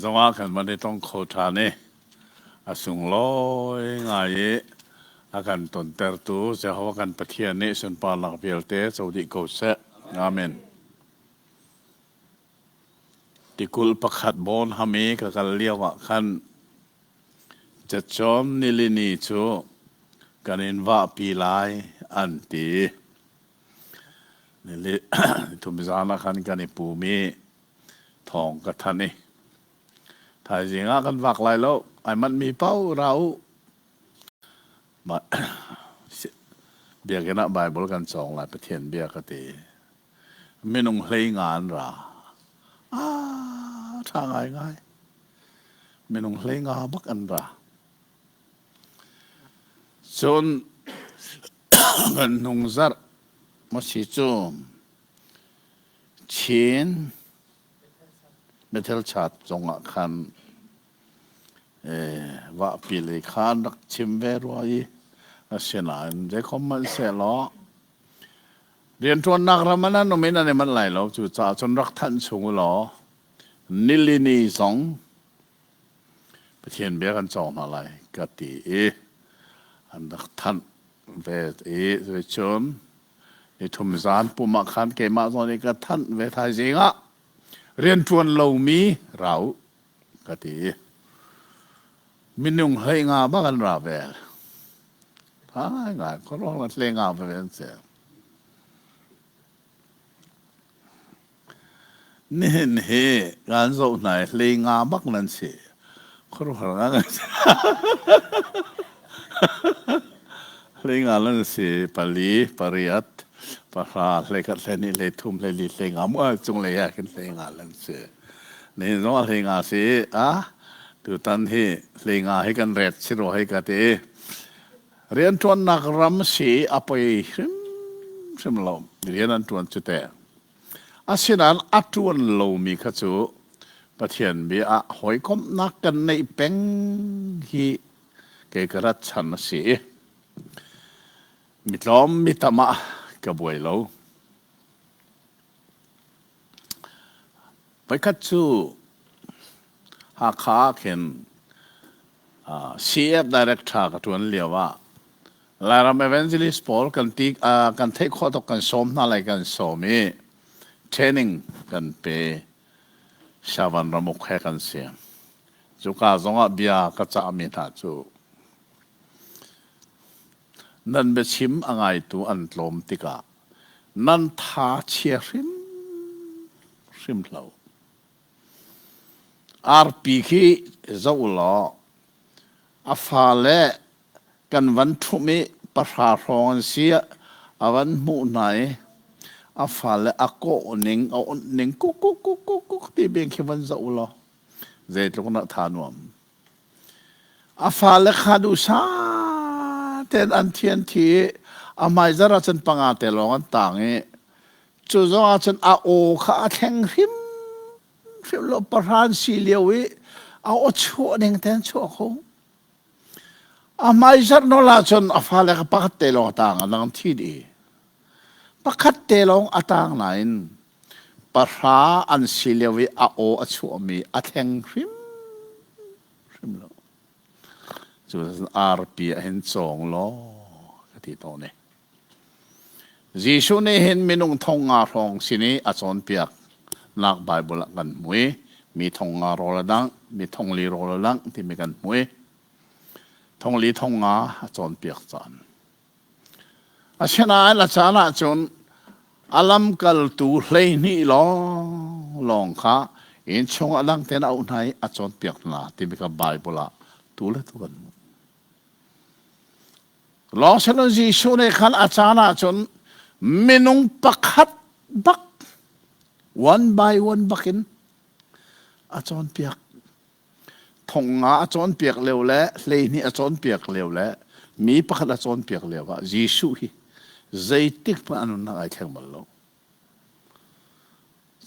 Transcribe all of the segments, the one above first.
Zongah kan van i tong kho ṭhan i a sunglawi ngai i a kan tontertu Jehovah kan Pathian nih sunparnak vialte co dih ko seh. Amen. Tikulh pakhat bawn ham i ka kal lio ah khan cacawm nilini cu kan in vahpi lai an ti. Nili thum zan ah khan kan i pum i thawng ka thanh i thaizing ah kan vak lai lo ai manhmi paoh ra u biakinn ah Bible kan cawng lai Pathian bia ka ti minung hlei nga an ra ah ṭha ngai ngai minung hlei nga bak an ra cun kan hnung zarh maw si cu Chin Bethel Church zongah khan vahpi lei kha an rak chim ve rua i asinain zeikhom hmanhsehlaw rianṭuannak ram ah nan um i nan i manh lai lo. Cucaah cun rak thanh chung u law nilini zong Pathian bia kan cawng hna lai ka ti i an rak thanh ve i cuticun Nithum zan pum ah khan keimah zawn i ka thanh ve thaizing ah rianṭuan lomi ra u ka ti i minung hlei nga bak an ra ve. Tha ngai khuaruang le hlei nga ve an si. Nihin hi kan zoh hna i hlei nga bak nan si. Khuaruahhar ngai Hlei nga nan si pali, pariat, pahra, hleikhat, hleihnih, hleithum, hleili, hlei nga mu cunglei ah khin hlei nga nan si. Nihin zong ah hlei nga si a tutan hi hlei nga hi kan ret si rua hei ka ti. Rianṭuannak ram si a poi hrimhrim lo. Rian an ṭuan cu teh. Asinain a ṭuan lomi kha cu Pathian bia ah hawikomhnak kan neih peng hi kei ka rat chan a si i mi tlawm mi tam ah ka buai lo. Voikhat cu Hakha ah khin CF director ka ṭuan lio ah Lairam evangelist pawl kan ti kan theih khawh tuk kan sawm hna lai kan sawm i training kan pe Shavan ramuk he kan si. Cuka zongah bia ka cahmi hna cu nan biachim a ngaitu an tlawm tikah nan tha chia hrim hrim hlo. Arpi khi zoh law a fale kan van ṭhumh i pahra hrawng an si a van hmuh hna i a fale a kawh ning a onh ning kuk kuk kuk kuk kuk ti bing khi van zoh law zeitluk dah tha nuam. A fale kha duhsah tein an thi an thi i a hmaizarh ah cun panga te lawng an tang i cu zong ah cun a aw kha a thleng hrim hrim lo pahran si lio i a aw chuah ning tein chuah kho. A hmaizarh nawl ahcun a fale kha pakhat te lawng a tang, a dang thi dih. Pakhat te lawng a tang nain pahra an si lio i a aw a chuahmi a thleng hrim hrim lo. Cu arpi ah hin cawng law ka ti tawn i. Jesuh nih hin minung thong nga hrawng sin i a cawnpiak nak Baibal ah kan hmu i mi thong nga rawl a dangh, mi thong li rawl a dangh timi kan hmu i thong li thong nga a cawnpiak caan. Asinain a caan ahcun a lamkaltu 12 lawng lawng kha innchung a dang tein a auh hna i a cawnpiak hna timi kha Baibal ah tu le tu kan hmuh. Lawng siloin Jesuh nih khan a caan ahcun minung pakhat bak one by one bakin a cawnpiak. Thong nga a cawnpiak lio le 12 a cawnpiak lio le mi pakhat a cawnpiak lio ah Jesuh hi zeitik hmanh a nunnak ai thleng bal lo.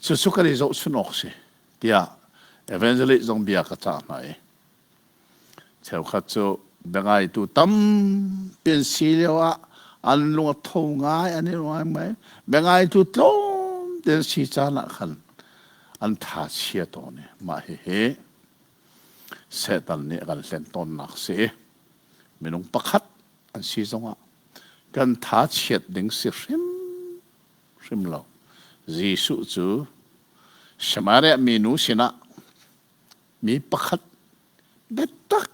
Cucu kan i zohchun awk si tiah evangelist zong bia ka cah hna i Cheukhat cu biangaitu tampi an si lioah an lung a tho ngai, an i ruang ngai. Biangaitu tlawmte an si caan ah khan an tha chia tawn i mah hihi. Satan nih a kan hlen tawnnak si. Minung pakhat an si zongah kan tha chiat ding si hrim hrim lo. Jesuh cu Samaria minu sinah mi pakhat biatak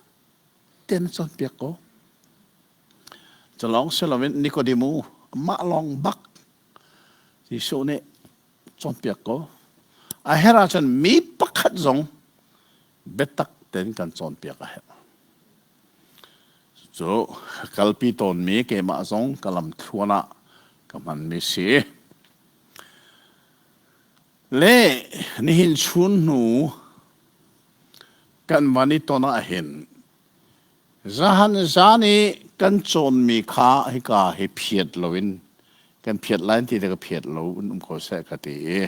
tein a cawnpiak ko. Cu lawng si loin Nikodemu mah lawng bak Jesuh nih cawnpiak ko. A herh ahcun mi pakhat zong biatak tein kan cawnpiak a herh. Cu kalpi tawnmi keimah zong ka lamthluan ah ka hmanmi si. Le nihin chun hnu kan van i ton ah hin zahan zan i kan cawnmi kha hika hi phiat loin kan phiat lai ti le ka phiat lo in um ko seh ka ti i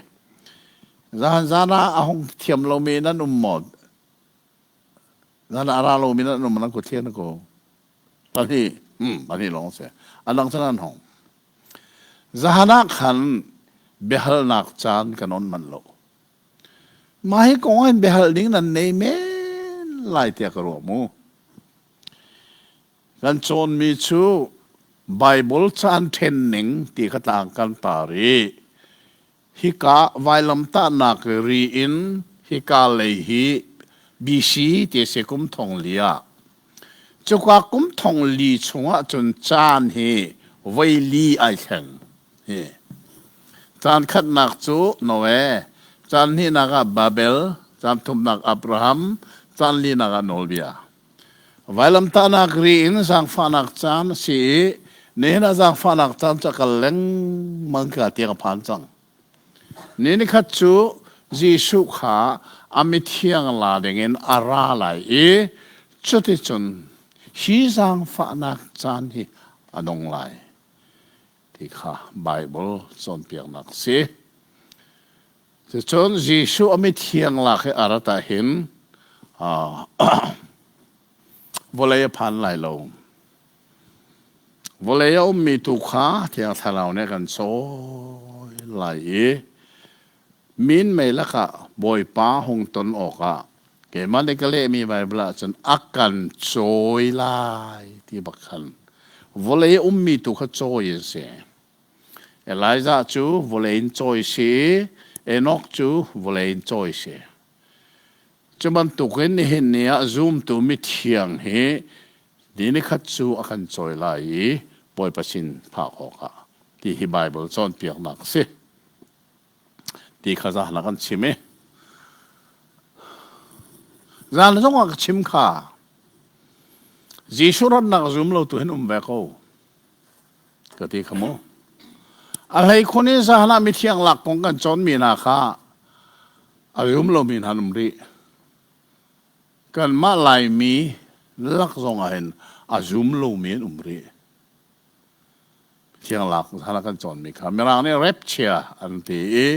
zahan zan ah a hung thiam lomi nan um maw Zan a ra lomi nan um nan kut thian ko. Pahnih, hmm, pahnih lawng si. A dang cu nan hong. Zahan ah khan biahalnak caan kan on manh lo. Mah hi kong in biahal ding nan nei men lai tiah ka ruah mu. Kan cawnmi cu Bible caan ṭhen ning ti kha tlang kan tar i Hika vailamtahnak ri in hika lei hi BC ti a si kum thong li ah. Cuka kum thong li chungah cun caan hi voi li ai thleng. Hi. Caan khatnak cu Noe, caan hnihnak ah Babel, caan thumnak Abraham, caan linak ah Nawlbia. Vailamtahnak ri in zaangfahnak caan a si i nihin ah zaangfahnak caan cu a kal lengmang ka tiang a phan cang. Ni nikhat cu Jesuh kha a mithiang la dingin a ra lai i cuticun hi zaangfahnak caan hi a dong lai ti kha Baibal cawnpiaknak a si. Cucun Jesuh a mithiang lak i a rat ah hin vawlei a phan lai lo. Vawlei a ummi tu kha Thiang Thlarau nih a kan cawi lai i minmei lakah Bawipa hung ton awkah keimah nih ka lehmi Baibal ahcun a kan cawi lai ti bak khan vawlei a ummi tu kha cawi an si. Elijah cu vawlei in cawi si i Enoch cu vawlei in cawi si. Cu bantukin nihin ni ah zumtu mithiang hi ni nikhat cu a kan cawi lai i Bawipa sin phak awkah ti hi Baibal cawnpiaknak a si. Ti kha zan ah kan chim i zan zongah ka chim kha Jesuh ratnak zum lo tu hin um ve ko. Ka ti kha mu. A hleikhun in zahan ah mithiang lak kong kan cawnmi hna kha a zum lomi hna an um rih. Kanmah Laimi lak zong ah hin a zum lomi an um rih. Mithiang lak zahan ah kan cawnmi kha Mirang nih rapture an ti i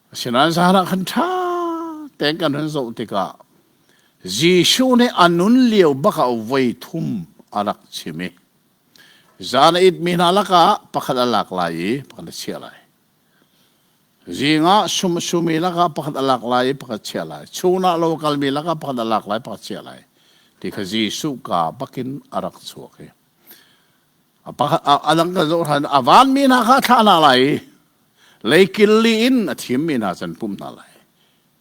asinain zahan ah khan ṭha tein kan hun zoh tikah Jesuh nih a nun lio bak ah voi thum a rak chim i zan a itmi hna lakah pakhat a lak lai i pakhat a chiah lai. Zing ah sum a sumi lakah pakhat a lak lai i pakhat chiah lai. Chun ah lo a kalmi lakah pakhat a lak lai pakhat chiah lai. Ti kha Jesuh ka bakin a rak chuak i a dang kan zoh ṭhan a vanmi hna kha a thlah hna lai i leikil li in a thimmi hna cu an pumh hna lai.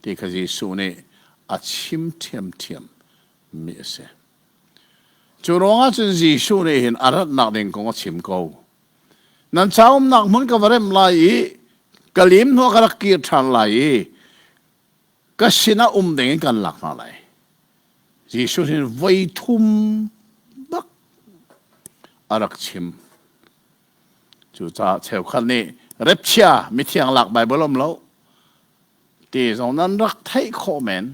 Ti kha Jesuh nih a chim ṭhiamṭhiam mi a si. Cu ruangah cun Jesuh nih hin a ratnak ding kong a chim ko. Nan ca umnak hmun ka va remh lai i ka lim hnuah ka rak kir ṭhan lai i ka sinah um ding in kan lak hna lai. Jesuh hin voi thum bak a rak chim. Cucaah cheukhat nih repchia mithiang lak Baibal um lo ti zong nan rak theih khawh men.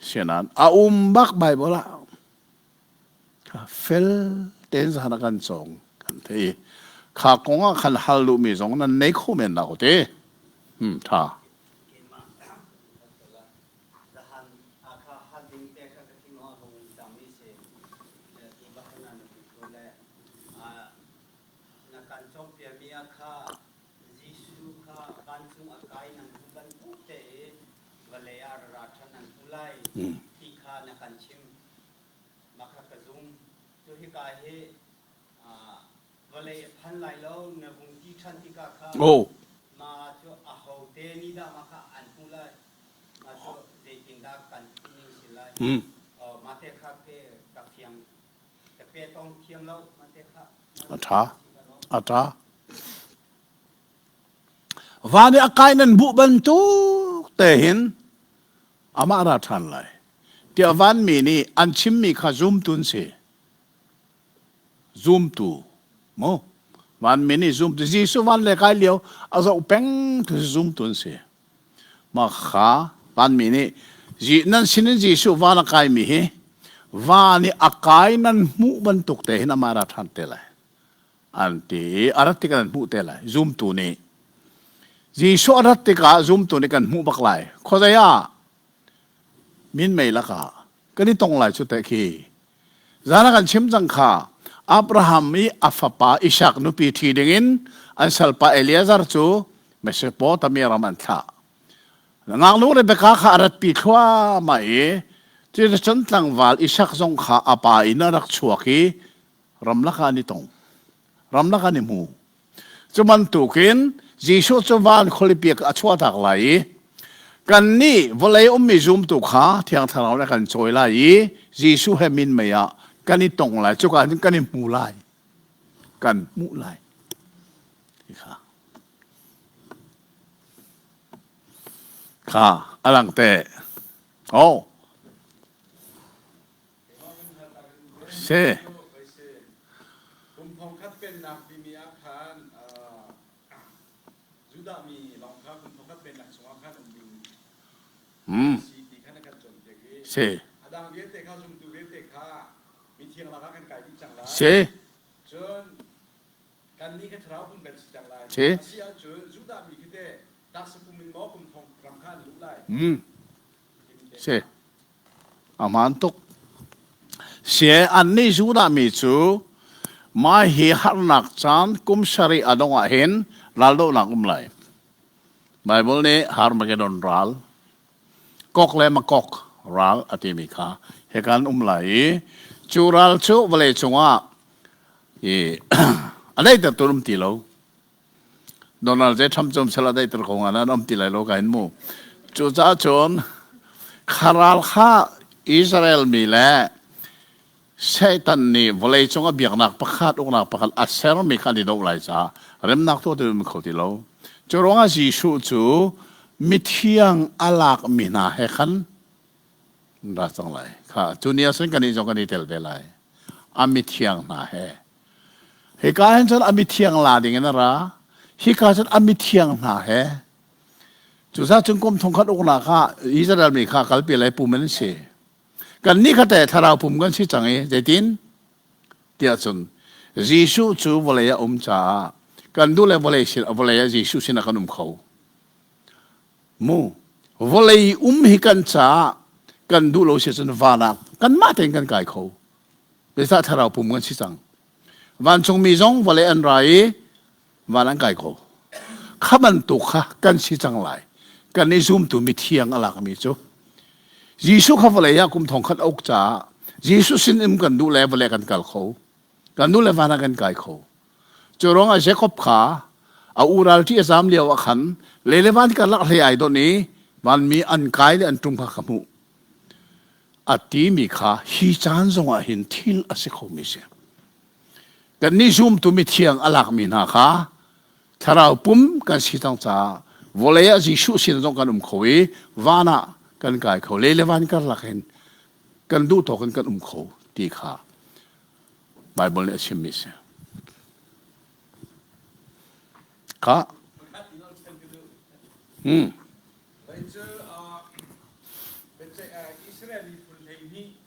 Sianan a um bak Baibal ah fel tein zan a kan cawng kan thei. Kha kong ah khan hal duhmi zong nan nei kho men dah ko te. Hmm, tha. Na kan cawnpiakmi ah kha Jesuh kha vancung a kai nan hmu bantuk tein. Vawlei ah ra ṭhan an hmu lai ti kha na kan chim. Mah kha ka zum. Cu hika hi vawlei a phan lai lo na vung ti ṭhan tikah kha mah cu ahote nih dah mah kha an hmuh lai? Mah cu zeitindah kan ning si lai? Mah te kha ka fiang ka pe tong thiam lo mah te kha. A ṭha. A ṭha. Van i a kai nan buh bantuk te hin amah ra ṭhan lai. Tiah vanmi nih an chimmi kha zumtu an si. Zumtu mu. Vanmi nih zumtu Jesuh van le kai lio a zoh peng tu zumtu an si. Mah kha vanmi nih nan sinin Jesuh van a kaimi hi van i a kai nan hmuh bantuk te hin amah ra ṭhan te lai. An ti i a rat tikah nan hmuh te lai. Zumtu nih Jesuh a rat tikah zumtu nih kan hmuh bak lai. Khuazei ah minmei lakah kan i tong lai cu teh khi. Zan ah kan chim cang kha Abraham i a fapa Isak nupi ṭhi dingin an salpa Eliezer cu Mesopotamia ram an thlah. Ngaknu Rebekah kha a ratpi thluahmah i cuticun tlangval Isak zong kha a pa in a rak chuak i ramlak ah an i tong. Ramlak an i hmu. Cu bantukin Jesuh cu van khualipi a chuahtak lai i kannih vawlei ummi zumtu kha Thiang Thlarau nih a kan cawi lai i Jesuh he minmei ah kan i tong lai. Cuka cun kan i hmu lai. Kan hmuh lai. Kha. Kha a lang te. Oh. Si. Kum thongkhat pennak timi ah khan Judah mi lawng kha kum thongkhat pennak chungah khan um ding si ti khan a kan cawnpiak i Si. a dang vialte kha zumtu vialte kha mithiang lakah kan kai dih cang lai. Si. Cun kannih kha thlarau pum kan si cang lai. Si. A si ahcun Judah mi khi teh taksa pum in maw kum thong ram kha an luh lai. Si. A hmaan tuk. Sie annih Judah mi cu mah hi harnak caan kum sarih a dongh ah hin raldohnak um lai. Baibal nih Harmagedon ral, Gog le Magog ral a timi kha hika an um lai i cu ral cu vawlei cungah i a daihtertu an um ti lo. Donald J. Trump cu sal a daihter ko hnga nan um ti lai lo ka hin mu. Cucaah cun kha ral kha Israel mi le Satan nih vawleicung a biaknak pakhat uknak pakhat a sermi kha an i doh lai caah remnak tuah ti um kho ti lo. Cu ruangah Jesuh cu mithiang a lakmi hna he khan ra cang lai. Kha cu ni ah cun kannih zong kan i tel ve lai. A mithiang hna he. Hika hin cun a mithiang la ding in a ra. Hika cun a mithiang hna he. Cucaah cun kum thongkhat uknak ah Israel mi kha kalpi lai pum an si. Kannih kha teh thlarau pum kan si cang i zeitin? Tiah cun Jesuh cu vawlei ah um caah kan duh le vawlei sin vawlei ah Jesuh sinah kan um kho. Mu vawlei um hi kan caah kan duh lo si cun van ah kanmah tein kan kai kho. Zeicah thlarau pum kan si cang. Vancungmi zong vawlei an ra i van an kai ko. Kha bantuk kha kan si cang lai. Kan i zumtu mithiang a lakmi cu. Jesuh kha vawlei ah kum thongkhat a uk caah Jesuh sin um kan duh le vawlei kan kal kho. Kan duh le van ah kan kai kho. Cu ruangah Jacob kha a u ralṭi a zaam lio ah khan lei le van karlak hlei ai donh i vanmi an kai le an ṭum kha ka hmuh. A timi kha hi caan zongah hin thil a si khomi si. Kannih zumtu mithiang a lakmi hna kha thlarau pum kan si cang caah vawlei ah Jesuh sin zong kan um kho i van ah kan kai kho lei le van karlak hin kan duh tawk in kan um kho ti kha Baibal nih a chimmi si. Kha. Hmm. Israel miphun 12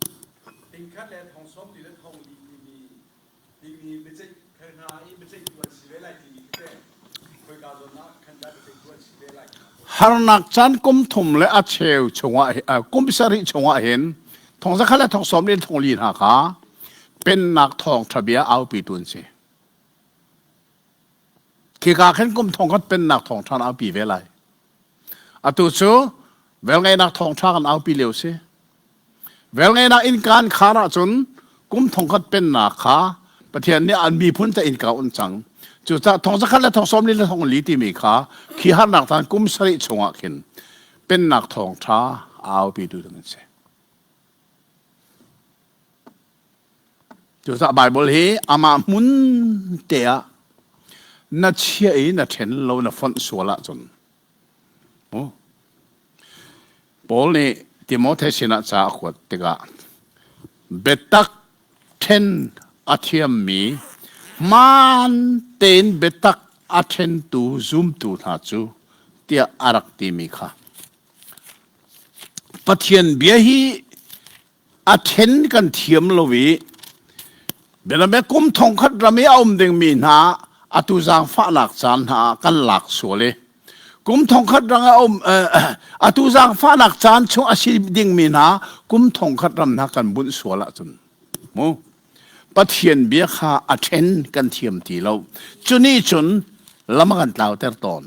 tingkhat le thong sawm li le thong li timi timi biaceih hna i biaceihtu an si ve lai timi khi teh khoika zawn ah khan dah biaceihtu an si ve lai Harnak caan kum thum le a cheu chungah kum sarih chungah hin thong zakhat le thong sawm li thong li hna kha pennak thawng ṭha bia aupitu an si. Khika khin kum thong khat pennak thawng ṭha aupi ve lai. Atu cu. Velngeihnak thawngṭha kan aupi lio si. Velngeihnak innka an khar ahcun kum thongkhat pennak kha Pathian nih an miphun ca innka un cang. Cucaah thong zakhat le thong sawmli le thong li timi kha khi harnak caan kum sarih chungah khin pennak thawngṭha a aupitu ding an si. Cucaah Baibal hi amah hmun te ah na chiah i na ṭhen lo na fonh sual ahcun Paul nih Timote sinah ca a kuat tikah biatak ṭhen a thiammi hmaan tein biatak a ṭhentu zumtu hna cu tiah a rak timi kha Pathian bia hi a ṭhen kan thiam lo i bianabia kum thongkhat ram i a um dingmi hna atu zaangfahnak caan hna ah kan lak sual i kum thongkhat ram a um atu zaangfahnak caan chung a si dingmi hna kum thongkhat ram hna kan bunh sual ahcun mu Pathian bia kha a ṭhen kan thiam ti lo cu nih cun lam a kan tlauter tawn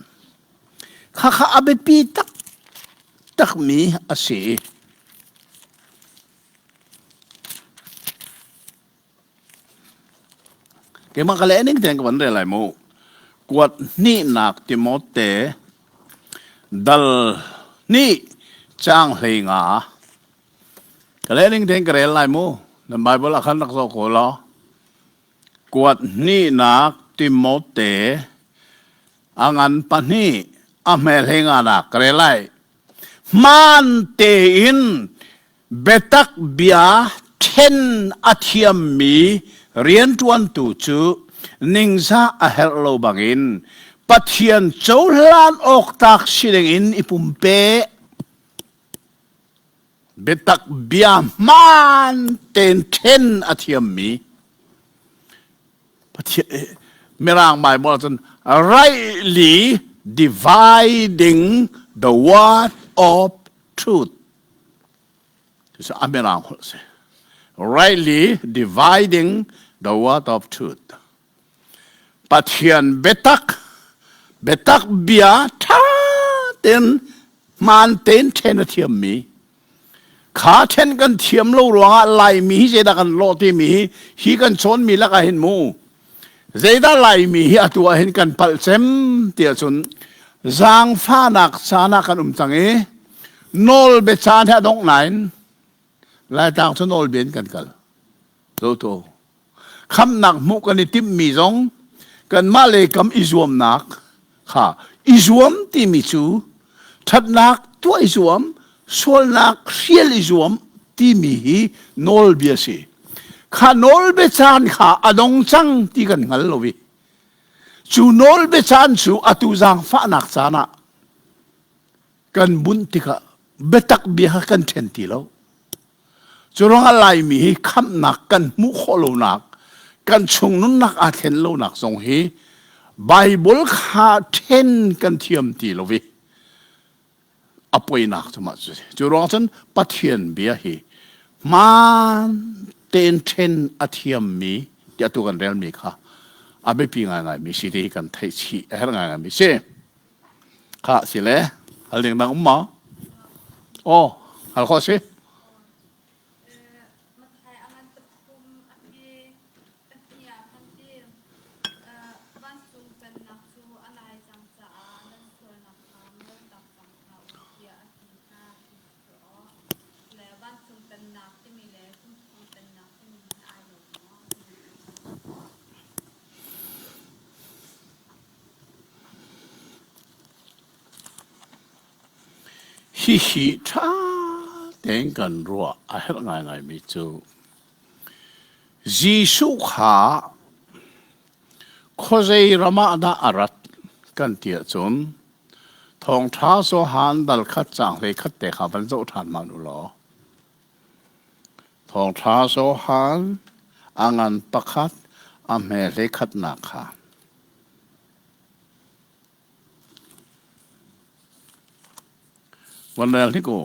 khakha a biapi taktakmi a si. Keimah ka leh ning tein ka van rel lai mu. Kuat hnihnak Timote dal hnih caang hlei nga. Ka leh ning tein ka rel lai mu. Nan Bible ah khan rak zoh ko law. Kuat hnihnak Timote a ngan pahnih a hme hlei nga nak ka rel lai. Hmaan tein biatak bia ṭhen a thiammi rianṭuantu cu ningzah a herh lo bangin Pathian cohlan awk tlak si dingin i pumpe. Biatak bia hmaan tein ṭhen a thiammi Pathian Mirang Bible cun rightly dividing the word of truth. Cucu a Mirang holh si. Rightly dividing the word of truth. Pathian biatak biatak bia ṭha tein hmaan tein ṭhen a thiammi Kha ṭhen kan thiam lo ruangah Laimi hi zeidah kan lawh timi hi hi kan cawnmi lakah hin mu zeidah Laimi hi atu ah hin kan palh cem tiah cun zaangfahnak caan ah kan um cang i nawlbia caan hi a dongh nain Laitlang cu nawlbia in kan kal. Zotu. Khamhnak hmuh kan i timhmi zong kanmah le kam i zuamnak kha i zuam timi cu ṭhatnak tuah i zuam, sualnak hrial i zuam timi hi nawlbia si. Kha nawlbia caan kha a dong cang ti kan hngal lo i cu nawlbia caan cu atu zaangfahnak caan ah kan bunh tikah biatak bia kha kan ṭhen ti lo. Cu ruangah Laimi hi khamhnak kan hmuh khawh lonak, kan chung nunnak aa thlen lonak zong hi Bible kha ṭhen kan thiam ti lo i a poinak cu mah cu si. Cu ruang cun Pathian bia hi hmaan tein ṭhen a thiammi tiah tu kan relmi kha a biapi ngaingaimi si ti hi kan theih chih a herh ngaingaimi si. Kha si le hal ding dang um maw? Aw, hal khawh si. Hihi ṭha tein kan ruah a herh ngaingaimi cu Jesuh kha khuazei ram ah dah a rat kan ti ahcun Thawngṭha Johan dal khat caang hlei khat te kha van zoh ṭhan hmanh u law. Thawngṭha Johan a ngan pakhat a hme hlei khatnak kha. Van rel hnik u.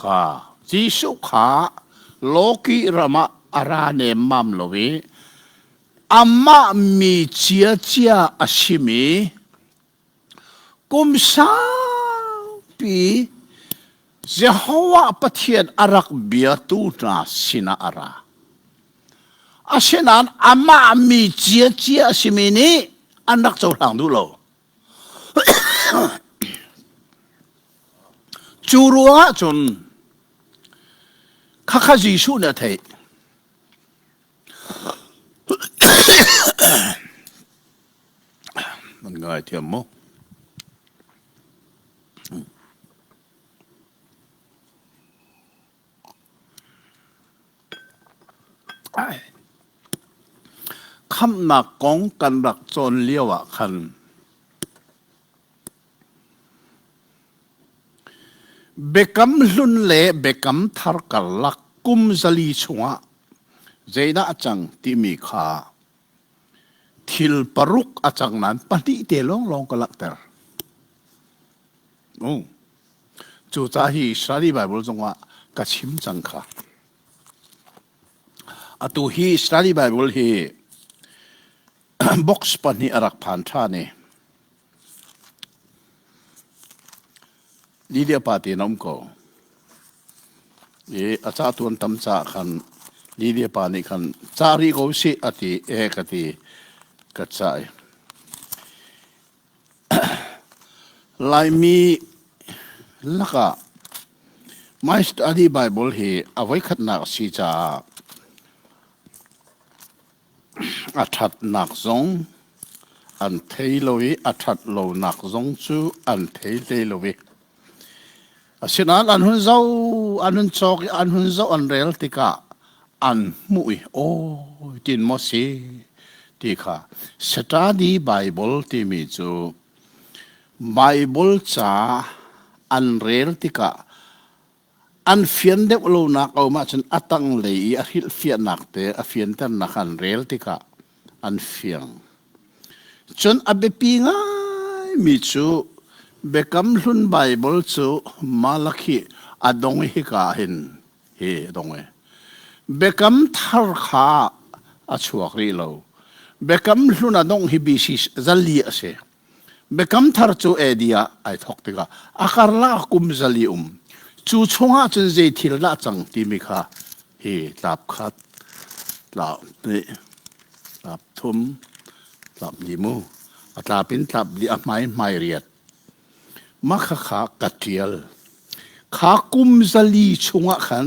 Kha Jesuh kha lawki ram ah a ra nemmam lo i. Amah mi ciacia a simi kum saupi Jehovah Pathian a rak biatu hna sinah a ra. Asinain amah mi ciacia a simi nih an rak cohlang duh lo. Cu ruangah cun khakha Jesuh nih a theih. Nan ngaithiam maw? Khamhnak kong kan rak cawn lio ah khan Biakam Hlun le Biakam Thar karlak kum 400 chungah zeidah a cang timi kha thil paruk a cang nain pahnih te lawnglawng ka langhter. Um. Cucaah hi Study Bible zongah ka chim cang kha. Atu hi Study Bible hi box pahnih a rak phan ṭhan i Lydia pa te na um ko. I a ca tuan tam ca khan Lydia pa nih khan ca rih ko sih a ti e ka ti ka ca i Laimi lakah My Study Bible hi a voikhatnak a si caah a ṭhatnak zong an thei lo i a ṭhat lonak zong cu an thei hlei lo i asinain an hun zoh, an hun cawk i an hun zoh an rel tikah an hmuh i aw tin maw si ti kha Study Bible timi cu Bible ca an rel tikah an fian deuh lonak a um ahcun a tanglei i a hrilhfiahnak te a fianternak an rel tikah an fiang. Cun a biapi ngaimi cu Biakam Hlun Baibal cu Malakhi a dong i hika ah hin hi a dong i Biakam Thar kha a chuak rih lo. Biakam Hlun a dongh hi BC 400 a si. Biakam Thar cu AD ah ai thawk tikah a karlak kum 400 um. Cu chungah cun zei thil dah cang timi kha hi tlap khat, tlap hnih, tlap thum, tlap li mu. A tlap in tlap li a hmai hmai riat. Mah khakha ka ṭial. Kha kum 400 chungah khan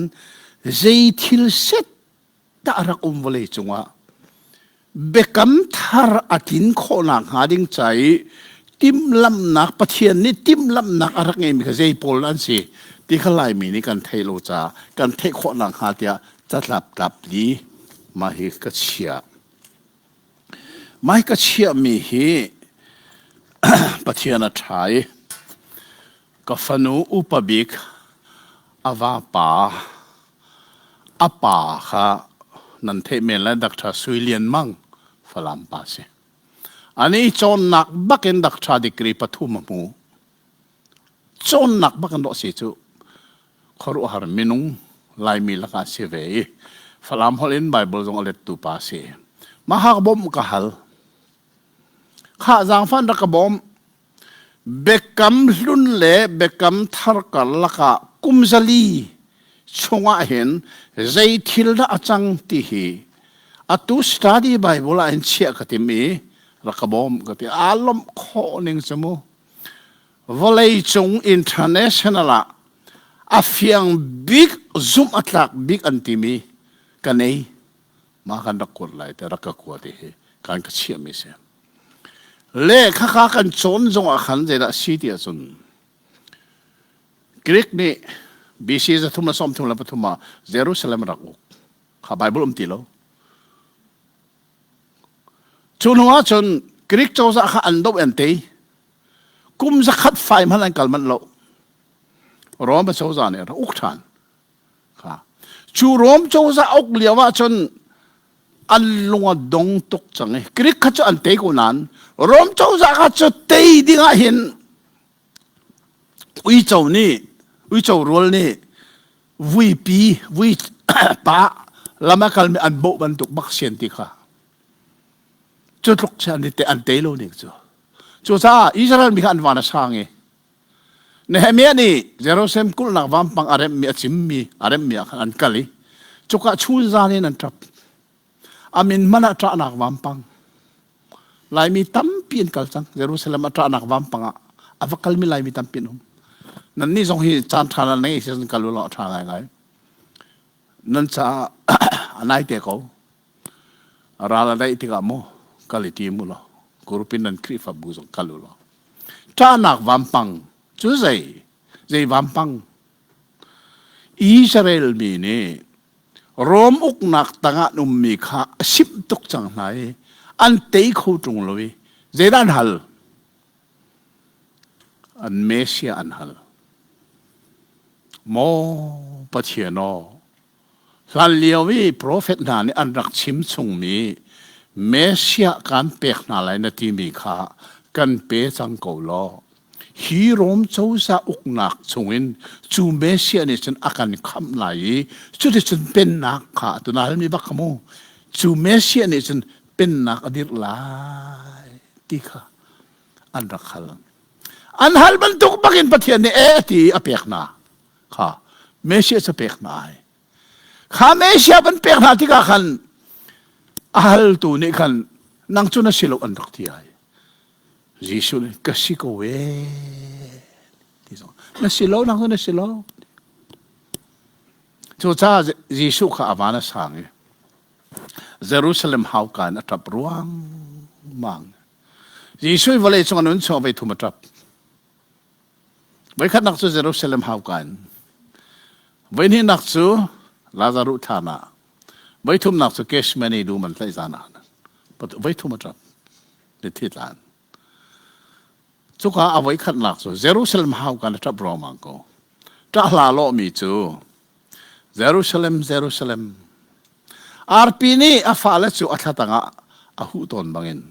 zei thil set dah a rak um vawlei cungah biakam thar a tlin khawhnak hnga ding ca i timhlamhnak Pathian nih timhlamhnak a rak ngeimi kha zei pawl an si ti kha Laimi nih kan theih lo caah kan theih khawhnak hnga tiah catlap tlap li mah hi ka chiah. Mah hi ka chiahmi hi Pathian a ṭha i ka fanu upa bik a vapa A pa kha nan theih men lai Dr. Sui Lian Mang Falam pa si. Ani cawnnak bakin Dr. degree pathum a hmu. Cawnnak bak an rawh si cu khuaruahhar minung Laimi lakah si ve i Falam holh in Bible zong a lettu pa si. Mah hak bawmh ka hal. Khah zaangfan rak ka bawm. Biakam hlun le biakam thar karlak ah kum 400 chungah hin zei thil dah a cang ti hi atu study Bible ah hin chiah ka tim i rak ka bawm ka ti. Aa lawmh khawh ning cu mu. Vawlei cung international ah a fiang bik zumh a tlak bik an timi ka nei. Mah kan rak kuat lai te rak ka kuat i hi kan ka chiahmi si. Le khakha kan cawn zongah khan zeidah si ti ahcun Greek nih BC 333 ah Jerusalem rak uk. Kha Bible um ti lo. Cu hnu ahcun Greek cozah kha an doh an tei. Kum zakhat fai hmanh an kal manh lo. Rome cozah nih rak uk ṭhan. Kha. Cu Rom cozah uk lio ahcun an lung a dong tuk cang i Greek kha cu an tei ko nain Rom cozah kha cu tei ding ah hin uico nih uico rual nih vuipi vui pa lam a kalmi an bawh bantuk bak sian ti kha. Cu tluk cu an te an tei lo ning cu. Cucaah Israel mi kha an van a sang i Nehemiah nih Jerusalem kulhnak vampang a remhmi a cimmi a remhmi ah khan an kal i cuka chun zan in an ṭap. A min hmanh ah ṭahnak vampang. Laimi tampi an kal cang. Jerusalem a ṭahnak vampang ah a va kalmi Laimi tampi an um. Nannih zong hi caan ṭha nan ngei si kal u law a ṭha ngaingai. Nan caah a nai te ko. Ral a daih tikah maw kal i tim u law group in nan Khrihfabu zong kal u law. Ṭahnak vampang cu zei? Zei vampang? Israel mi nih Rom uknak tangah an ummi kha a simh tuk cang hna i an tei kho ṭung lo i zeidah an hal? An Messiah an hal. Maw Pathian aw, hlanlio i profet hna nih an rak chim chungmi Messiah kan pek hna lai na timi kha kan pe cang ko law. Hi Rom cozah uknak chungin cu Messiah nih cun a kan khamh lai i cuticun pennak kha atu na halmi bak kha mu cu Messiah nih cun pennak a dirh lai ti kha an rak hal. An hal bantuk bakin Pathian nih e ti a pek hna kha Messiah cu pek hna ai. Kha Messiah van pek hna tikah khan a haltu nih khan nang cu na si lo an rak ti ai. Jesuh nih ka si ko ee ti zong na si lo nang cu na si lo. Cucaah Jesuh kha a van a sang i Jerusalem hauka in a ṭap ruangmang. Jesuh i vawlei cung a nun chung voi thum a ṭap. Voikhatnak cu Jerusalem hauka in. Voihnihnak cu Lazaruh thlan ah. Voithumnak cu Gethsemane dum an tlaih zan ah. Voithum a ṭap. Mithi tlan. Cuka a voikhatnak cu Jerusalem hauka in a ṭap ruangmang ko. Ṭah hla lawhmi cu Jerusalem, Jerusalem, arpi nih a fale cu a thla tangah a huh tawn bangin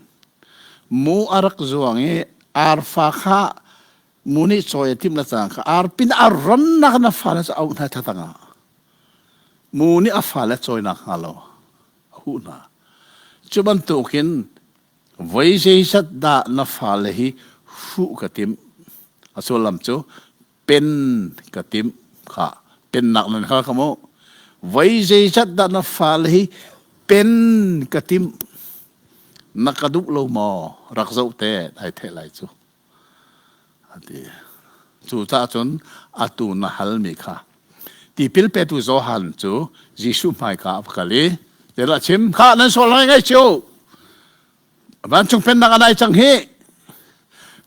mu a rak zuang i arfa kha mu nih cawi a timh le cang kha arpi nih a rannak in a fale cu a auh hna thla tangah mu nih a fale cawinak hnga lo a huh hna. Cu bantukin voi zeizat dah na fale hi hruh ka timh a sullam cu pen ka timh kha pennak nan hal kha mu voi zeizat dah na fale hi pen ka timh na ka duh lo maw rak zoh te ai theih lai cu a ti cu caah cun atu na halmi kha tipil petu Johan cu Jesuh hmaika a va kal i zeidah chim kha nan sual ngai ngai cio Vancung pennak a dai cang hi.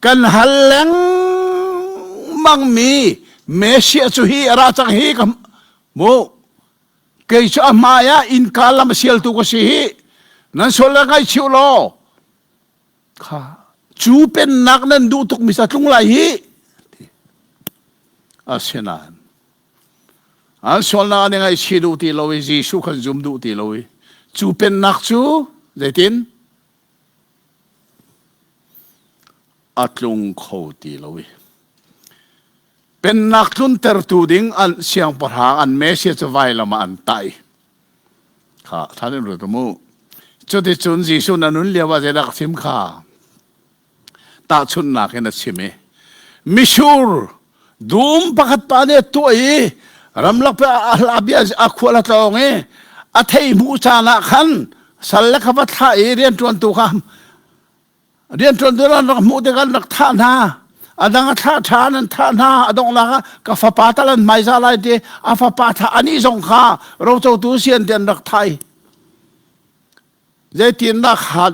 Kan hal lengmang mi Messiah cu hi a ra cang hi ka mu kei cu a hmai ah innka lam a sialtu ka si hi nan sual le ngaihchih law kha cu pennak nan duh tuk mi sa tlung lai hi asinain An sualnak an i ngaihchih duh ti lo i Jesuh khan zum duh ti lo i cu pennak cu zeitin a tlung kho ti lo i pennak tluntertu ding an siangpahrang an Messiah cu vailam ah an tai kha than in ruat mu cuticun Jesuh na nun lio ah zeidah ka chim kha tahchunhnak in a chim i misur dum pakhat pa nih a tuah i ramlak a bia a khual a tlawng i a thei hmuh caan ah khan sal le kha va thlah i rianṭuantu kha rianṭuantu an rak hmuh tikah an rak thah hna a dang a thlah ṭhan an thah hna a donghnak ah ka fapa tal an hmaizah lai ti a fapa thah anih zong kha rocotu si an ti an rak thah i Zeitindah kha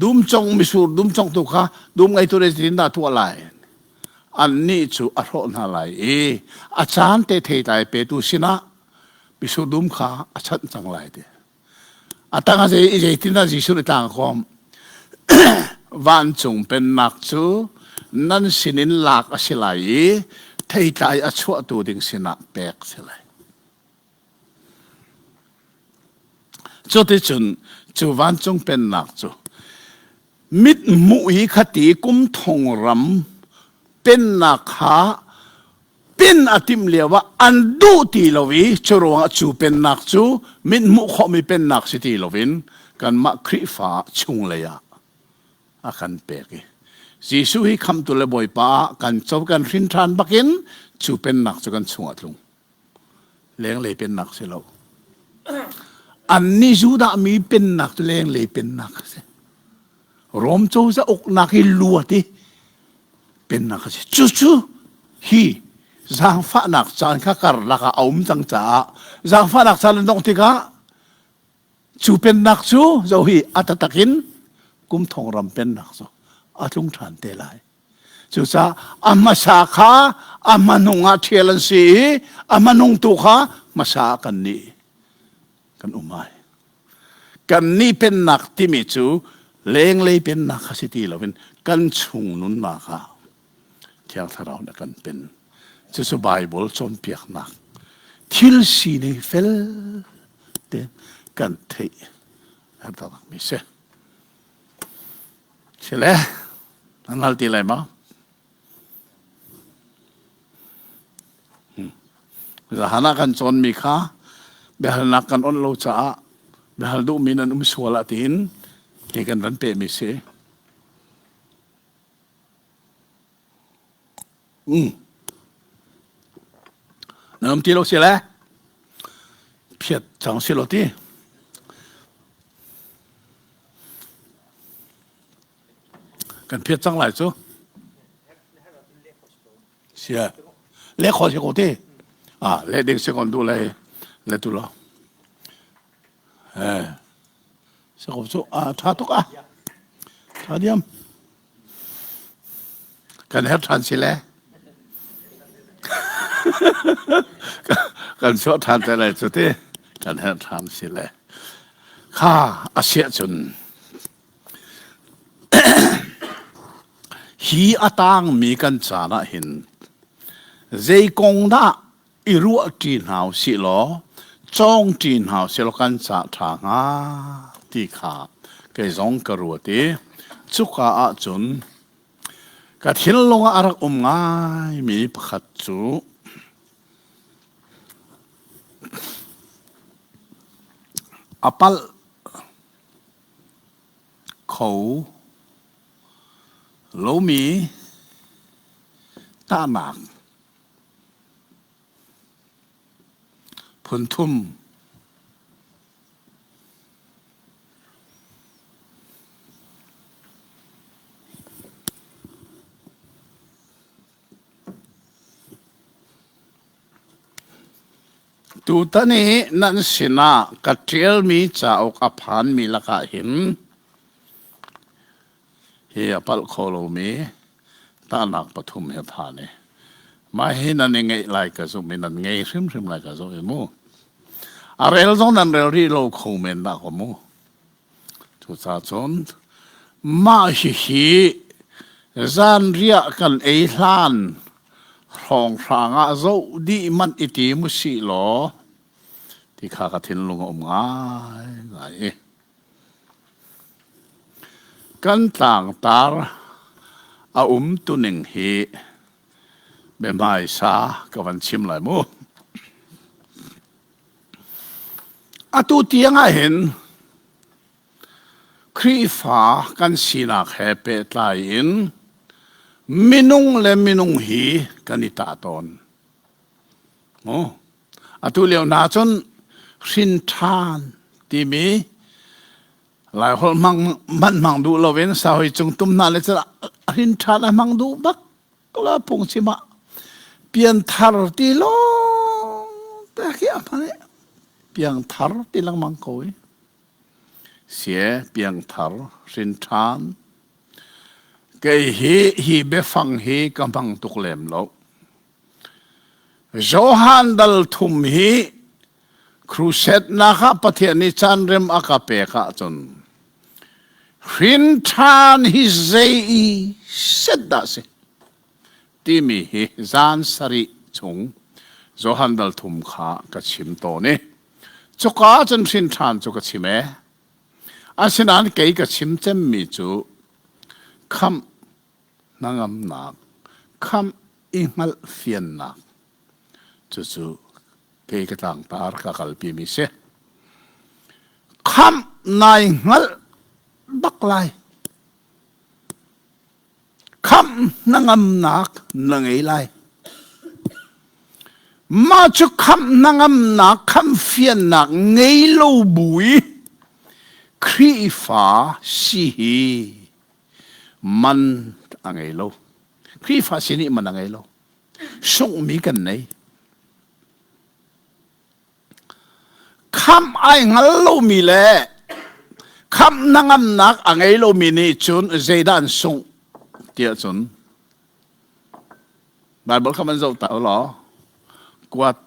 dum cong misur dum congtu kha dum ngeitu nih zeitindah tuah lai? Annih cu a hrawh hna lai i a caan te theitlai petu sinah misur dum kha a chanh cang lai ti. A tang ah zei zeitindah Jesuh nih tlang a kawm? Vancung pennak cu nan sinin lak a si lai i theitlai a chuahtu ding sinah pek a si lai. Cuticun cu vancung pennak cu mithmuh hi khati kum thong ram pennak kha pen a timh lio ah an duh ti lo i cu ruangah cu pennak cu mithmuh khawhmi pennak si ti loin kanmah Khrihfa chunglei ah. A kan pek i Jesuh hi khamtu le Bawipa ah kan co kan hrin ṭhan bakin cu pennak cu kan chungah tlung. Lenglei pennak si lo. Annih Judah mi pennak cu lenglei pennak a si. Rom cozah uknak hi luat i pennak a si. Cucu hi zaangfahnak caan kha karlak ah a um cang caah zaangfahnak caan an dongh tikah cu pennak cu zo hi a taktak in kum thong ram pennak cu a tlung ṭhan te lai. Cucaah a hmasa kha a hmanung ah ṭhial an si i a hmanung tu kha hmasa ah kan nih kan um ai. Kannih pennak timi cu lenglei pennak kha si ti loin kan chung nunnak ah Thiang Thlarau nih a kan pen. Cucu Baibal cawnpiaknak thil sining fel tein kan theih a takmi si. Sile, nan hal ti lai ma? Zahan ah kan cawnmi kha biahalnak kan on lo caah biahal duhmi nan um sual ah tiin ti kan van pehmi si. Mm. Nan um ti lo si le? Phiat cang si lo ti. Kan phiat cang lai cu. Sia. Le kho si ko ti. Ah, le ding si kon du le le tu lo. Eh. Si ko cu ah tha tuk ah. Tha diam. Kan her ṭhan si le. Kan chuah ṭhan te lai cu ti. Kan her ṭhan si le. Kha a siah cun hi a tangmi kan caan ah hin zei kong dah i ruahṭi hna usih law cawngṭi hna usih law kan cah ṭha hnga ti kha kei zong ka ruat i cuka ahcun ka thinlung ah a rak um ngaimi pakhat cu a palh kho lomi tahnak Phunthum. Tutan i nan sinah ka ṭialmi cauk a phanmi lakah hin Hi a palh kho lomi tahnak pathum he phan i mah hi nan i ngeih lai ka zumh i nan ngei hrimhrim lai ka zumh i mu. A rel zong nan rel rih lo kho men dah ko mu. Cucaah cun mah hihi zanriah kan ei hlan hrawnghrang ah zoh dih manh i tim usih law ti kha ka thinlung a um ngaingai i Kan tlangtar a umtuning hi biahmaisa ka van chim lai mu. Atu tiang ahhin Khrihfa kan sinak he pehtlai in minung le minung hi kan i tah tawn. Mu. Atu lio hna cun hrin ṭhan timi Laiholh hmang hmanh hmang duh loin sahoi cung tum hna le cun hrin ṭhan a hmang duh bak la phungchim ah pianthar ti lawng te khi a hman i piangthar ti lengmang ko i sie piangthar hrin ṭhan kei hi hi biafang hi ka hmang tuk lem lo Johan dal thum hi crusade nak ah Pathian nih caan rem a ka pek ahcun hrin ṭhan hi zei i set dah si timi hi zan sarih chung Johan dal thum kha ka chim tawn i cuka cun hrin ṭhan cu ka chim ee. Asinain kei ka chim cemmi cu khamh hnangamnak, khamh i hngalh fiannak cucu kei ka tlangtar ka kalpimi si. Khamh nai hngalh bak lai. Khamh hnangamnak na ngei lai. Mah cu khamh hnangamnak, khamh fiannak ngei lo bu i Khrihfa si hi man a ngei lo. Khrihfa si nih man a ngei lo. Sunghmi kan nei. Khamh ai hngal lomi le khamh hnangamnak a ngei lomi nih cun zeidah an sungh tiah cun Baibal kha van zoh ta law kuat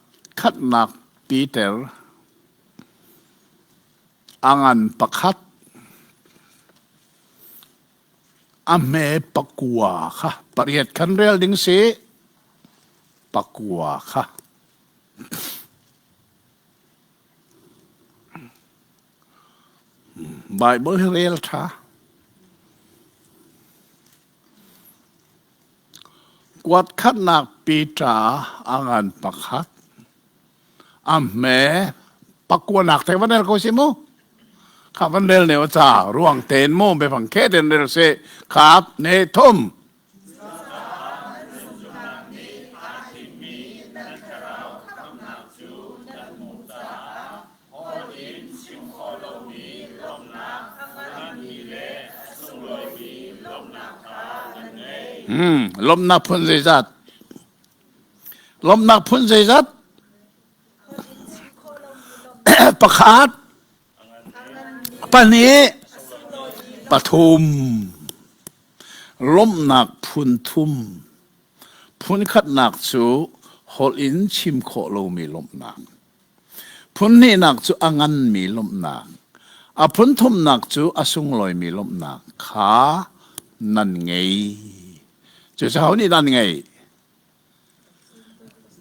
khatnak Peter a ngan pakhat a hme pakua kha pariat khan rel ding si pakua kha Baibal hi rel ṭha. Kuat khatnak Peter a ngan pakhat. A hme pakuanak te van rel ko si mu. Kha van rel ne ca ruang ten mu befang khe ten rel se khap ne thum. Lawmhnak phun zeizat? Lawmhnak phun zeizat? Pakhat, pahnih, pathum. Lawmhnak phun thum. Phunkhatnak cu holh in chim khawh lomi lawmhnak. Phunhnihnak cu a nganmi lawmhnak. A phunthumnak cu a sunglawimi lawmhnak kha nan ngei. Cucu ho nih dah an ngeih?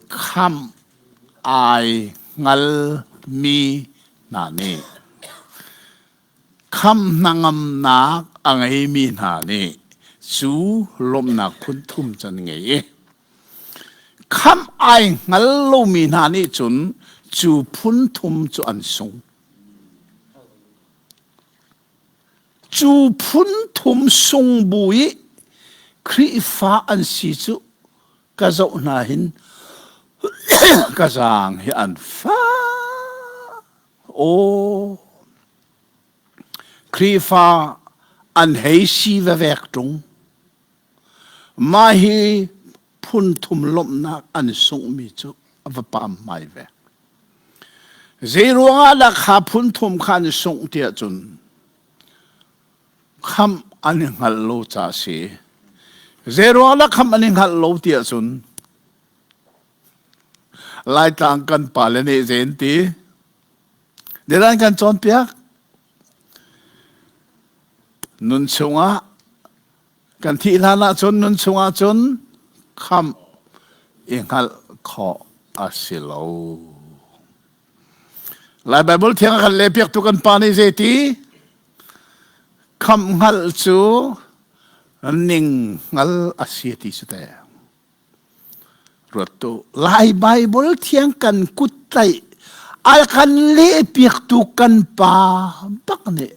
Khamh ai hngalmi hna nih. Khamh hnangamnak a ngeimi hna nih cu lawmhnak phun thum cu an ngei i khamh ai hngal lomi hna nih cun cu phun thum cu an sung. Cu phun thum sung bu i Khrihfa an si cu ka zoh hna hin ka zaang hi an fak. Aw, Khrihfa an hei si vevek ṭung. Mah hi phun thum lawmhnak an sunghmi cu a va pam hmai ve. Zei ruangah dah kha phun thum kha an sungh tiah cun khamh an i hngalh lo ca a si. Zei ruangah dah khamh an i hngalh lo tiah cun Laitlang kan pale nih zei an ti? Niran kan cawnpiak. Nun chungah kan thih hlan ahcun nun chungah cun khamh i hngalh khawh a si lo. Lai Baibal thiang a kan lehpiaktu kan pa nih zeiti? Khamh hngalh cu ning hngal a si ti cu teh. Ruat tu. Lai Baibal thiang kan kut tlaih a kan lehpiaktu kan pa bak nih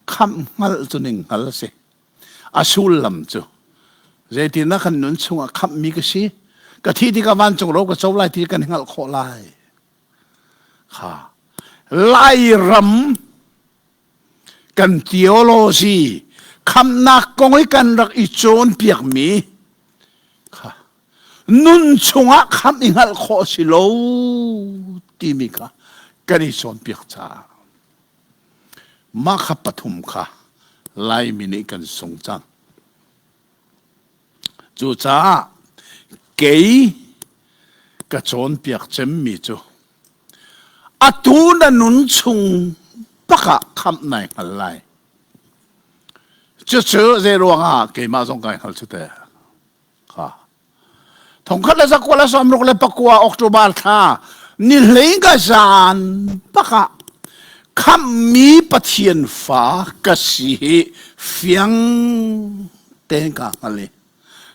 khamh hngalh cu ning hngal a si. A sullam cu zeitindah kan nun chungah khamhmi ka si ka thih tikah vancung ro ka co lai ti kan hngalh khawh lai. Kha Lairam kan theology khamhnak kong i kan rak i cawnpiakmi kha nun chungah khamh i hngalh khawh si lo timi kha kan i cawnpiak caah mah kha pathum kha Laimi nih kan sung cang. Cucaah kei ka cawnpiak cemmi cu Atu na nun chung bak ah khamh nai hngal lai. Cucu zei ruangah keimah zong kai hngal cu teh. Kha. Thongkhat le zakua le sawmruk le pakua October thla ni hlei ka zan bak ah khamhmi Pathian fa ka si hi fiang tein ka hngal i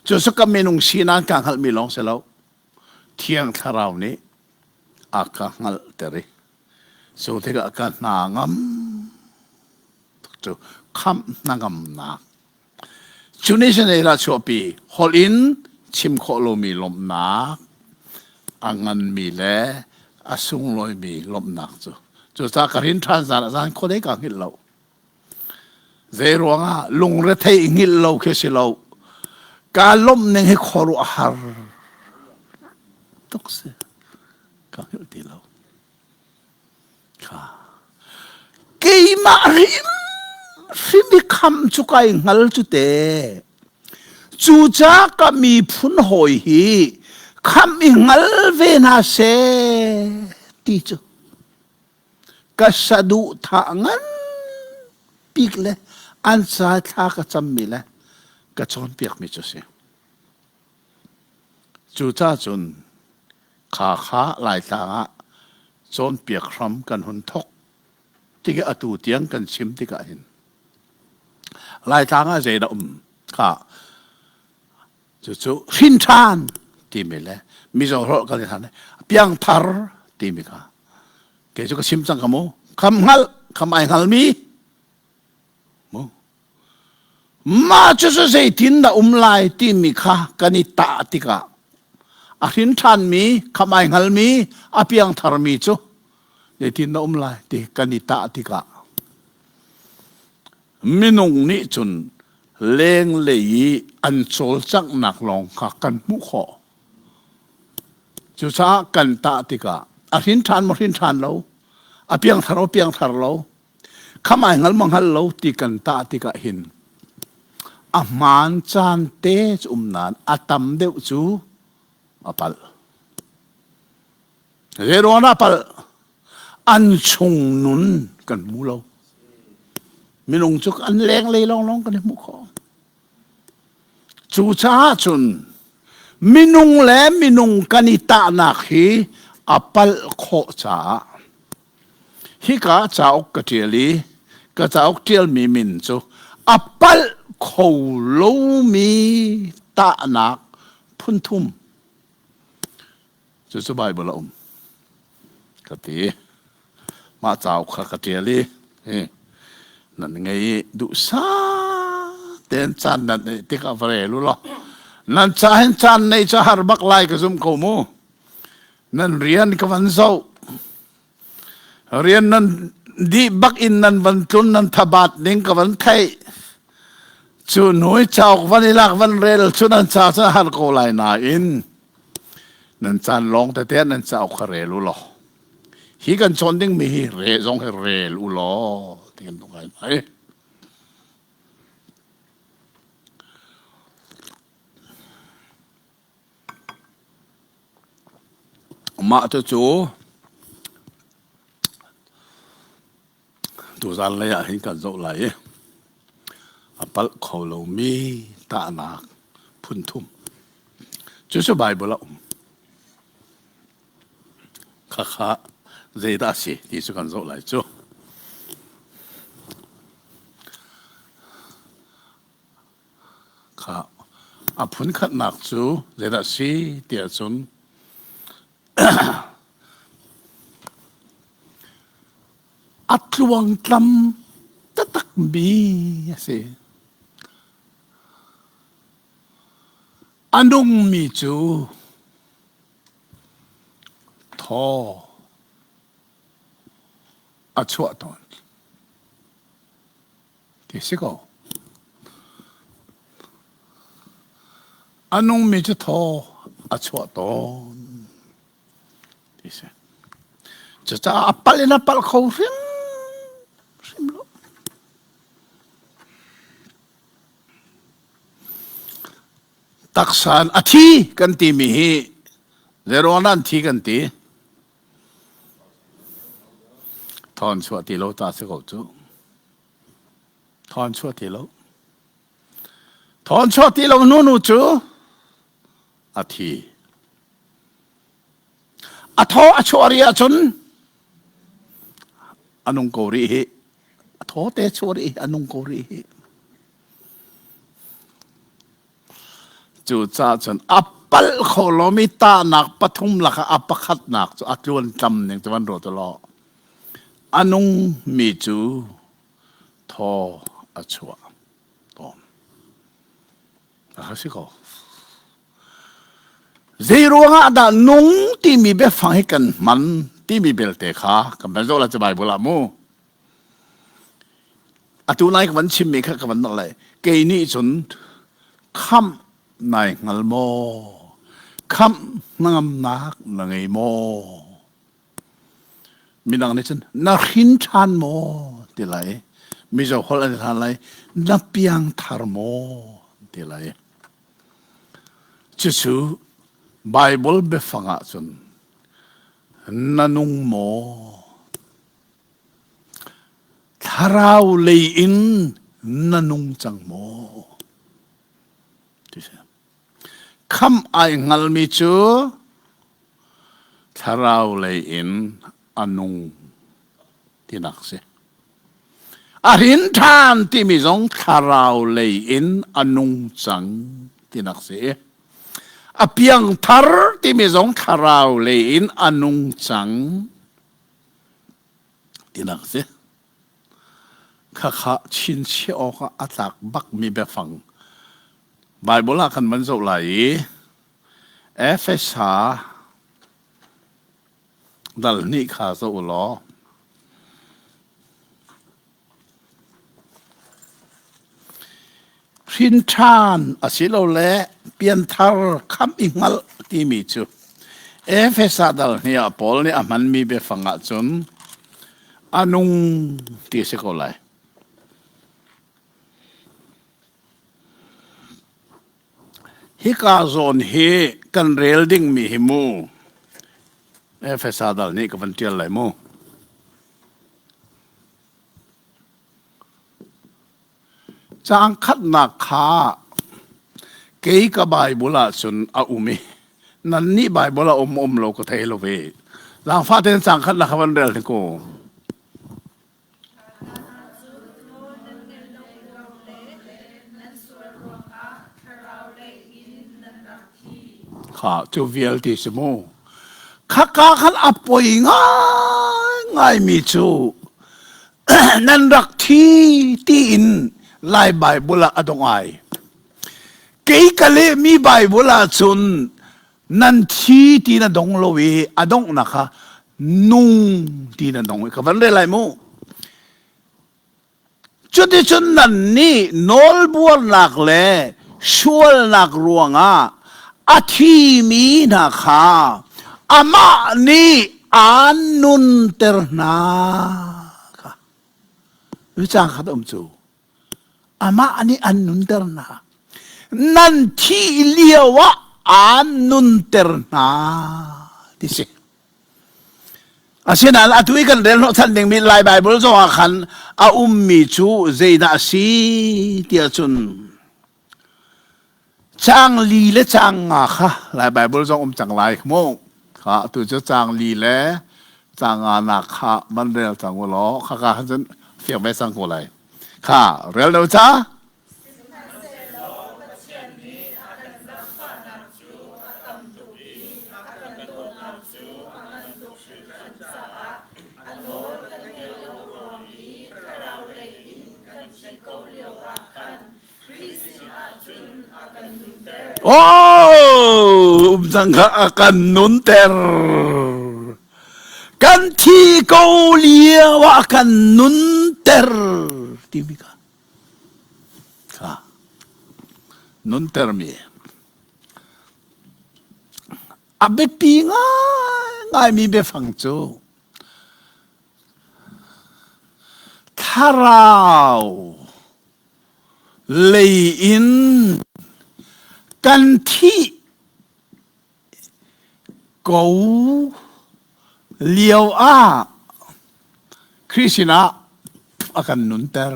cucu ka minung sinan ka hngalhmi lawng si lo Thiang Thlarau nih a ka hngalhter i cu tikah ka hna ngam cu khamh hnangamnak. Cu nih cun zeidah chuahpi? Holh in chim khawh lomi lawmhnak, a nganmi le a sunglawimi lawmhnak cu. Cucaah ka rin ṭhan zan ah zan khuadei kaa hngilh lo. Zei ruangah lungrethei i hngilh lo khi si lo. Kaa lawmh ning hi khuaruahhar tuk si. Ka hngilh ti lo. Keimah hrimhrim i kham cu kai hngal cu te. Cucaah ka miphun hawi hi kham i hngal ve hna seh ti cu ka saduhthah ngan bik le an ca thla ka cammi le ka cawnpiakmi cu a si. Cucaah cun kha kha Laitlang ah cawnpiak hram kan hun thawk tikah atu tiang kan chim tikah hin Laitlang ah zeidah um kha cucu hrin ṭhan timi le Mizo holh kan i than piangthar timi kha kei cu ka chim cang ka mu kham hngalh kham ai hngalmi mu Mah cucu zeitindah um lai timi kha kan i tah tikah a hrin ṭhanmi, khamh ai hngalmi, a piangtharmi cu zeitindah um lai ti kan i tah tikah minung nih cun lenglei i an cawlcanghnak lawng kha kan hmuh khawh. Cucaah kan tah tikah a hrin ṭhan maw hrin ṭhan lo, a piangthar maw piangthar lo, Kham ai hngal maw hngal lo ti kan tah tikah hin a hmaan caan te cu um nain a tam deuh cu a palh. Zeiruang dah palh? An chung nun kan hmu lo. Minung cu an lenglei lawnglawng kan i hmuh khawh. Cucaah cun minung le minung kan i tahnak hi a palh khawh caah Hika cauk ka ṭial i ka cauk ṭialmi min cu a palh kho lomi tahnak phunthum cucu Baibal a um ka ti. Mah cauk kha ka ṭial i nan ngei i duhsah tein caan nan neih tikah va rel u law nan ca hin caan neih cu har bak lai ka zum ko mu. Nan rian ka van zoh. Rian nan dih bak in nan van tlun nan thabat ning ka van theih. Cu hnu i cauk van i lak van rel cu nan ca cu har ko lai nain nan caan lawng tete nan cauk kha rel u law. Hi kan cawn dingmi hi re zong hi rel u law ti kan duh ngai ngai. Mah cucu tuzaan lei ah hin kan zoh lai i a palh kho lomi tahnak phunthum. Cucu Baibal a um. Khakha zeidah a si ti cu kan zoh lai cu. Kha a phunkhatnak cu zeidah a si tiah cun a tluangtlam taktakmi a si. A nungmi cu thaw a chuah tawn. Ti si ko. A nungmi cu thaw a chuah tawn. Ti si. Cucaah a palh in a palh kho hrim hrim lo. Taksa in a thi kan timi hi zeiruang dah an thi kan ti? Thawn chuah ti lo ta si ko cu. Thawn chuah ti lo. Thawn chuah ti lo nu nu cu a thi. A thaw a chuah rih ahcun a nung ko rih hi. A thaw te chuah rih hi a nung ko rih hi. Cucaah cun a palh kho lomi tahnak pathum lakah a pakhatnak cu a tluantlam ning cu van ruat u law a nungmi cu thaw a chuah tawn. A si ko. Zei ruangah dah nung timi biafang hi kan hman timi belte kha kan van zoh la cu Bible ah mu. Atu nai ka van chimmi kha ka van nak lai. Kei nih cun khamh nai hngal maw? Khamh hnangamnak na ngei maw? Midang nih cun na hrin ṭhan maw ti lai. Mizo holh an hlan lai. Na piang thar maw ti lai. Cucu Bible biafang ah cun na nung maw? Thlarau lei in na nung cang maw? Ti si. Khamh ai hngalmi cu thlarau lei in a nung tinak si. A hrin ṭhan timi zong thlarau lei in a nung cang tinak si. A piangthar timi zong thlarau lei in a nung cang tinak si. Khakha chinchiah awkah a tlak bakmi biafang Bible ah kan van zoh lai i Efesa dal hnih kha zoh u law Hrin ṭhan asilole pianthar khamh i hngalh timi cu Efesa dal hnih ah Paul nih a hmanmi biafang ahcun a nung ti a si ko lai. Hika zawn hi kan rel dingmi hi mu Efesa dal nih ka van ṭial lai mu. Caang khatnak kha kei ka Baibal ahcun a um i nannih Baibal a um um lo ka thei lo ve. Zaangfah tein caang khatnak kha van rel hnik u. Kha cu vialte si mu. Khaka khan a poi ngaingaimi cu nan rak thi tiin Lai Baibal ah a dong ai. Kei ka lehmi Baibal ah cun nan thi tiin a dong lo i a donghnak kha nung tiin a dong i ka van rel lai mu. Cuticun nannih nawlbuarnak le sualnak ruangah a thimi hna kha amah nih aan nunter hna kha. Caang khat um cu. Amah nih an nunter hna. Nan thih lio ah aan nunter hna ti si. Asinain atu i kan rel hnawhchan dingmi Lai Baibal zongah khan a ummi cu zeidah a si tiah cun caang li le caang nga kha Lai Baibal zong um cang lai mu. Kha atu cu caang li le caang nga nak kha van rel cang u law khaka khan cun fiang ve cang ko lai. Kha rel lo ca. Sihmanhsehlaw Pathian nih a kan zaangfahnak cu a tam tuk i a kan dawtnak cu a ngan tuk hringhran caah a nawl kan ngaih lo ruang i thlarau lei in kan thih ko lioah khan Khrih sinah cun a kan nunter. Oh, um cang kha a kan nunter. Kan thi ko lio ah a kan nunter timi kha. Kha nuntermi a biapi ngaingaimi biafang cu thlarau lei in kan thih ko lio ah Khrih sinah a kan nunter.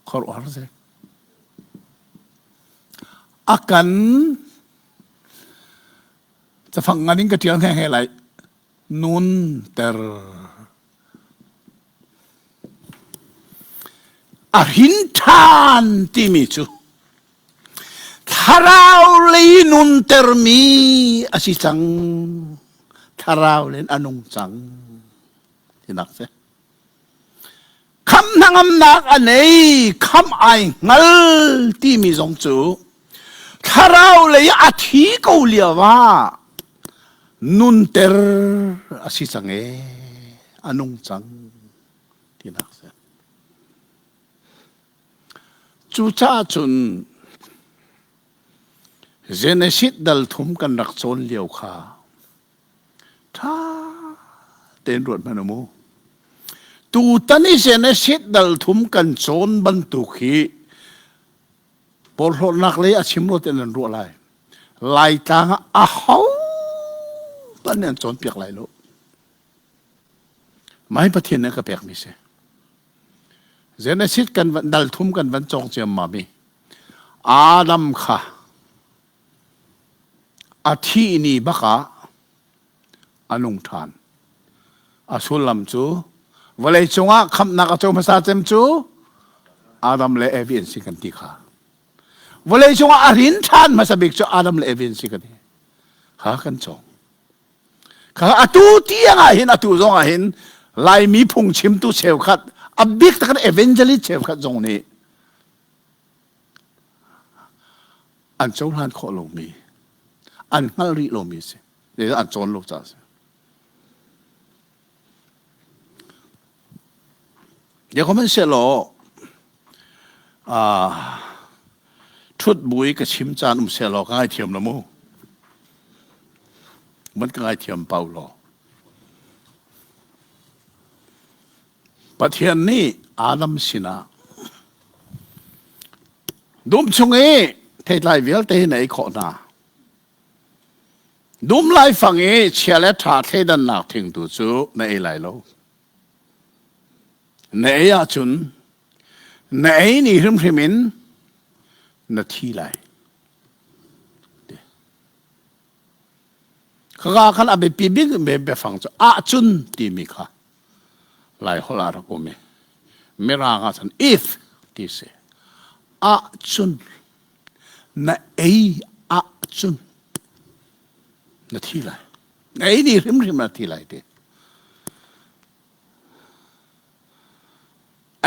Khuaruahhar si. A kan cafang ngan in ka ṭial nghe lai. Nunter. A hrin ṭhan timi cu Thlarau lei nuntermi a si cang. Thlarau len a nung cang. Tinak si. Khamh hnangamnak a nei, khamh ai hngal timi zong cu thlarau lei a thi ko lio ah nunter a si cang e, a nung cang tinak si. Cucaah cun Genesis dal thum kan rak cawn lio kha ṭha tein ruat hmanh u mu. Tutan i Genesis dal thum kan cawn bantuk hi porhlawtnak lei a chim ruat in an ruah lai. Laitlang ah aho hmanh nih an cawnpiak lai lo. Mai Pathian nih a ka pekmi si. Genesis kan van dal thum kan van cawng ciammam i Adam kha a thih ni bak ah a nung ṭhan. A sullam cu vawlei cungah khamhnak a co hmasa cem cu Adam le Evi an si kan ti kha. Vawlei cungah a rin ṭhan hmasa bik cu Adam le Evi an si kan ti. Kha kan cawng. Kha atu tiang ah hin atu zong ah hin Laimi phungchimtu cheukhat a bik tak evangelist cheukhat zong nih an cohlan khawh lomi an hngalh rih lomi a si an cawn lo caah a si Sihmanhsehlaw ṭhut bu i ka chim caan um sehlaw ka ngaithiam lo mu. Man ka ngaithiam pau law. Pathian nih Adam sinah dum chung i theitlai vialte hi na ei khawh hna. Dum laifang i chia le ṭha thleidannak thing tu cu na ei lai lo. Na ei ahcun na ei ni hrimhrim in na thi lai. Khaka khan a biapi bik biafang cu ahcun timi kha Lai holh ah rak um i Mirang ah cun if ti si. Ahcun na ei ahcun na thi lai. Na ei ni hrimhrim na thi lai ti.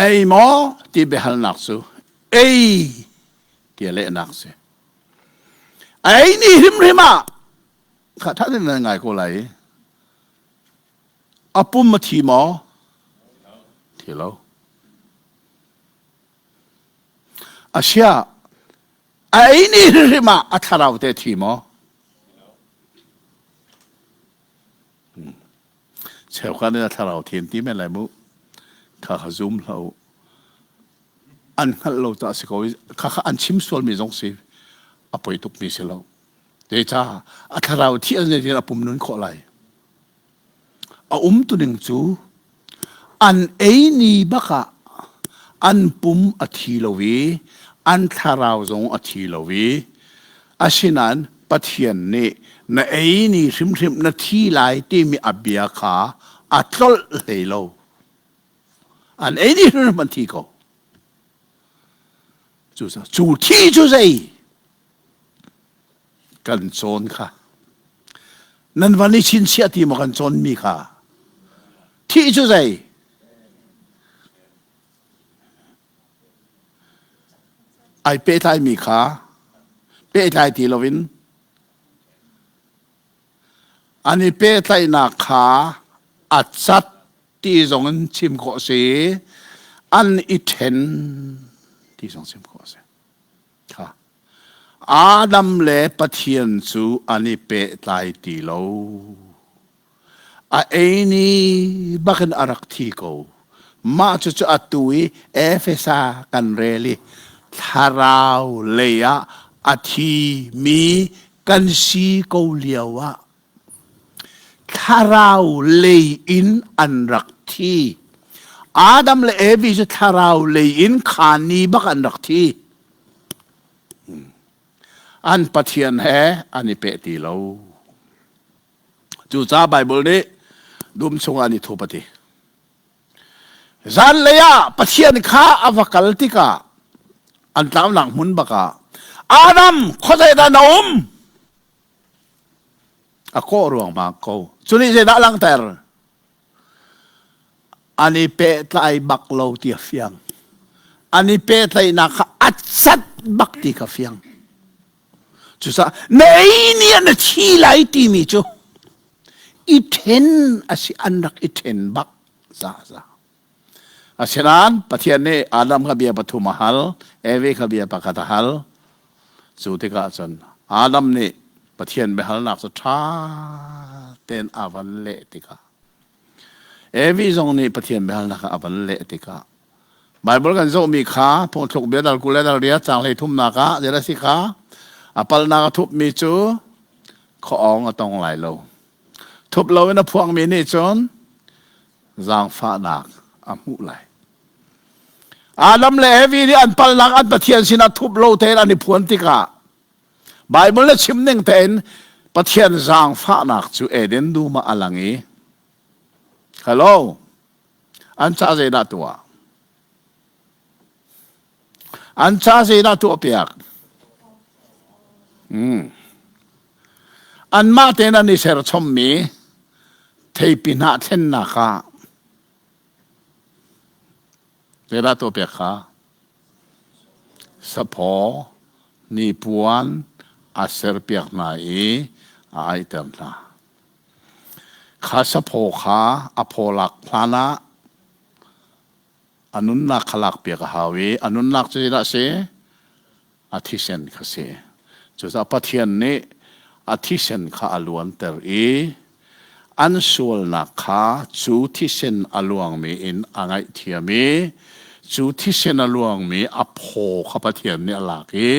Ei maw ti biahalnak cu ei ti lehnak si. Ei ni hrimhrim ah kha tha tein nan ngai ko lai. A pum a thi maw? Thi lo. Asia a ei ni hrimhrim ah a thlarau te thi maw? Hmm. Cheukhat nih a thlarau thiam ti men lai mu. Kha kha zum hlah u. An hngalh lo ta si ko kha kha an chim sualmi zong si a poi tukmi si lo. Zeicah a thlarau thi an zeitin a pum nun khawh lai. A umtuning cu an ei ni bak ah an pum a thi lo i an thlarau zong a thi lo i asinain Pathian nih na ei ni hrimhrim na thi lai timi a bia kha a tlolh hlei lo. An ei ni hrimhrim an thi ko. Cu thi cu zei? Kan cawn kha. Nan van i chinchiah ti maw kan cawnmi kha? Thih cu zei? Ai pehtlaimi kha pehtlai ti loin an i pehtlaihnak kha a cat ti zong in chim khawh si an i ṭhen ti zong chim khawh si. Kha. Adam le Pathian cu an i pehtlai ti lo. A ei ni bakin a rak thi ko. Mah cucu atu i Efesa kan rel i thlarau lei ah a thi mi kan si ko lio ah thlarau lei in an rak thi. Adam le Evi cu thlarau lei in kha ni bak an rak thi. An Pathian he an i peh ti lo. Cucaah Baibal nih dum chungah an i thup a ti. Zanlei ah Pathian kha a va kal tikah an tlaunak hmun bak ah Adam khuazei dah na um? A kawh ruangmang ko. Cu nih zeidah a langhter? An i pehtlai bak lo ti a fiang. An i pehtlaihnak kha a cat bak ti kha fiang. Cucaah na ei ni ah na thi lai timi cu i ṭhen a si an rak i ṭhen bak za za. Asinain Pathian nih Adam kha bia pathum a hal, Evi kha bia pakhat a hal. Cu tikah cun Adam nih Pathian biahalnak cu ṭha tein a van leh tikah Evi zong nih Pathian biahalnak kha a van leh tikah Baibal kan zohmi kha phungthluk bia dal 20 le dal riat caang 33 ah zei a si kha a palhnak a thupmi cu khuaawng a tong lai lo. Thup loin a phuangmi nih cun zaangfahnak a hmuh lai. Adam le Evi nih an palnak an Pathian sinah thup lo tein an i phuan tikah Baibal na chim ning tein Pathian zaangfahnak cu Eden dum ah a lang i Hello an ca zeidah tuah An ca zeidah tuah piak? Hmm. Anmah tein an i serchommi theipi hnah thlennak ah zeidah tuah piak kha? Saphaw, hnipuan a serpiak hna i a aihter hna. Kha saphaw kha a phaw lak hlan ah A nunnak kha lakpiak a hau i a nunnak cu zeidah a si? A thisen kha si. Cucaah Pathian nih a thisen kha a luanter i an sualnak kha cu thisen a luangmi in a ngaihthiam i cu thisen a luangmi a phaw kha Pathian nih a lak i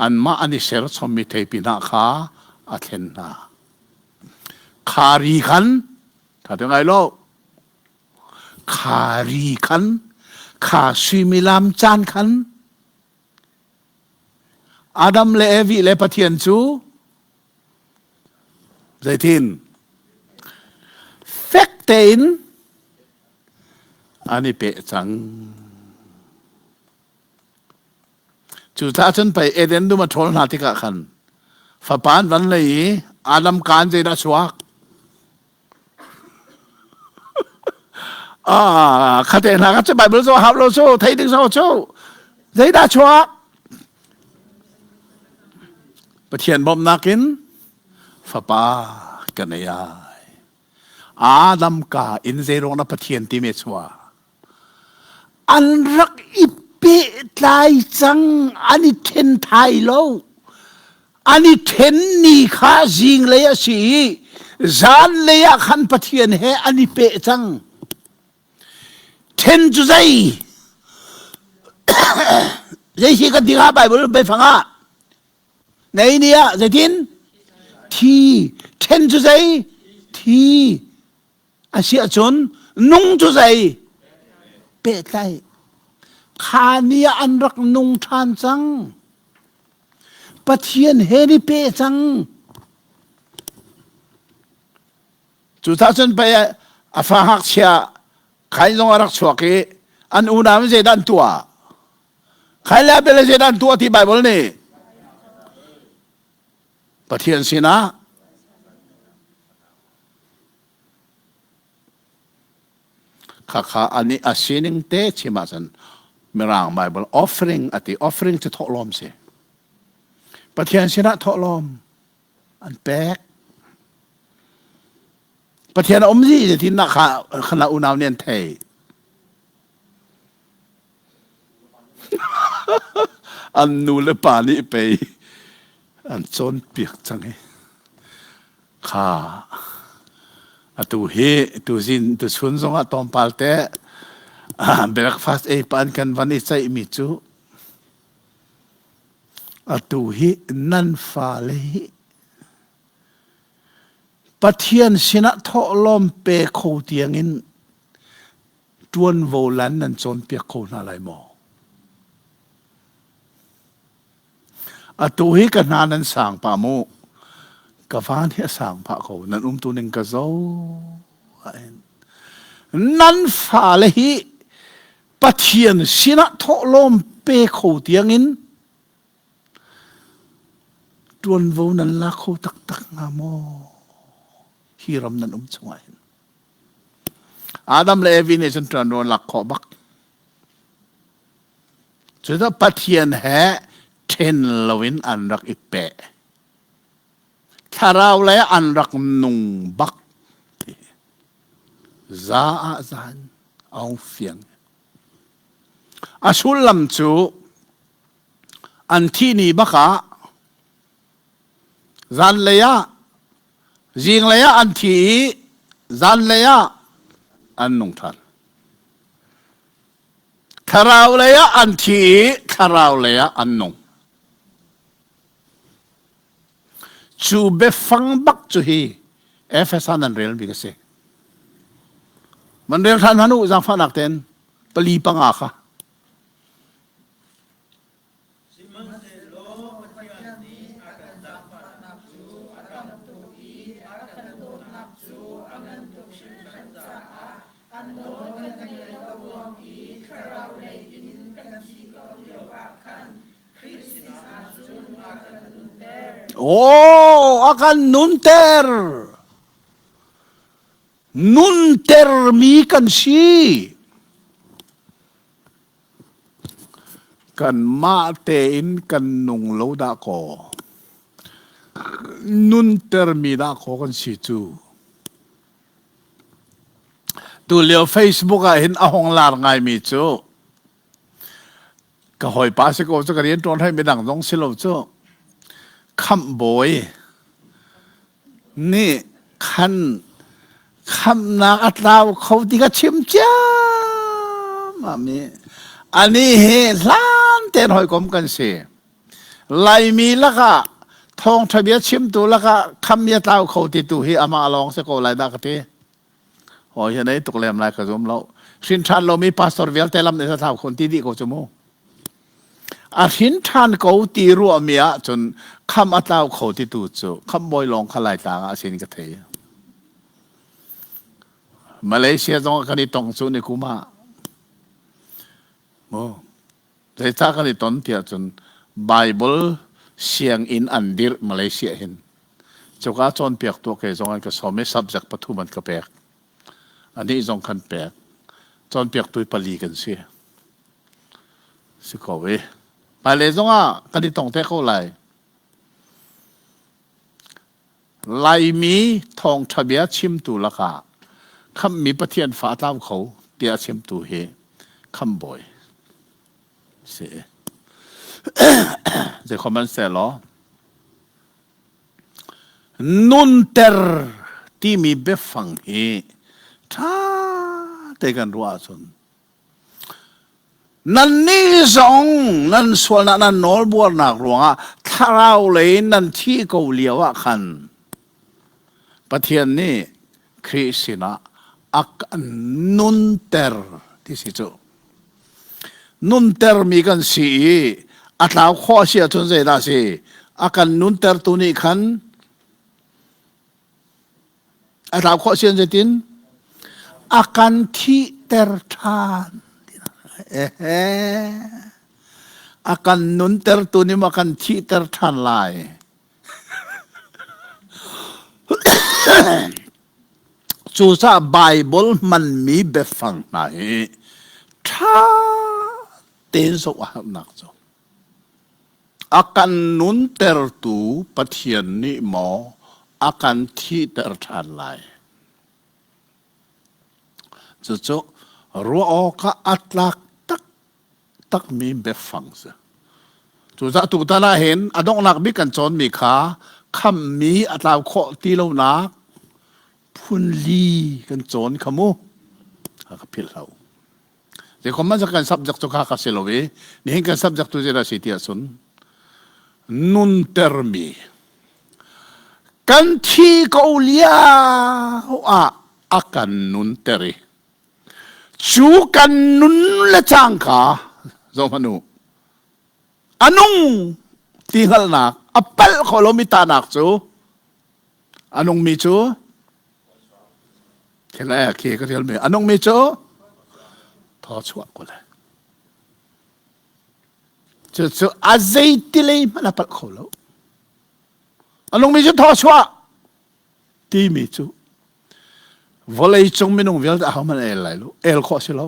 anmah an i serchommi theipi hna kha a thlen hna. Kha ri khan, ṭha te ngai lo, Kha ri khan, kha suimilam caan khan Adam le Evi le Pathian cu zeitin fek tein an i peh cang. Cucaah cun pei Eden dum a ṭhawl hna tikah khan fapa an van lei i Adam kaan zeidah a chuak? Ah, khate hna kha cu Bible cu hau lo cu thei ding so cu zeidah chuak? Pathian bawmhnak in fapa ka nei ai. Adam ka in zeiruang na Pathian ti me chuah? An rak i pehtlai cang, an i ṭhen thai lo. An i ṭhen ni kha zinglei a si i zanlei ah khan Pathian he an i peh cang. Ṭhen cu zei? Zei si kan ti hnga Bible biafang ah? Nei ni ah zeitin? Thi. Ṭhen cu zei? Thi. A si ahcun nung cu zei? Pehtlaih. Kha ni ah an rak nung ṭhan cang. Pathian he ni peh cang. Cucaah cun pei a fa ngakchia Khain zong a rak chuak i an unau in zeidah an tuah? Khain le Abel zeidah an tuah ti Baibal nih? Pathian sinah Khakha ani a sining te chim ahcun Mirang Bible offering ati offering cu thawhlawm si. Pathian sinah thawhlawm an pek. Pathian a um zi ti nak kha khana unau nih an thei. An nu le pa nih pei an cawnpiak cang i kha atu hi tuzin tuchun zongah tlawmpal te breakfast ei pa an kan van i ceihmi cu atu hi nan fale hi Pathian sinah thawhlawm pe kho tiangin ṭuanvo lan nan cawnpiak kho hna lai maw? Atu hi ka hna nan sang pah mu. Ka van hi a sang pah ko. Nan umtu ning ka zo. Nan fale hi Pathian sinah thawhlawm pe kho tiangin ṭuanvo nan la kho taktak hnga maw? Hi ram nan um chungah hin. Adam le Evi nih cun ṭuan rawn lak khawh bak. Cucu Pathian he ṭhen loin an rak i peh. Thlarau le an rak nung bak. Za ah zan a hung fiang. A sullam cu an thih ni bak ah zanlei ah zinglei ah an thi i zanlei ah an nung ṭhan. Thlarau lei ah an thi i thlarau lei ah an nung. Cu biafang bak cu hi Efesa nan rel bik a si. Man rel ṭhan hmanh u zaangfahnak tein pali panga kha. Sihmanhsehlaw Pathian nih a kan zaangfahnak cu a tam tuk i a kan dawtnak cu a ngan tuk hringhran caah a nawl kan ngaih lo ruang i thlarau lei in kan thi ko lioah khan Khrih sinah cun a kan nunter. Aw, a kan nunter. Nuntermi kan si. Kanmah tein kan nung lo dahkaw, nuntermi dahkaw kan si cu. Tulio Facebook ah hin a hung lar ngaimi cu ka hawipa si ko cu ka rian ṭuan hoi midang zong si lo cu khamh bawi nih khan khamhnak a tlau kho ti ka chim ciammam i anih hi hlan tein hawikom kan si. Laimi lakah thawngṭha bia chimtu lakah khammi a tlau kho ti tu hi amah lawng si ko lai dah ka ti. Hawi hi nei tuk lem lai ka zum lo. Hrin ṭhan lomi pastor vialte lam nih thlau khun ti dih ko cu mu. A hrin ṭhan ko ti ruahmi ahcun kham a tlau kho ti tu cu khambawi lawng kha Laitlang ah a sin ka thei. Malaysia zong ah kan i tong cu ni kum ah. Mu. Zeicah kan i ton tiah cun Bible sianginn an dirh Malaysia hin. Cuka cawnpiak tuah ke zong an ka sawm i subject pathum an ka pek. Anih zong kan pek. Cawnpiaktu pali kan si. Si ko i. Hmailei zongah kan i tong te ko lai. Laimi thawngṭha bia chimtu lakah khamhmi Pathian fa a tlau kho tiah chimtu hi khamhbawi si. Zeikhohmanhsehlaw nunter timi biafang hi ṭha te kan ruah ahcun Nannih zong nan sualnak nan nawlbuarnak ruangah thlarau lei in nan thih ko lio ah khan Pathian nih Khrih sinah a kan nunter ti si cu. Nuntermi kan si i a tlau khawh a si ahcun zeidah a si? A kan nuntertu nih khan A tlau khawh sian zeitin? A kan thihter ṭhan. Ehe. A kan nuntertu nih maw a kan thihter ṭhan lai. Cucaah Baibal hmanmi biafang hna hi ṭha tein zoh a herhnak cu. A kan nuntertu Pathian nih maw a kan thihter ṭhan lai? Cucu ruah awkah a tlak taktakmi biafang si. Cucaah tutan ah hin a donghnak bik kan cawnmi kha khamhmi a tlau khawh ti lonak phun li kan cawn kha mu. Ka philh hlah u. Zeikom hmanh kan subject cu kha ka si lo i nihin kan subject tu zeidah si ti ahcun nuntermi kan thi ko lio ah a kan nunter i cu kan nun le cangka zoh hmanh u a nung ti hngalhnak a palh kho lomi tahnak cu a nungmi cu Thil e khi ka rial mi a nung mi cu thaw chuah ko le. Cu cu a zeiti lei hmanh a palh kho lo. A nung mi cu thaw chuah timi cu. Vawlei cung minung vialte ahohmanh a el lai lo. El khawh si lo.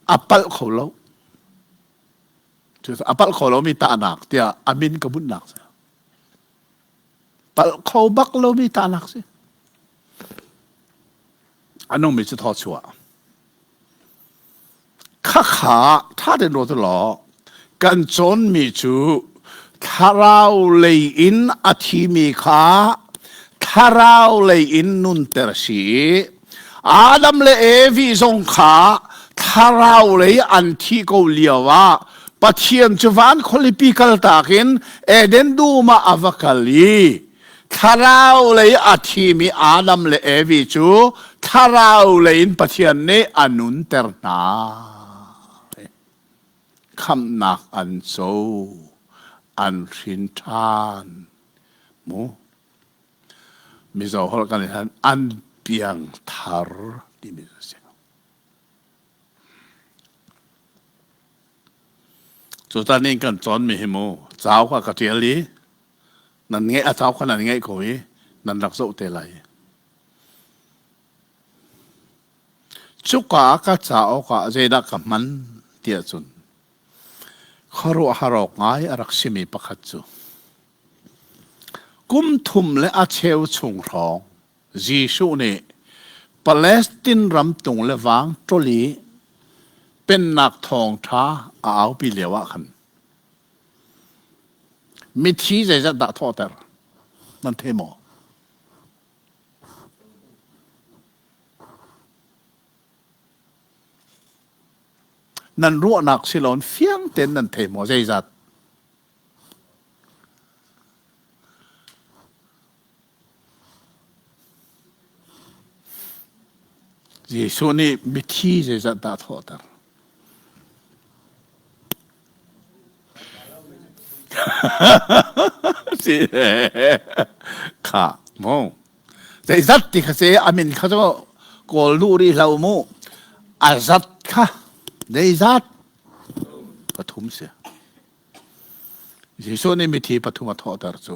A palh kho lo. A palh kho lomi tahnak tiah a min ka bunhnak si. Palh kho bak lomi tahnak si. A nungmi cu thaw chuah. Khakha ṭha tein ruat law kan cawnmi cu thlarau lei in a thimi kha thlarau lei in nunter si i Adam le Evi zong kha thlarau lei an thih ko lio ah Pathian cu van khualipi kaltak in Eden dum ah a va kal i Thlarau lei a thimi Adam le Evi cu thlarau lei in Pathian nih a nunter hna. Khamhnak an co, an hrin ṭhan. Mu. Mizo holh kan i an piang thar timi a si. Cu tan in kan cawnmi hi mu cau kha ka ṭial i nan ngeih a cau kha nan ngeih ko i nan rak zoh te lai. Cuka ka cauk ah zeidah ka hman tiah cun khuaruahhar awk ngai a rak simi pakhat cu kum thum le a cheu chung hrawng Jesuh nih Palestine ram tung le vang ṭol i pennak thawngṭha a aupi lio ah khan mithi zeizat dah thawhter nan thei maw? Nan ruahnak siloin fiang tein nan thei maw zeizat? Jesuh nih mithi zeizat dah a thawhter? Si kha mu. Zeizat ti kha si a min kha cu kawl duh rih hlah u mu. A zat kha zeizat pathum si. Jesuh nih mithi pathum a thawhter cu.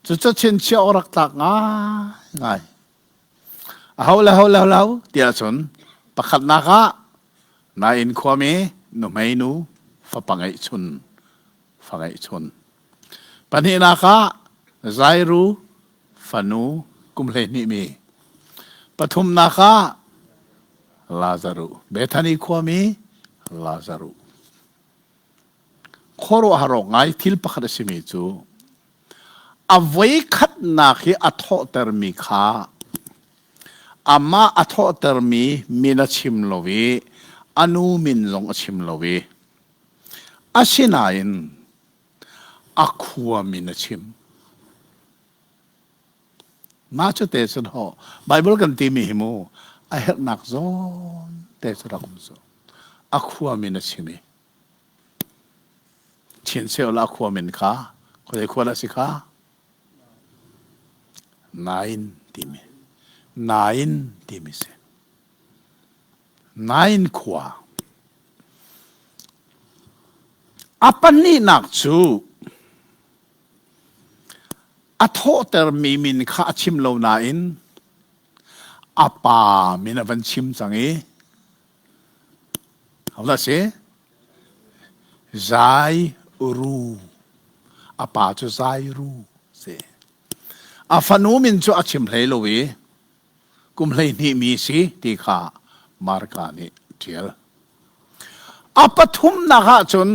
Cucu chinchiah awk rak tlak ngaingai. Aho le ho le ho tiah cun pakhatnak ah nain khuami nuhmei nu fapa ngeihchun fa ngeihchun. Pahnihnak ah Zairu fanu kum 12 mi. Pathumnak ah Lazaruh Bethany khuami Lazaruh. Khuaruahhar awk ngai thil pakhat a simi cu a voikhatnak hi a thawhtermi kha amah a thawhtermi min a chim lo i a nu min zong a chim lo i asinain a khua min a chim. Mah cu te cun ho Bible kan timi hi mu a herhnak zawn te cu rak um cu. A khua min a chim i Chincheu la khua min kha khuazei khua dah si kha? Nain timi. Nain timi si. Nain khua. A pahnihnak cu a thawhtermi min kha a chim lo nain a pa min a van chim cang i Hodah si? Zai Ru. A pa cu Zai Ru si. A fanu min cu a chim hlei lo i kum 12 mi si ti kha Marka nih ṭial. A pathumnak ah cun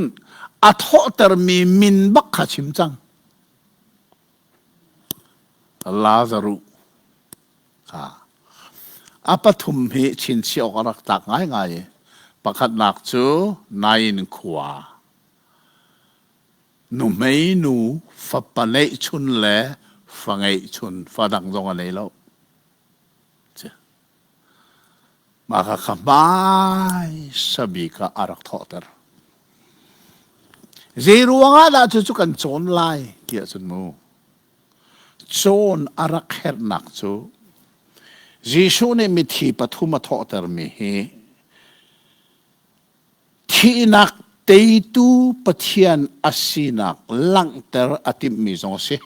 a thawhtermi min bak kha chim cang. Lazaruh kha a pathum hi chinchiah awk a rak tlak ngaingai i pakhatnak cu Nain khua nuhmei nu fapa neihchun le fa ngeihchun fa dang zong a nei lo. Mah kha kha hmaisa bik ah a rak thawhter. Zei ruangah dah cucu kan cawn lai tiah cun mu Cawn a rak herhnak cu Jesuh nih mithi pathum a thawhtermi hi thihnak teitu Pathian a sinak langhter a timhmi zong a si.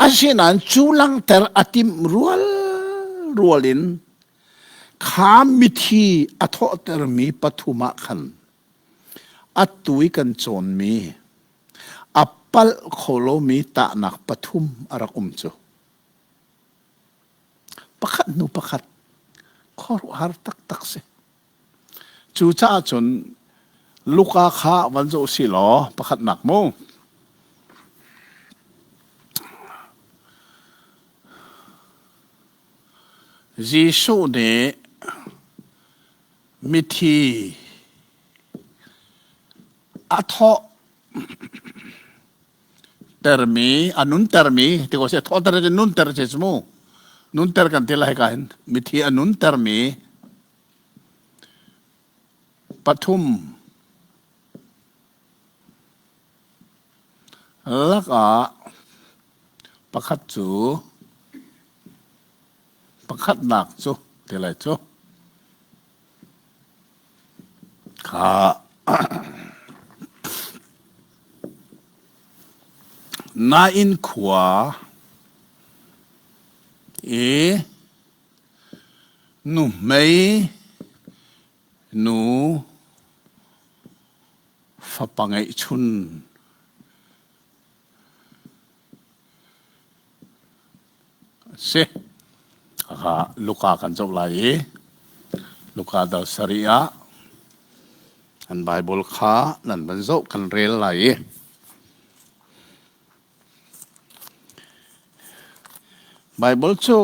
Asinain cu langhter a timh rual rual in kha mithi a thawhtermi pathum ah khan atu i kan cawnmi a palh kho lomi tahnak pathum a rak um cu. Pakhat hnu pakhat khuaruahhar taktak si. Cucaah cun Luka kha van zoh si law pakhatnak mu. Jesuh nih mithi a thawh termi a nuntermi ti ko seh thawhter cu nunter si cu mu nunter kan ti lai ka hin mithi a nuntermi pathum lakah pakhat cu pakhatnak cu ti lai cu Kha Nain khua i nuhmei nu fapa ngeihchun A si. Kha Luka kan zoh lai i Luka dal sarih ah an Baibal kha nan van zoh kan rel lai i Baibal cu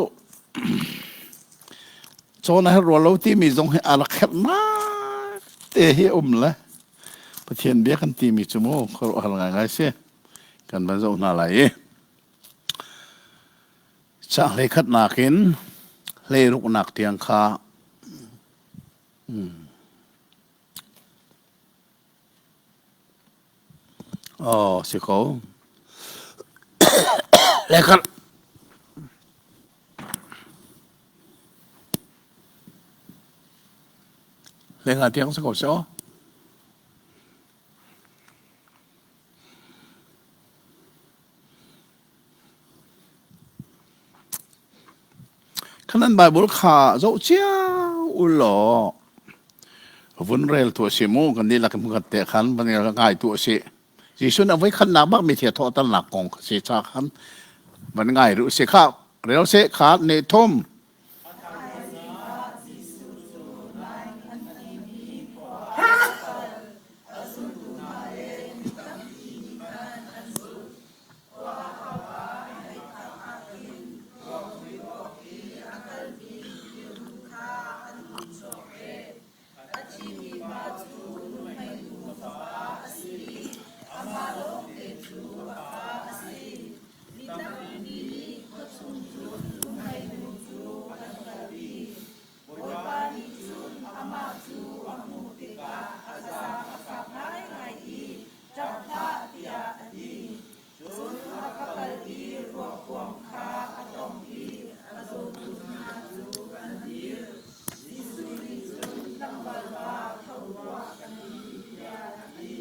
cawn a herh rua lo timi zong hi a rak herhnak te hi a um le Pathian bia kan timi cu mu khuaruahhar ngaingai si. Kan van zoh hna lai i Caang hleikhatnak in hleiruknak tiang kha Oh, si ko. Hleikhat. Hleinga tiang si ko si aw. Khan an Bible kha zoh cio u law vun rel tu a si mu kan dihlak in hmunkhat te khan van ngai tu a si. Jesuh nih a voi khatnak bak mi thia thawhternak kong kha si ca khan van ngai rih u si kha rel seh kha ne thum. A thimi pa cu nuhmeinu fapa a si i amah lawngte cu a fa a si. Mi tampi nih khuachung cun nuhmeinu cu an kalpi. Bawipa nih cun amah cu a hmuh tikah a zaang a fak ngaingai i, Ṭap hlah, tiah a ti. Cun a va kal i ruakkuang kha a tawngh i a zawtu hna cu an dir. Jesuh nih cun, Tlangval pa, tho tuah, ka ti, tiah a ti.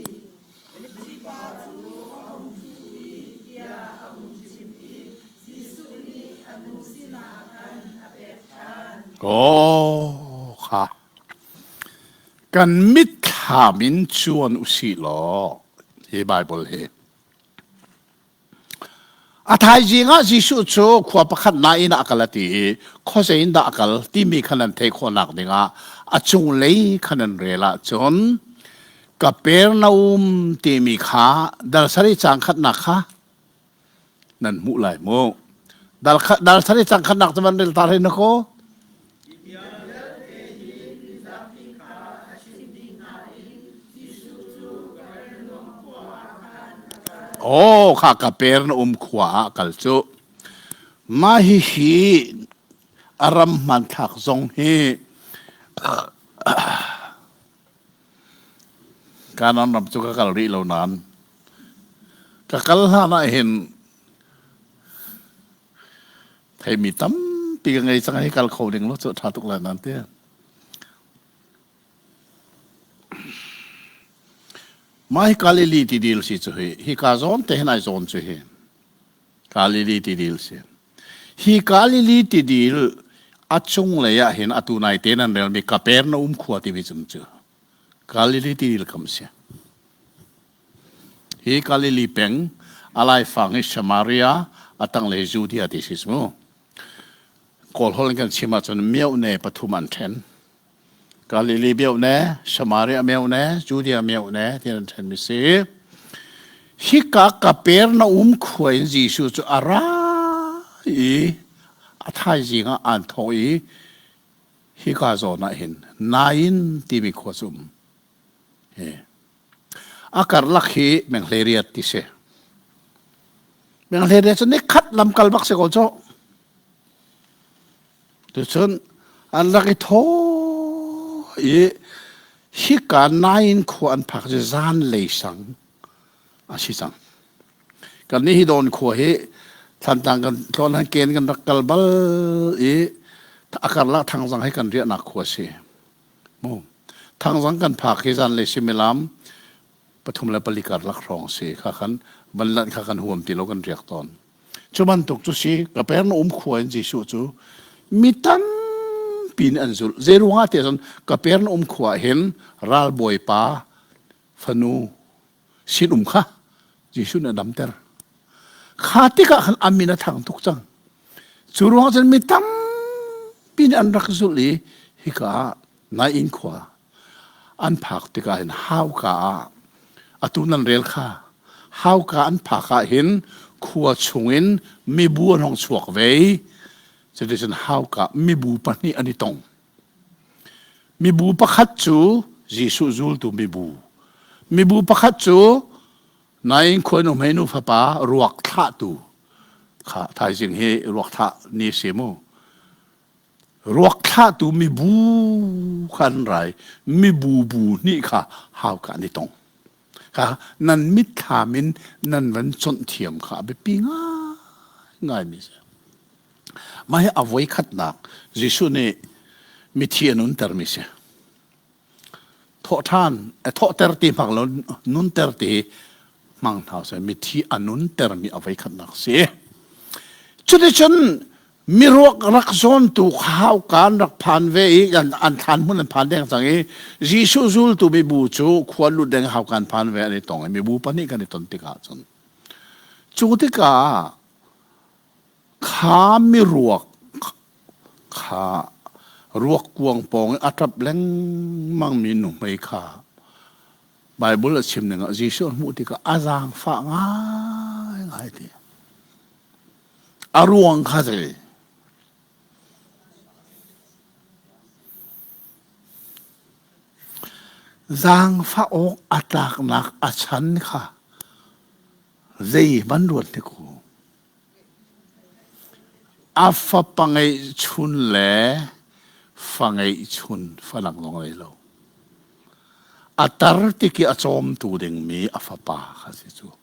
Mipa cu a hung ṭhu i bia a hung chim i Jesuh nih a nu sinah khan a pek ṭhan. Aw kha kan mitthlam in cuan u sih law hi Baibal hi A thaizing ah Jesuh cu khua pakhat nain ah a kal a ti i khuazei in dah a kal timi kha nan theih khawhnak dingah a cunglei kha nan rel ahcun Kapernaum timi kha dal sarih caang khatnak kha nan hmuh lai mu. Dal, dal sarih caang khatnak cu van rel ta hei na kaw. Aw kha ka per na um khua ah kal cu. Mah hihi a ram hmanthlak zong hi Kanan ram cu ka kal rih lo nain ka kal hlan ah hin theimi tampi ka ngei cang hi kal kho ding lo cu ṭha tuk lai nan ti. Mah hi Galilee tidil si cu hi hika zawn te hin ai zawn cu hi. Galilee tidil si. Hi Galilee tidil a cunglei ah hin atu nai te nan relmi Kapernaum khua timi cung cu Galilee tidil kam si. Hi Galilee peng a laifang hi Samaria, a tanglei Judea ti si mu. Kawl holh in kan chim ahcun miohne pathum an ṭhen. Galilee miohne, Samaria miohne, Judea miohne ti an ṭhenmi si. Hika Kapernaum khua in Jesuh cu a ra i a thaizing ah aan thawh i hika zawn ah hin Nain timi khua cu um. Hi. A karlak hi menghleriat ti si. Menghleriat cu nikhat lamkal bak si ko cu. Tucun an rak i thaw i hika Nain khua an phak cu zanlei sang a si cang. Kan nih hi Dawn khua hi Thlantlang kan tlawn han ken kan rak kal bal i a karlak Thangzang hi kan riahnak khua si. Mu. Thangzang kan phak hi zanlei suimilam 3 le 4 karlak hrawng si. Kha khan van lanh kha kan huam ti lo kan riak tawn. Cu bantuk cu si Kapernaum khua in Jesuh cu mi tampi nih an zulh. Zei ruangah tiah cun Kapernaum khua ah hin ralbawipa fanu sinum kha Jesuh nih a damter. Kha tikah khan a min a thang tuk cang. Cu ruangah cun mi tampi nih an rak zulh i hika ah Nain khua an phak tikah hin hauka ah atu nan rel kha hauka an phak ah hin khua chungin mibu an hong chuak ve i cuticun hauka mibu pahnih an i tong. Mibu pakhat cu Jesuh zultu mibu. Mibu pakhat cu Nain khuanu hmeinu fapa ruak thlahtu kha thaizing hi ruak thlah ni si mu. Ruak thlahtu mibu kha an rai mibu bu hnih kha hauka an i tong. Kha nan mitthlam in nan van chonh thiam kha a biapi ngaingai mi si. Mah hi a voikhatnak Jesuh nih mithi a nuntermi si. Thawhṭhan, thawhter ti hmang lo nunter ti hmang hna seh mithi a nuntermi a voikhatnak si. Cuticun miruak rak zawntu hauka an rak phan ve i an, an thlan hmun an phan deng cang i Jesuh zultu mibu cu khua lut deng hauka an phan ve an i tong i mibu pahnih kan i ton tikah cun cu tikah Kha miruak kha ruak kuang pawng i a ṭap lengmangmi nuhmei kha Baibal a chim ning ah Jesuh a hmuh tikah a zaangfah ngaingai ti. A ruang kha zei? Zaangfah awk a tlaknak a chan kha zeihmanh ruat hnik u. A fapa ngeihchun le fa ngeihchun falang zong a ngei lo. A tar tik i a cawmtu dingmi a fapa kha si cu.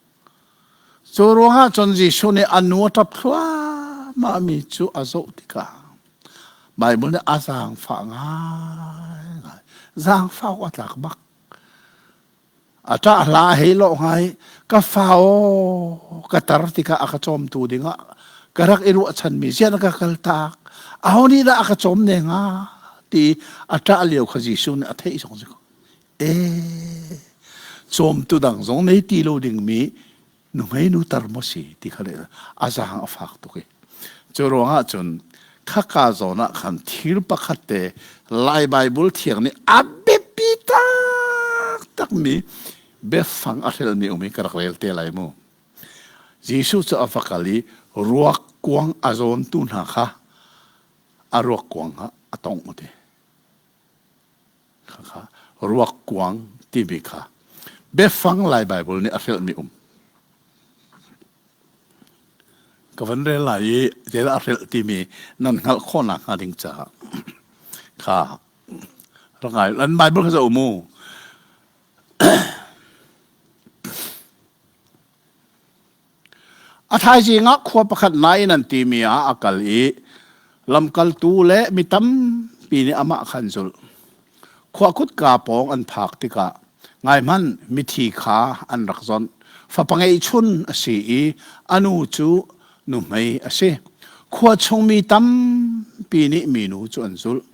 Cu ruangah cun Jesuh nih a nu a ṭap thluahmahmi cu a zoh tikah Baibal nih a zaangfah ngaingai. Zaangfah awk a tlak bak. A ṭah hla a hei lawh hnga i ka fa aw ka tar tikah a ka cawmtu dingah ka rak i ruahchanmi ziah na ka kaltak aho nih dah a ka cawm ne hnga ti a ṭah lio kha Jesuh nih a theih zong si ko e cawmtu dang zong nei ti lo dingmi nuhmei nu tar maw si ti kha le a zaang a fak tuk i cu ruangah cun khaka zawn ah khan thil pakhat te Lai Baibal thiang nih a biapi taktak mi biafang a hrelmi um i ka rak rel te lai mu Jesuh cu a va kal i ruak kuang a zawntu hna kha a ruak kuang kha a tongh ti Khakha ruak kuang timi kha biafang Lai Baibal nih a hrelhmi um. Ka van rel lai i zeidah a hrelh timi nan hngalh khawhnak hnga ding caah kha rak ngai. An Bible kha zoh mu. A thaizing ah khua pakhat nain an timi ah a kal i lamkaltu le mi tampi nih amah kha an zulh. Khua kutka pawng an phak tikah ngaihmanh mithi kha an rak zawnh. Fapa ngeihchun a si i a nu cu Nuhmei a si. Khua chungmi tampi nih minu cu an zulh.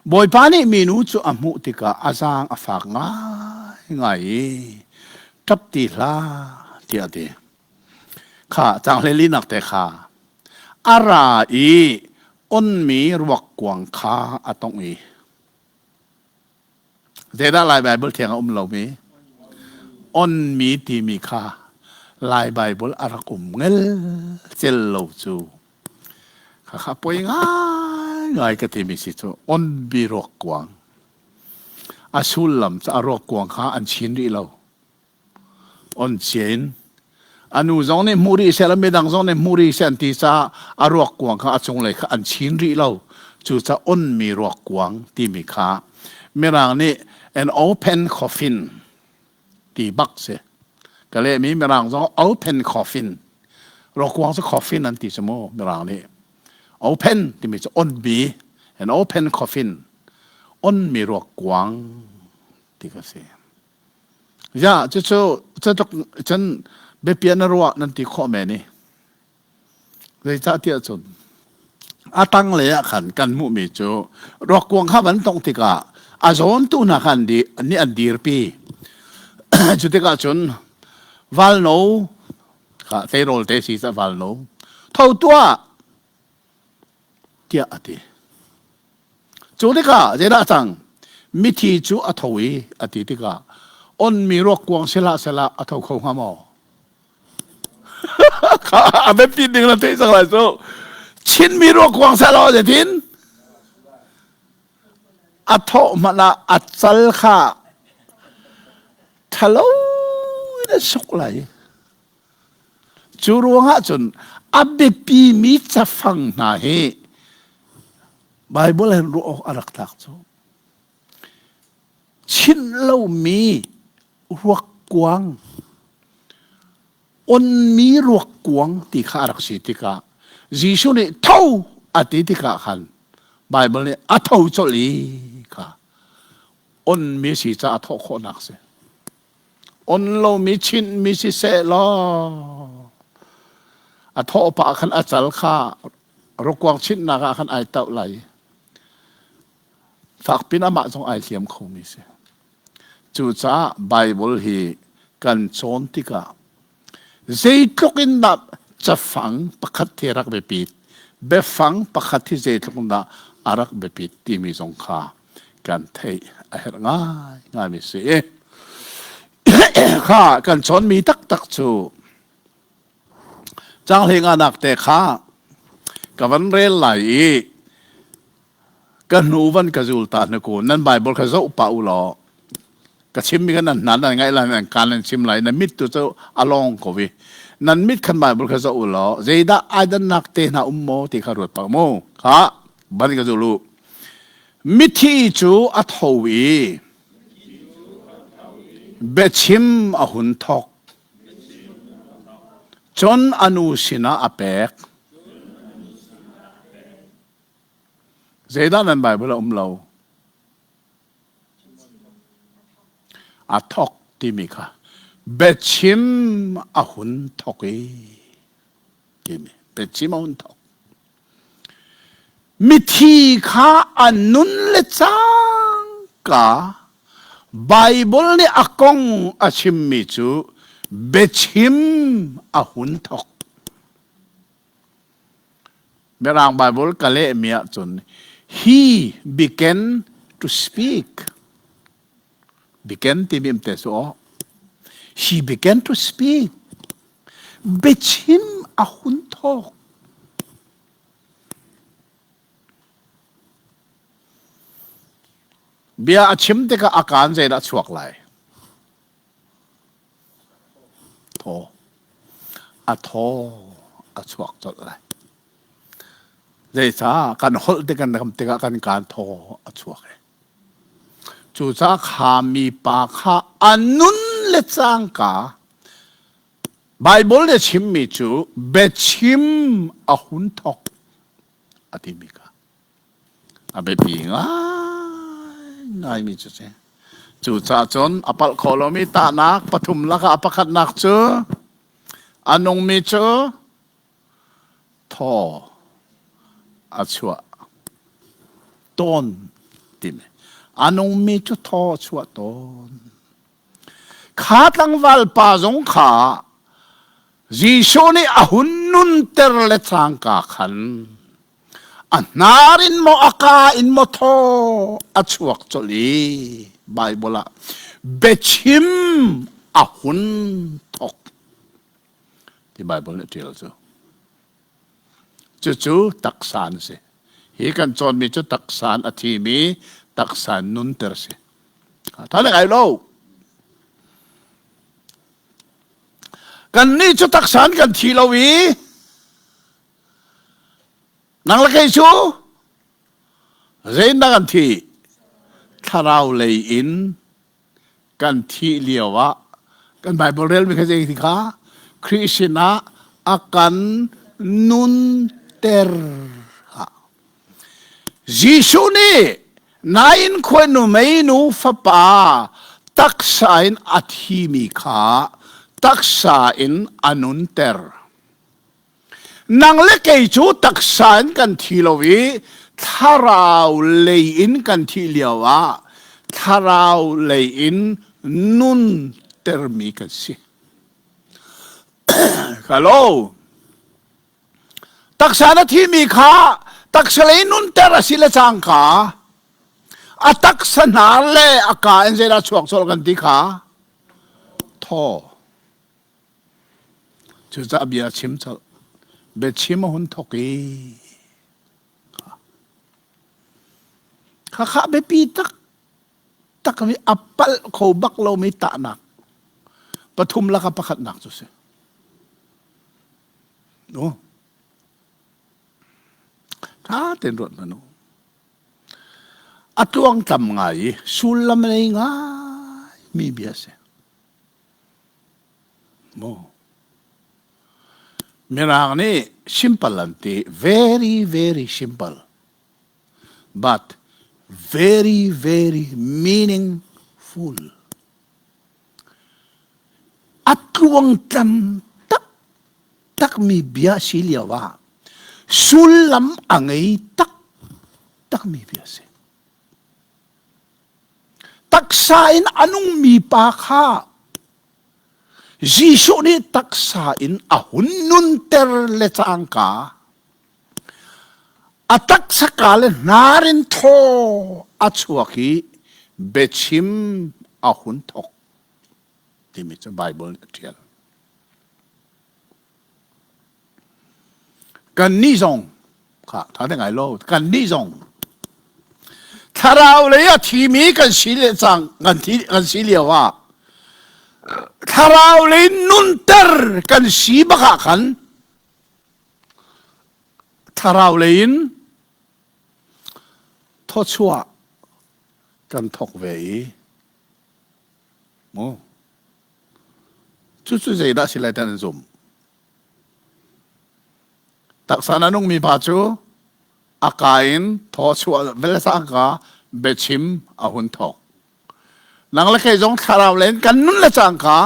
Bawipa nih minu cu a hmuh tikah a zaang a fak ngaingai i ṭap ti hlah tiah a ti. Kha caang hleilinak te kha a ra i onmi ruakkuang kha a tongh i Zeidah Lai Baibal thiang a um lomi? Onmi timi kha Lai Baibal a rak um ngelcel lo cu. Khakha poi ngaingai ka timi si cu onmi ruakkuang. A sullam cu a ruakkuang kha an chin rih lo. On cia in a nu zong nih hmu rih seh le midang zong nih hmu rih seh an ti caah a ruak kuang kha a cunglei kha an chin rih lo. Cucaah onmi ruak kuang timi kha Mirang nih an open coffin ti bak si. Ka lehmi Mirang zong open coffin. Ruak kuang cu coffin an ti cu mu Mirang nih. Open timi cu onmi an open coffin onmi ruak kuang ti ka si. Ya, cucu cutluk cun biapia na ruah nan ti khawh men i. Zeicahtiah cun a tanglei ah khan kan hmuhmi cu ruakkuang kha van tongh tikah a zawntu hna kha an di, nih an dirpi. Cu tikah cun valno kha tleirawl te si ca valno tho tuah tiah a ti. Cu tikah zeidah a cang? Mithi cu a tho i a ti tikah onmi ruakkuang sihlah sehlah a tho kho hnga maw? a biapi ding na theih cang lai cu. Chinmi ruakkuang sehlah zeitin? A thawh hmanh ah a cal kha ṭhalo in a suk lai. Cu ruangah cun a biapimi cafang hna hi Baibal hin ruah awk a rak tlak cu. Chinh lomi ruakkuang, onmi ruakkuang ti kha a rak si tikah Jesuh nih tho a ti tikah khan Baibal nih a tho colh i kha onmi si caah a thawh khawhnak si. On lomi chinhmi siseh law a thawh pah khan a cal kha rukuang chinhnak ah khan ai tauh lai. Fakpin amah zong ai hliam khomi si. Cucaah Bible hi kan cawn tikah zeitluk in dah cafang pakhat hi rak biapit, biafang pakhat hi zeitluk in dah a rak biapit timi zong kha kan theih a herh ngaingaimi si. Kha kan cawnmi taktak cu caanghlei nganak te kha ka van rel lai i ka hnu van ka zul ta hna ku nan Bible kha zoh pah u law ka chimmi kha nan hna nan ngaih lai nan kaan nan chim lai nan mit tu cu a lawng ko i nan mit khan Bible kha zoh u law zeidah ai dannak te hna um maw ti kha ruat pah mu kha ban ka zul u Mithi cu a tho i biachim a hun thawk. Cun a nu sinah a pek. Zeidah nan Bible a um lo? A thawk timi kha biachim a hun thawk i timi biachim a hun thawk. Mithi kha an nun le cangka Baibal nih a kong a chimmi cu biachim a hun thawk. Mirang Baibal ka lehmi ahcun he began to speak. Began timi um te su aw. He began to speak. Biachim a hun thawk. Bia a chim tikah a kaan zeidah a chuak lai? Thaw. A thaw a chuak colh lai. Zeicah kan holh tik kan ram tikah kan kaan thaw a chuak i. Cucaah kha mipa kha a nun le cangka Baibal nih a chimmi cu biachim a hun thawk a timi kha a biapi ngaingaimi cu si. Cucaah cun a palh kho lomi tahnak pathum lakah a pakhatnak cu a nungmi cu. Thaw a chuah tawn timi. A nungmi cu thaw a chuah tawn. Kha tlangval pa zong kha Jesuh nih a hun nunter le cangka khan a hnar in maw a ka in maw thaw a chuak colh i Baibal ah biachim a hun thawk ti Baibal nih a ṭial cu. Cucu taksa an si. Hi kan cawnmi cu taksa in a thimi taksa in nunter a si. Tha le ngai lo. Kannih cu taksa in kan thi lo i nang le kei cu zeindah kan thi? Thlarau lei in kan thih lio ah kan Bible relmi kha zei ti kha Khrih sinah a kan nunter. Jesuh nih nain khuanu meinu fapa taksa in a thimi kha taksa in a nunter. Nang le kei cu taksa in kan thi lo i thlarau lei in kan thih lio ah thlarau lei in nun termi kan si. Hello. Taksa na thimi kha taksa lei nunter a si le cangka a taksa hnar le a ka in zeidah chuak colh kan ti kha thaw. Cucaah bia a chim colh. Biachim a hun thawk i khakha biapi taktak mi a palh kho bak lomi tahnak pathum laka pakhatnak cu si. No. Tha tein ruat hmanh u. A tluangtlam ngai i sullam nei ngai mi bia si. Maw? Mirang nih simple an ti. Very, very simple. But very, very meaningful. A tluangtlam taktakmi bia si lio ah sullam a ngei taktakmi bia si. Taksa in a nungmi pa kha Jesuh nih taksa in a hun nunter le cangka a taksa ka le hnar in thaw a chuak i biachim a hun thawk timi cu Baibal nih a ṭial. Kannih zong kha tha te ngai lo kannih zong thlarau lei a thimi kan si le cang kan thi kan si lio ah thlarau lei nunter kan si bak ah khan thlarau lei in thawchuah kan thawk ve i mu Cucu zeidah si lai ti an zumh. Taksa na nungmi pa cu a ka in thaw chuah vel cangka biachim a hun thawk. Nang le kei zong thlarau len kan nun le cangka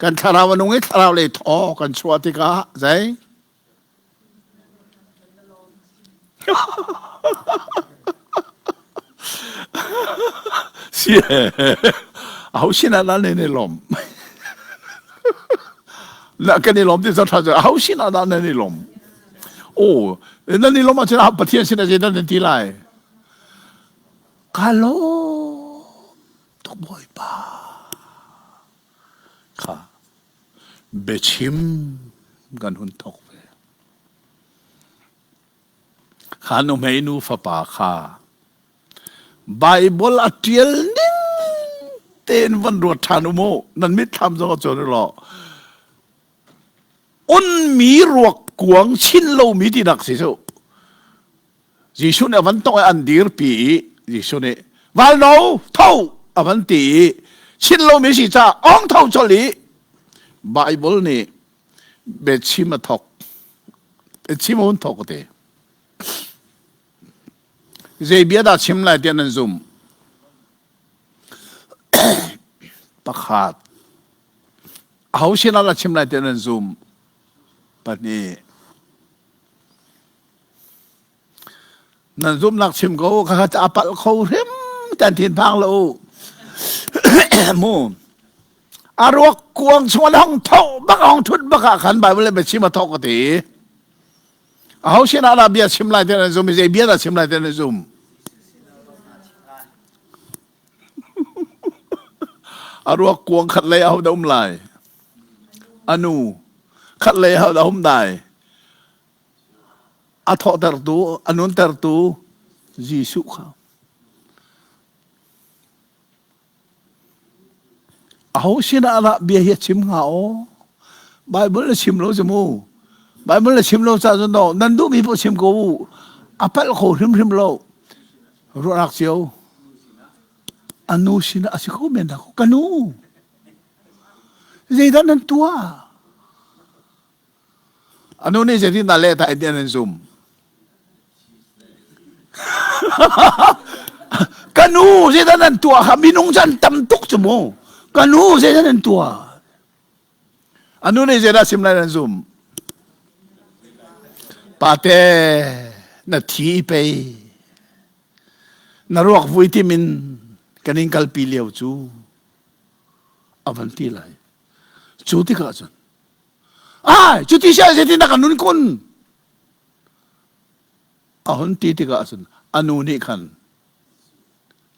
kan thlarau a nung i thlarau lei thaw kan chuah tikah zei Si aho sinah dah nan i lawm? Na kan i lawm ti cu ṭha cu aho sinah dah nan i lawm? Oh, nan i lawm ahcun Pathian sinah zeidah nan ti lai? Ka lawm tuk Bawipa. Kha biachim kan hun thawk ve. Kha nuhmei nu fapa kha Baibal a ṭial ning tein van ruat ṭhan u mu. Nan mitthlam zong a cuan u law. Unmi ruak kuang chin lomi tinak si cu. Jesuh nih a van tongh i an dirpi i Jesuh nih valno tho a van ti i chin lomi si caah ong tho colh i Baibal nih biachim a thawk biachim a hun thawk a ti zei bia dah chim lai tiah nan zumh pakhat aho sinah dah chim lai tiah nan zumh pahnih. Nan zumnak chim ko kha kha a palh kho hrim tan thin phang lo u. Mu. A ruak kuang chung an hong tho bak hong thut bak ah khan Bible le biachim a thok ka ti. A ho sin ah dah bia chim lai ti nan zum i zei bia dah chim lai ti nan zum. A ruak kuang khat lei aho dah um lai? Anu khat lei aho dah um dai? A thawhtertu, a nuntertu Jesuh kha. Aho sinah dah bia hi a chim hnga aw? Bible na chim lo cu mu. Bible na chim lo ca cun no nan duhmi paoh chim ko u. A palh kho hrimhrim lo. Ruahnak cio. A nu sinah a si kho men dah ka nu. Zeidah nan tuah? A nu nih zeitindah leh ta in an zum? Ka nu zeidah nan tuah kha minung can tam tuk cu mu. Ka nu zeidah nan tuah? A nu nih zeidah sim lai nan zum? Pate na thi pei. Na ruak vui timin kan in kalpi lio cu a van ti lai. Cu tikah cun Ai, cuti si ah zeitin dah ka nun kun? A hun ti tikah cun a nu nih khan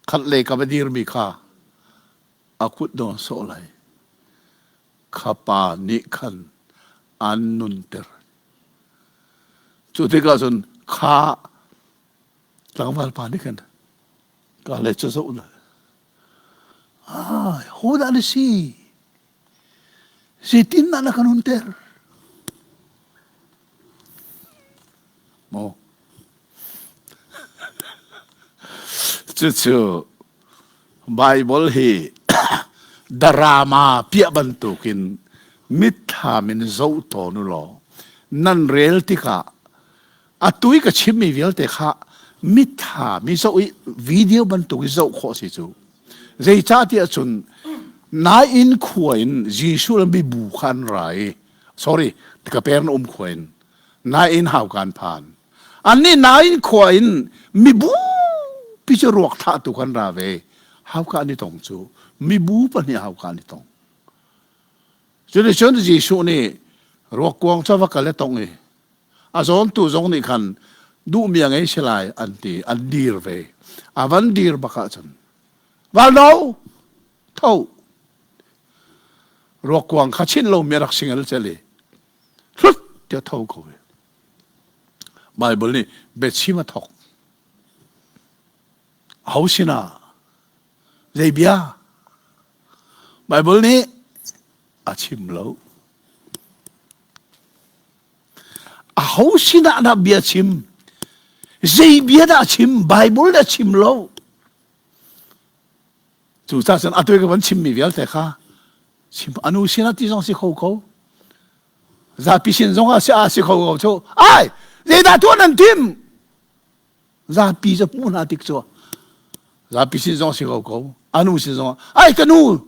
khat lei ka va dirmi kha a kut dawn sawh lai. Kha pa nih khan an nunter. Cu tikah cun kha tlangval pa nih khan ka le cu zoh lai. Ai, ho dah na si? Zeitindah na kan hunter? Maw? Cucu Bible hi drama piah bantukin mitthlam in zoh tawn u law nan rel tikah atu i ka chimmi vialte kha mitthlam i zoh i video bantuk i zoh khawh si cu. Zeicahtiah cun nain khua in Jesuh le mibu kha an ra i sorry Kapernaum khua in nain hau kan phan. Annih nain khua in mibu pi cu ruak thahtu kan ra ve. Hauka an i tong cu mibu pahnih hauka an i tong. Cuticun Jesuh nih ruak kuang cu va kal i tong i a zawntu zong nih khan duhmi a ngei si lai an ti an dir ve a van dir bak ahcun valno tho ruakkuang kha chin lomi a rak singal cel i hlut tiah tho ko ve Bible nih biachim a thok ho sinah zei bia Bible nih a chim lo Aho sinah dah bia chim? Zei bia dah chim? Bible dah chim lo. Cucaah cun atu ka van chimmi vialte kha chim anu sinah ti zong si kho ko. Zapi sin zong ah si ah si kho ko cu. Ai, zeidah tuah nan tim? Zapi cu hmuh hna tik cu zapi sin zong si kho ko. Anu sin zong ai ka nu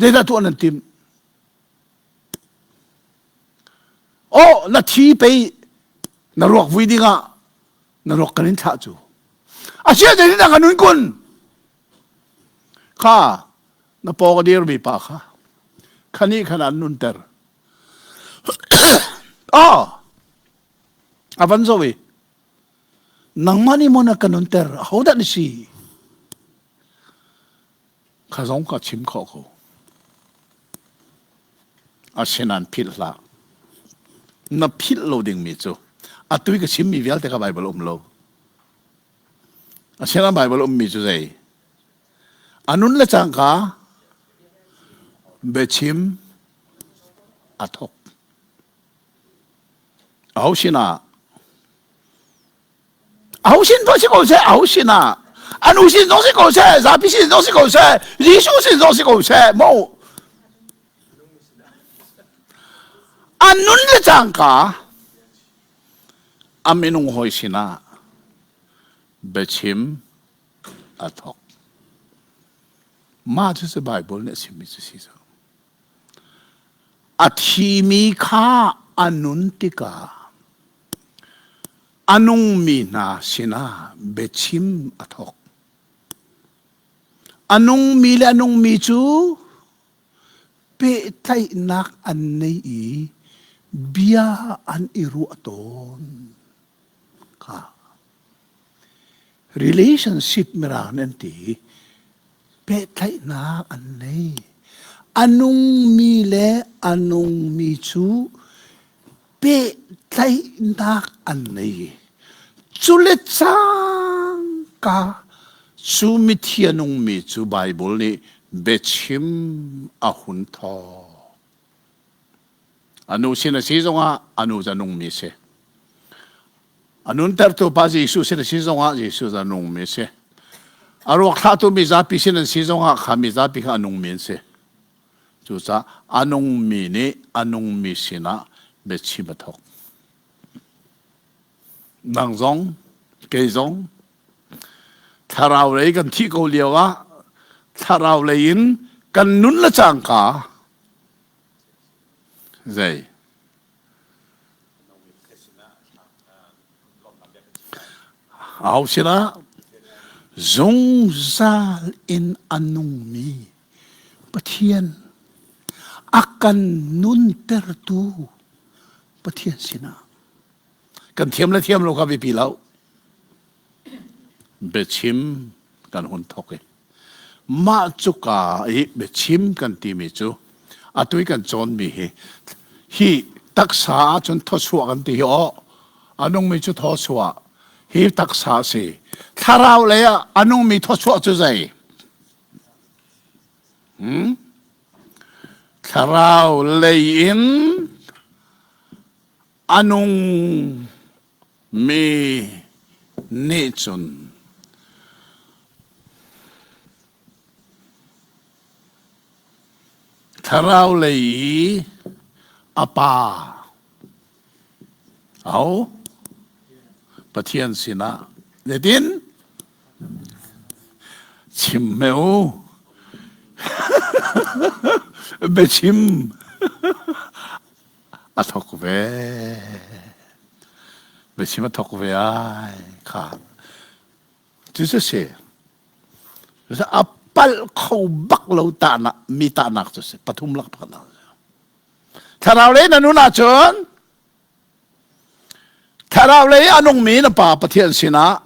zeidah tuah nan tim? Oh, na thi pei na ruak vui dingah na ruak kan in thlah cu. A sia te na kan nun kun. Kha na paw ka dirmi pa kha khani khan an nunter. Oh, a van zo i nangmah nih maw na ka nunter ahodah na si? Kha zong ka chim khawh ko. Asinain philh hlah. Na philh lo dingmi cu atu i ka chimmi vialte kha Baibal um lo. Asinain Baibal ummi cu zei? A nun le cangka biachim a thawk. Aho sinah Aho sin poh si ko seh, aho sin ah anu sin zong si ko seh, zapi sin zong si ko seh, Jesuh sin zong si ko seh, mo. An nun le cangka a minung hawi sinah biachim a thawk. Mah cu cu Bible nih a chimmi cu si cu. A thimi kha a nun tikah. A nungmi hna sinah biachim a thawk. A nungmi le a nungmi cu pehtlaihnak an nei i bia an i ruah tawn. Kha relationship mirang nih an ti pehtlaihnak an nei. A nungmi le a nungmi cu pehtlaihnak an nei. Cule cangka cu mithi a nungmi cu Baibal nih biachim a hun thawk. A nu sin a si zongah a nu cu a nungmi a si. A nuntertu pa Jesuh sin a si zongah Jesuh cu a nungmi a si. A ruak thlahtu mizapi sin an si zongah kha mizapi kha a nungmi an si. Cucaah a nungmi nih a nungmi sinah biachim a thawk. Nang zong, kei zong, thlarau lei kan thih ko lio ah thlarau lei in kan nun le cangka Zei? Aho sinah zungzal in a nungmi Pathian a kan nuntertu Pathian sinah kan thiam le thiam lo kha biapi lo. Biachim kan hun thawk i Mah cuka i biachim kan timi cu atu i kan cawnmi hi hi taksa ahcun thawchuah kan ti hi aw a nungmi cu thawchuah hi taksa a si thlarau lei ah a nungmi thawchuah cu zei hmm? thlarau lei in a nung Mi nih cun thlarau lei i a pa aho Pathian sinah zeitin chim hme u biachim a thok ve. Biachim a thok ve ai kha. Cu cu si. A palh kho bak lo tahnak mi tahnak cu si. Pathum lak pakhat nak. Thlarau lei na nun ahcun thlarau lei a nungmi na pa Pathian sinah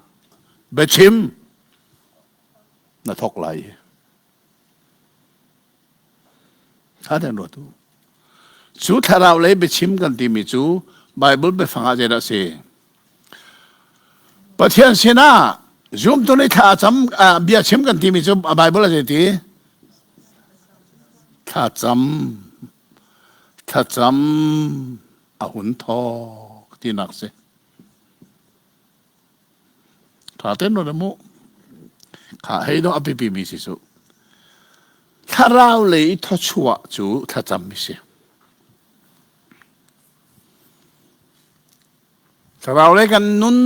biachim na thok lai. Ṭha tein ruat u. Cu thlarau lei biachim kan timi cu Bible biafang ah zeidah a si? Pathian sinah zumtu nih thla cam bia chim kan timi cu Bible ah zei ti? Thlacam thlacam a hun thawk tinak si. Ṭha tein ruat mu. Kha hei dawh a biapimi si cu. Thlarau lei i thawchuah cu thlacam mi si. Thlarau lei kan nun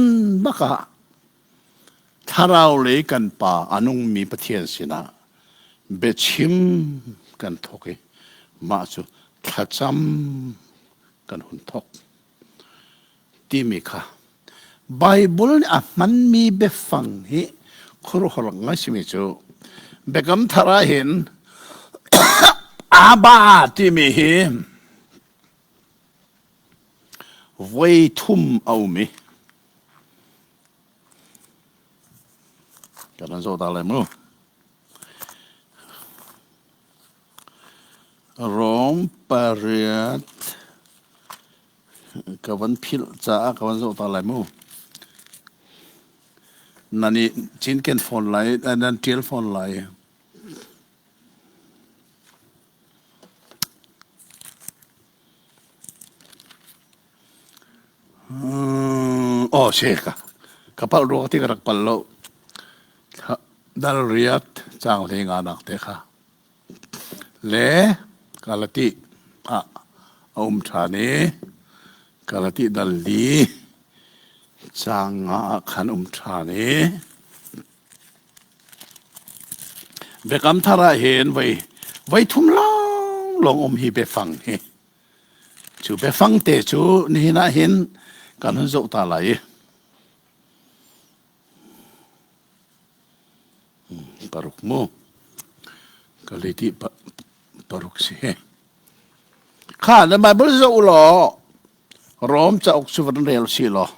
bak ah thlarau lei kan pa a nungmi Pathian sinah biachim kan thawk i mah cu thlacam kan hun thawk. timi kha Baibal nih a hmanmi biafang hi khuaruahhar ngai simi cu Biakam Thar ah hin Abba timi hi voi thum a um i kan zoh ta lai mu. Rom pariat ka van philh caah ka van zoh ta lai mu. Nan i cinken fawn lai, nan ṭial fawn lai. Oh, si ka ka palh rua ti ka rak palh lo. Dal riat caang hlei nga nak te kha. Le Galati ah a um ṭhan i Galati dal li caang nga ah khan um ṭhan i Biakam Thar ah hin voi voi thum lawnglawng um hi biafang hi. Cu biafang te cu nihin ah hin kan hun zoh ta lai i. Paruk mu. Galati paruk si. Kha na Bible zoh u law Rom cauk cu van rel si law.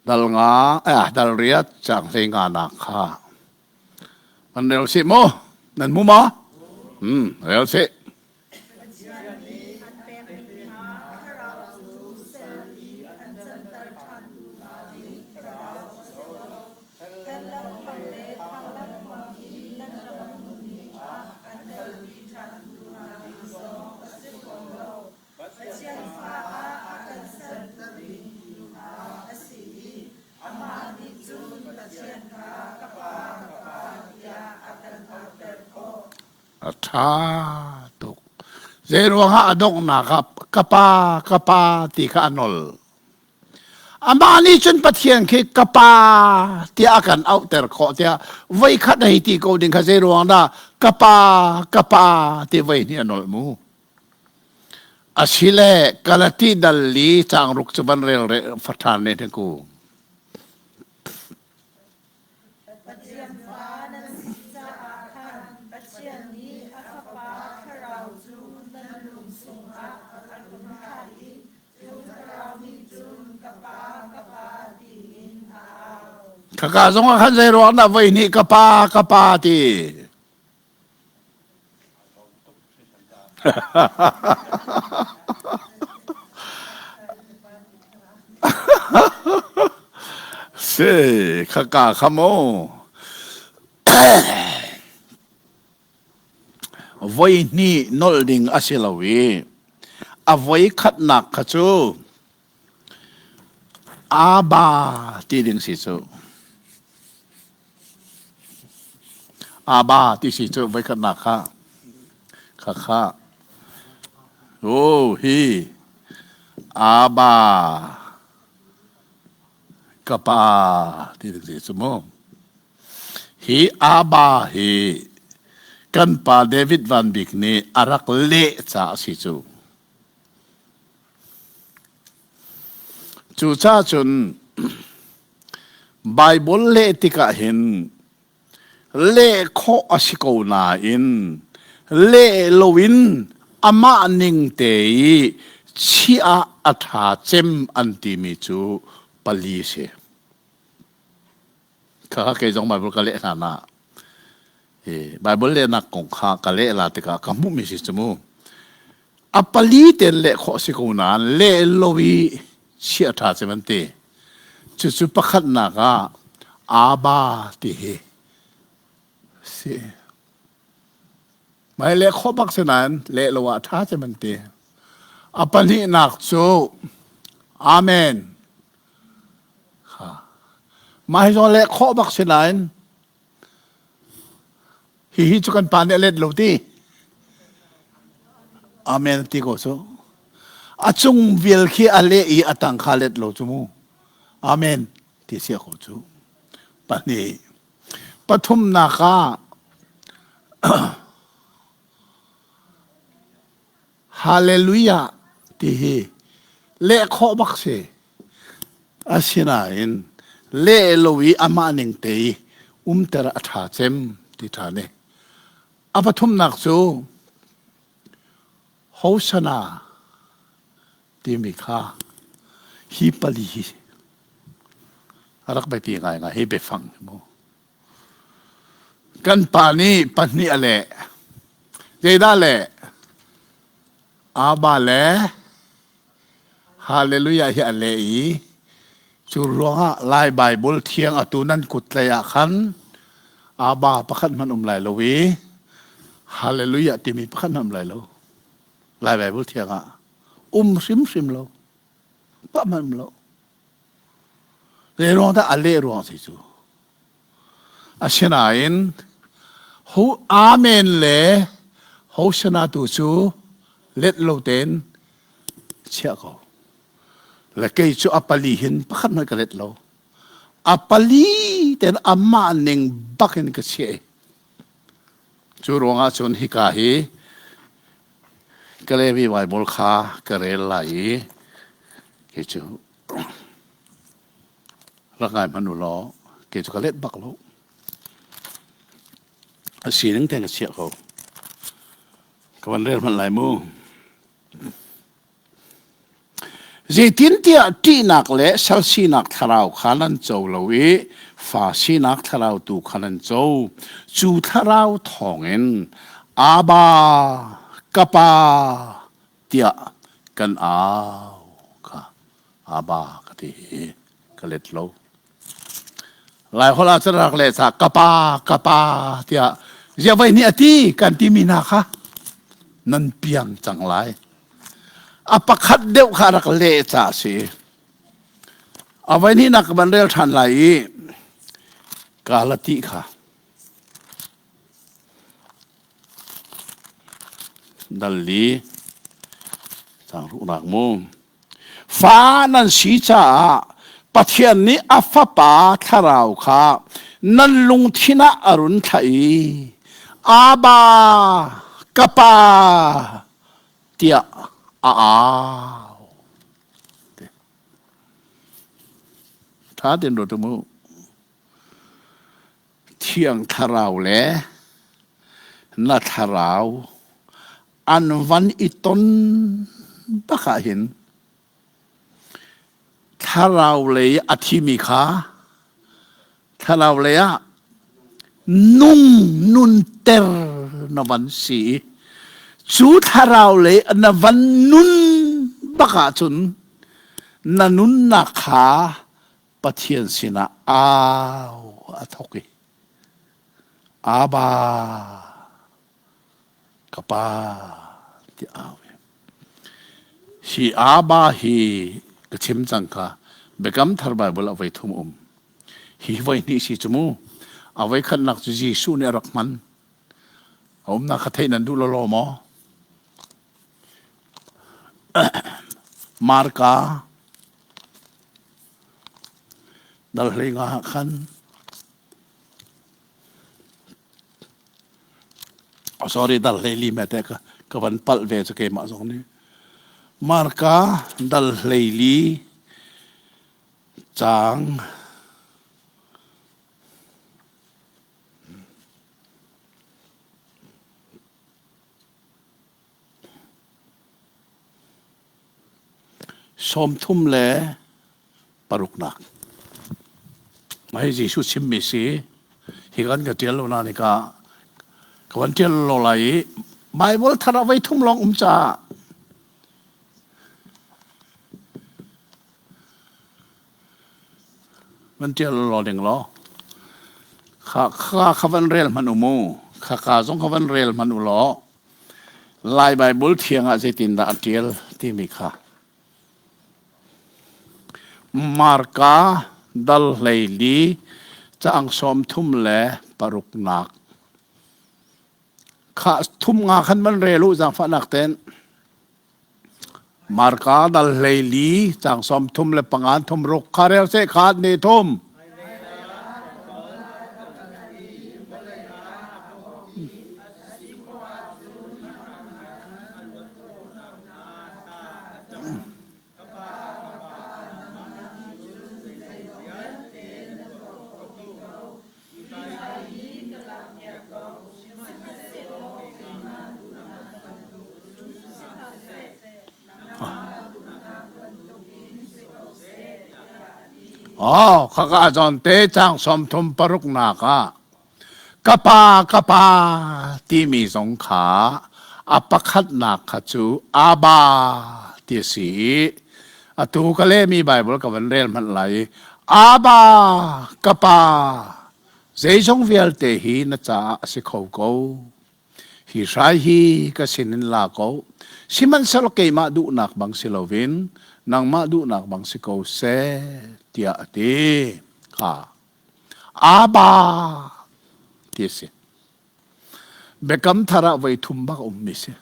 Dal nga eh dal riat cang hlei nga nak kha. Van rel si mu. Nan mu ma? Hmm, rel si. Pathian nih an pekmi hna thlarau cu sal i an canter ṭhantu hna nih thlarau a si lo. Hell lengmang le thang lengmang i nan rak nunning ah an telpi ṭhantu hna ding zong a si fawn lo. Pathian fa ah a kan sertu ding tu hna a si i amah nih cun Pathian kha ka Pa, ka Pa tiah a kan auhter khawh. A ṭha tuk. Zeiruangah a donghnak ah ka pa, ka pa ti kha a nol. Amah nih cun Pathian khi ka pa tiah a kan auhter khawh tiah voikhat hei ti ko ding kha zeiruang dah ka pa, ka pa ti voi hnih a nolh mu. Asile Galati dal li caangruk cu van rel re faṭhan ne hnik u. Pathian fa nan si caah khan Pathian nih a Fapa Thlarau cu nan lung chungah a run thlah i cu Thlarau nih cun ka Pa, ka Pa tiin a au. Khaka zongah khan zei ruang dah voi hnih ka pa, ka pa ti. Si, khaka kha mu. Voi hnih nolh ding a si lo i a voi khatnak kha cu Aba ti ding si cu. Aba ti si cu voikhatnak kha kha kha oh hi Aba ka pa ti ding si cu mu. Hi Aba hi kan pa David Van Bik nih a rak leh ca a si cu. Cucaah cun Baibal leh tikah hin leh khawh a si ko nain leh loin amah ning te i chiah ah a ṭha cem an timi cu pali a si. Kha kei zong Baibal ka leh hlan ah hi Baibal lehnak kong kha ka leh la tikah ka hmuhmi si cu mu. A pali ten leh khawh si ko nain leh lo i chiah ṭha cem an ti. Cucu pakhatnak ah Abba ti hi si. Mai leh khawh bak si nain leh lo ah ṭha cem an ti. A pahnihnak cu Amen. Mah hi zong leh khawh bak si nain hihi cu kan pa nih a let lo ti. Amen ti ko cu. A cung vial khi a leh i a tang kha let lo cu mu. Amen ti sia ko cu. Pahnih. Pathumnak ah Hallelujah ti hi leh khawh bak si. Asinain leh lo i amah ning te i umter a ṭha cem ti ṭha ne. A pathumnak cu Hosanna timi kha hi pali hi a rak biapi ngaingai hi biafang hi mu. Kan pa nih pahnih a leh. Zeidah leh? Abba le Hallelujah hi a leh i cu ruangah Lai Baibal thiang atu nan kut tlei ah khan Abba pakhat hmanh um lai lo i Hallelujah timi pakhat hmanh um lai lo. Lai Baibal thiang ah um hrimhrim lo. Pakhat hmanh um lo. Zei ruang dah a leh ruang si cu? Asinain ho amen le hosana tu cu let lo tein chiah ko. Le kei cu a pali hin pakhat hmanh ka let lo. A pali tein amah ning bak in ka chiah i cu ruangah cun hika hi ka Levi Bible kha ka rel lai i kei cu. Rak ngai hmanh u law kei cu ka let bak lo. A sining te ka chiah ko. Ka van rel hmanh lai mu. Zeitintiah ṭihnak le sal sinak thlarau kha nan co lo i fa sinak thlarau tu kha nan co. Cu thlarau thawngin Abba, ka Pa tiah kan au kha Abba ka ti hi ka let lo. Laiholh ah cun rak leh ca ka pa ka pa tiah ziah voi nih a ti kan timi hna kha nan piang cang lai. A pakhat deuh kha rak leh ca a si. A voi hnihnak ka van rel ṭhan lai i ka la ti kha. Dal li cang ruhnak mu. Fa nan si caah Pathian nih a Fapa Thlarau kha nan lungthin ah a run thlah i Abba, ka Pa tiah a au. Ṭha tein ruat u mu. Thiang Thlarau le na thlarau an van i ton bak ah hin thlarau lei a thimi kha thlarau lei ah nung nunter na van si i cu thlarau lei na van nun bak ahcun na nunnak kha Pathian sinah au a thawk i Abba ka pa ti au hi Abba hi ka chim cang kha Biakam Thar Bible ah voi thum um hi voi hnih si cu mu a voi khatnak cu Jesuh nih a rak hman a umnak kha theih nan duh lo maw Marka Dal hlei nga ah khan oh, sorry dal hlei li me te ka ka van palh ve cu keimah zong nih Marka dal hlei li cang 36. Mah hi Jesuh chimmi si. Hi kan ka ṭial lo na nika ka van ṭial lo lai i Bible thar ah voi thum lawng um caah van ṭial lo ding law kha kha kha van rel hmanh u mu kha ka zong kha van rel hmanh u law Lai Baibal thiang ah zeitindah a ṭial timi kha Marka dal 14 caang 36 kha thum nga khan van rel u zaangfahnak ten Marka dal 14 caang 35 thum ruk kha rel seh kha ne thum Oh, khaka zawn te cang 36 nak ah ka pa ka pa timi zong kha a pakhatnak kha cu Abba ti a si i atu ka lehmi Baibal ka van rel hmanh lai i Abba ka pa zeizong vialte hi na caah a si kho ko hi hrai hi ka sinin la ko sihmanhsehlaw keimah duhnak bang si loin nangmah duhnak bang si ko seh tiah a ti kha Abba ti a si. Biakam thar ah voi thum bak a ummi si.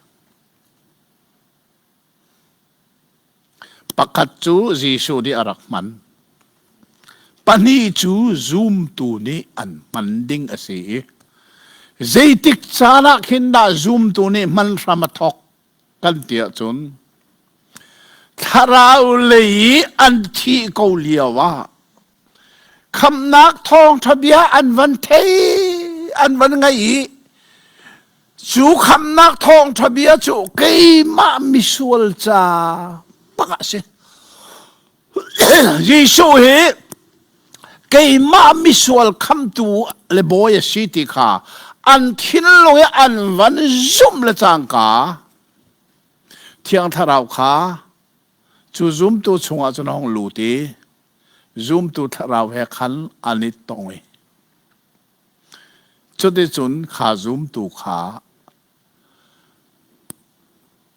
Pakhat cu Jesuh nih a rak hman. Pahnih cu zumtu nih an hman ding a si i zeitik caan ah khin dah zumtu nih hman hram a thawk kan ti ahcun thlarau lei i an thih ko lio ah. Khamnak thawngṭha bia an van thei an van ngai i cu khamnak thawngṭha bia cu keimah misual ca bak ah si. Jesuh hi keimah misual khamtu le bawi a si ti kha an thinlung i an van zumh le cangka Thiang Thlarau kha cu zumtu chungah cun a hung lut i zumtu thlarau he khan an i tong i cuticun kha zumtu kha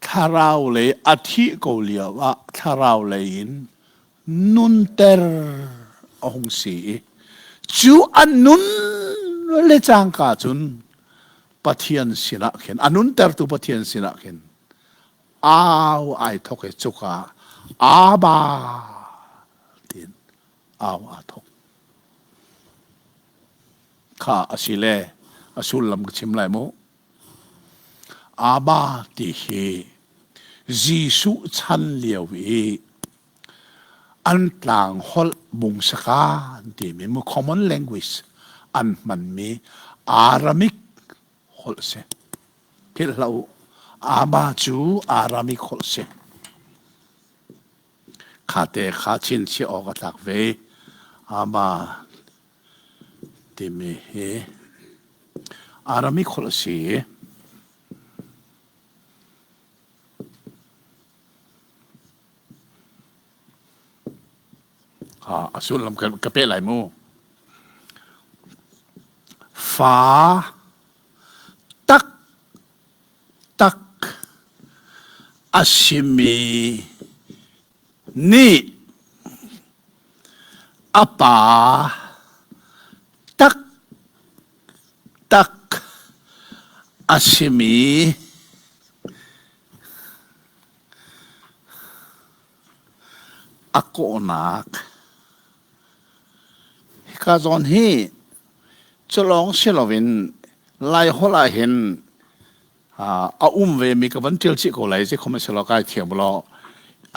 thlarau lei a thih ko lio ah thlarau lei in nunter a hung si i cu an nun le cangka cun Pathian sinah khin a nuntertu Pathian sinah khin au ai thok i cuka Abba tiin au aa thok. Kha a si le a sullam ka chim lai mu. Abba ti hi Jesuh chan lio i an tlang holh bungsaka an timi mu common language an hmanmi Aramaic holh si. Philh hlah u. Abba cu Aramaic holh si. Khate kha chinchiah awk a tlak ve. Abba timi hi Aramaic holh a si. A sullam ka peh lai mu. Fa tak tak a simi nih a pa tak tak a simi A kawhnak Hika zawn hi culawng si loin Laiholh ah hin a um vemi ka van ṭial chih ko lai zei khom a si lo kai thiam law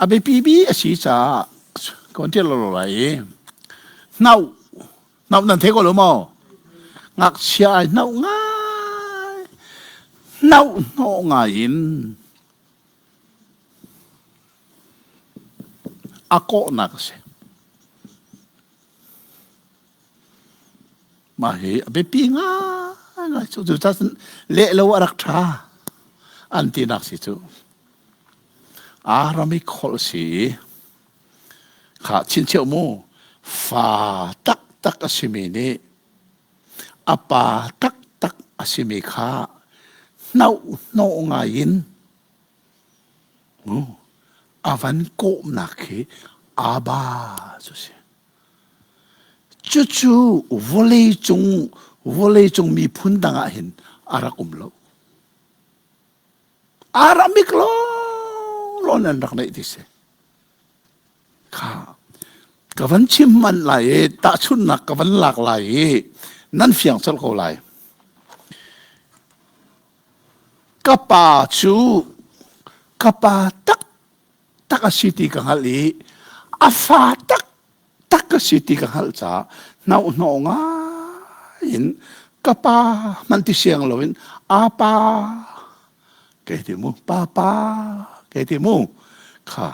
a biapi bi a si caah ka van ṭial lo lai i hnauh hnauh nan thei ko lo maw ngakchia ai hnauh ngai hnauh hnawh ngai in A kawhnak a si. Mah hi a biapi ngaingai cu. Cucaah cun leh lo a rak ṭha an tinak si cu. Aramaic holh si i kha chinchiah mu fa taktak a simi nih a pa taktak a simi kha hnohhnawh ngai in a van kawhnak khi Abba cu si. Cucu vawleicung vawleicung miphun dang ah hin a rak um lo. Aramik lawnglawng an rak neih ti si. Kha ka van chim manh lai i tahchunhnak ka van lak lai i nan fiang colh ko lai. Ka pa cu ka pa taktak a si ti ka hngalh i a fa taktak a si ti ka hngalh caah hnohhnawh ngai in ka pa hmanh ti siang loin apa kei ti mu papa kei ti mu kha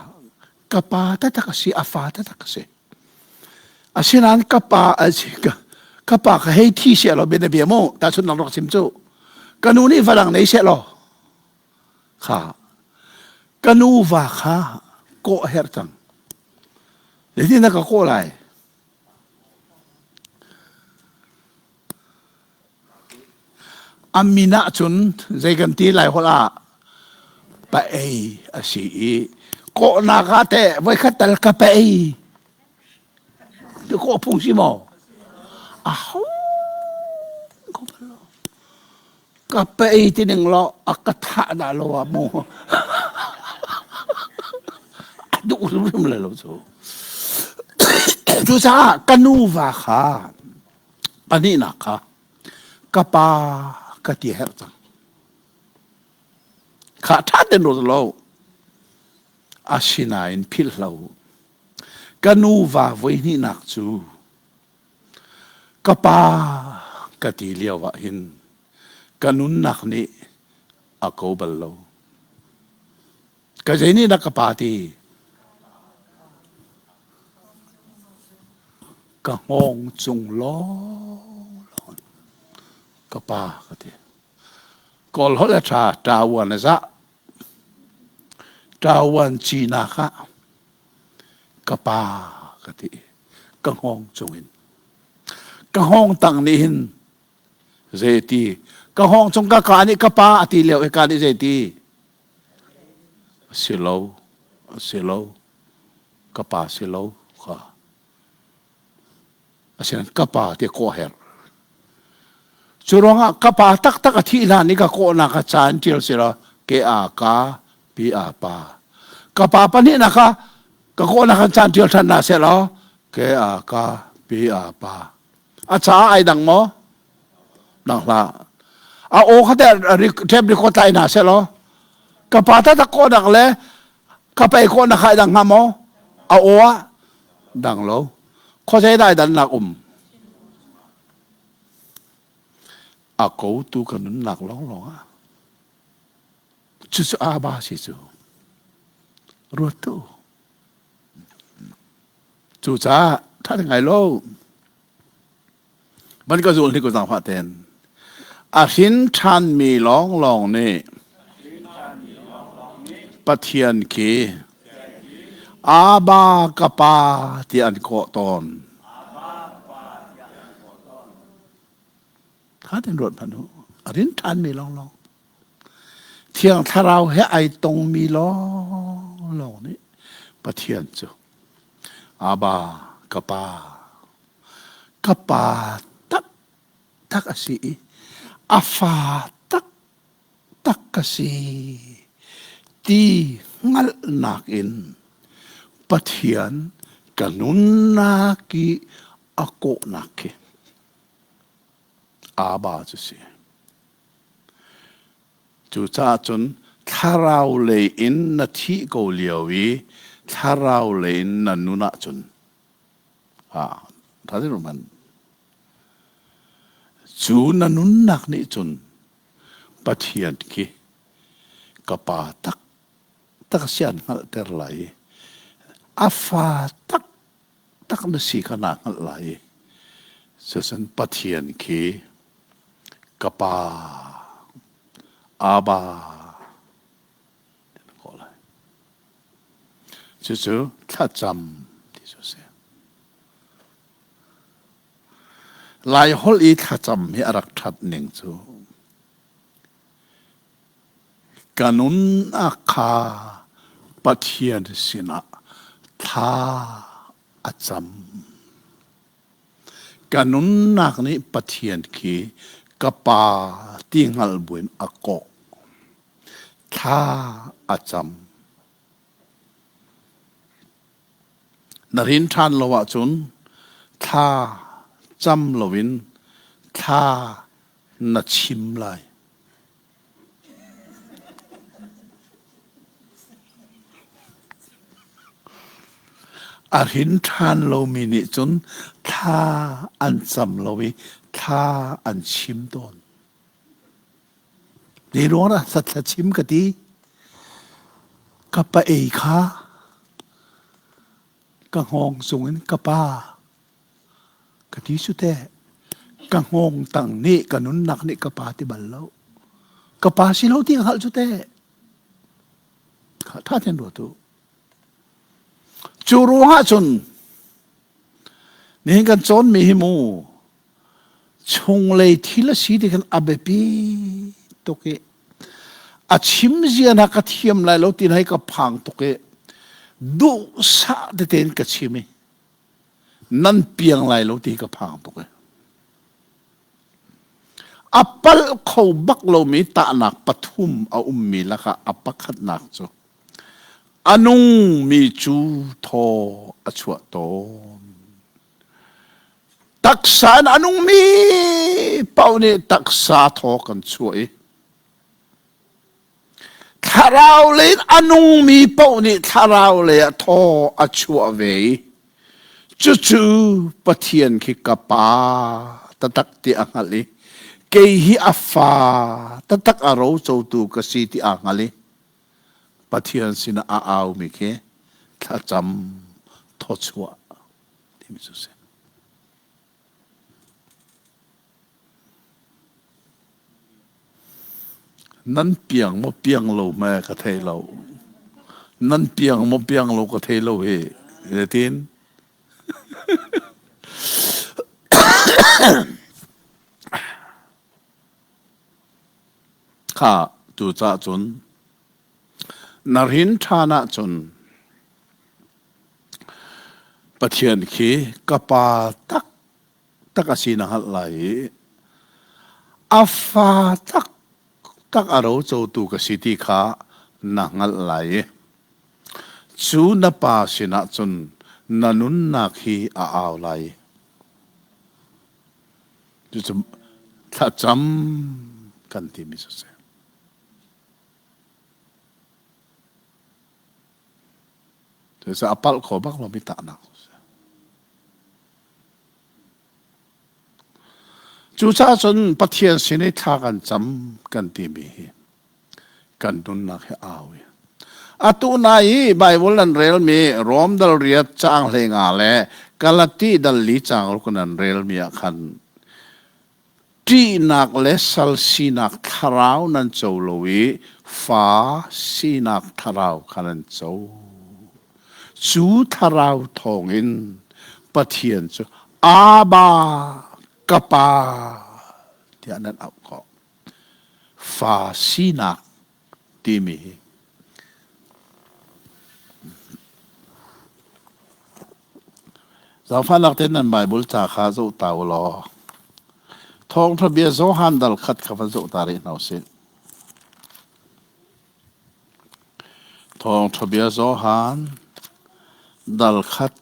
ka pa taktak a si a fa taktak a si Asinain ka pa ka pa ka hei thi seh law bia na bia mu tahchun nang rak chim cu ka nu nih va dang nei seh law kha ka nu va kha kawh a herh cang zeitin na ka kawh lai A min ah cun zei kan ti lai holh ah pa ei a si i kawhnak ah teh voikhat tal ka pa ei ti kawh phung si maw? Aho ko bal lo. Ka pa ei ti ning law a ka thah dah lo ah mu. A duh hrimhrim lai lo cu. Cucaah ka nuva kha Pahnihnak kha ka pa ka ti herh cang. Kha ṭha tein ruat lo. Asinain philh hlah u. Ka nuva voihnihnak cu. Ka pa ka ti lio ah hin ka nunnak nih a ko bal lo. Ka zei nih dah ka pa ti? Ka hngawng cung lawnglawng ka pa ka ti. Kawl holh a ṭha, ṭawan a zah. Ṭawan cinak ah ka pa ka ti. Ka hngawng cungin. Ka hngawng tang nih hin zei ti? Ka hngawng cung ka ka nih ka pa a ti lio i ka nih zei ti? A si lo, a si lo, ka pa si lo kha. Asinain ka pa ti kawh herh. Cu ruangah ka pa taktak a thih hlan i ka kawhnak a ca in ṭial si law ke a ka pi a pa. Ka pa pahnihnak ah ka kawhnak an caan ṭial ṭhan hna seh law ke a ka pi a pa. A ca ai dang maw? Dang hlah. A aw kha teh tape record tlai hna seh law ka pa taktak kawhnak le ka pei kawhnak kha ai dang hnga maw? A aw ah dang lo. Khuazei dah dannak um? A kotu ka nunnak lawnglawng ah. Cucu Abba si cu. Ruat tu. Cucaah ṭha ngai lo. Van ka zul hi ko zaangfah ten. A hrin ṭhanmi lawnglawng nih Pathian khi Abba ka pa ti an kawh tawn. Kha ten ruat hmanh u. A rin ṭhanmi lawnglawng. Thiang Thlarau he ai tongmi lawnglawng nih Pathian cu Abba ka pa ka pa taktak a si i a fa taktak ka si ti hngalhnak in Pathian ka nunnak i a kawhnak khi Abba cu si. Cucaah cun thlarau lei in na thih ko lio i thlarau lei in na nun ahcun Cu na nunnak nih cun Pathian khi ka pa taktak a si an hngalhter lai i a fa taktak na si kha naa hngalh lai i cucun Pathian khi ka pa Abba ti na kawh lai. Cucu thlacam ti cu a si. Laiholh i thlacam hi a rak ṭhat ning cu ka nunnak kha Pathian sinah thla a cam. Ka nunnak nih Pathian khi ka Pa ti hngalh buin a kawh. Thla a cam. Na rin ṭhan lo ahcun thla cam loin thla na chim lai. A hrin ṭhan lomi nih cun thla an cam lo i thla an chim tawn. Zei ruang dah thla chim ka ti? Ka pa ei kha ka hngawng cungin ka pa ka ti cu teh. Ka hngawng tang nih ka nunnak nih ka pa ti bal lo. Ka pa si lo ti ka hngalh cu teh. Tha ten ruat u. Cu ruangah cun nihin kan cawnmi hi mu chunglei thil a si ti khan a biapi tuk i a chim zia hna ka thiam lai lo ti hei ka phang tuk i duhsah tete in ka chim i nan piang lai lo ti ka phang tuk i a palh kho bak lomi tahnak pathum a ummi lakah a pakhatnak cu a nungmi cu thaw a chuah tawn Taksa in a nungmi paoh nih taksa thaw kan chuah i thlarau lei in a nungmi paoh nih thlarau lei ah thaw a chuah ve i. Cucu Pathian khi ka pa taktak ti a hngalh i kei hi a fa taktak a rocotu ka si ti aa hngal i Pathian sinah a aumi khi thlacam thawchuah timi cu si. Nan piang maw piang lo hme ka thei lo. Nan piang maw piang lo ka thei lo hi. Zeitin? Kha tu cah cun na rin ṭhan ahcun Pathian khi ka pa tak tak a si na hngalh lai i a fa tak tak a rocotu ka si ti kha na hngalh lai i cu na pa sinah cun na nunnak hi a au lai. Cucu thlacam kan timi cu a si. Cucaah a palh kho bak lomi tahnak a si. Cucaah cun Pathian sin i thla kan cam kan timi hi kan nunnak hi au i atu na i Bible nan relmi Rom dal riat caang hlei nga le Galati dal li caang ruk nan relmi ah khan Ṭihnak le sal sinak thlarau nan co lo i fa sinak thlarau kha nan co. Cu thlarau thawngin Pathian cu Abba, ka Pa tiah nan auh khawh. Fa sinak timi hi Zaangfahnak tein nan Baibal ca kha zoh ta u law Thawngṭha bia Johan dal khat kha van zoh ta rih hna usih. Thawngṭha bia Johan dal khat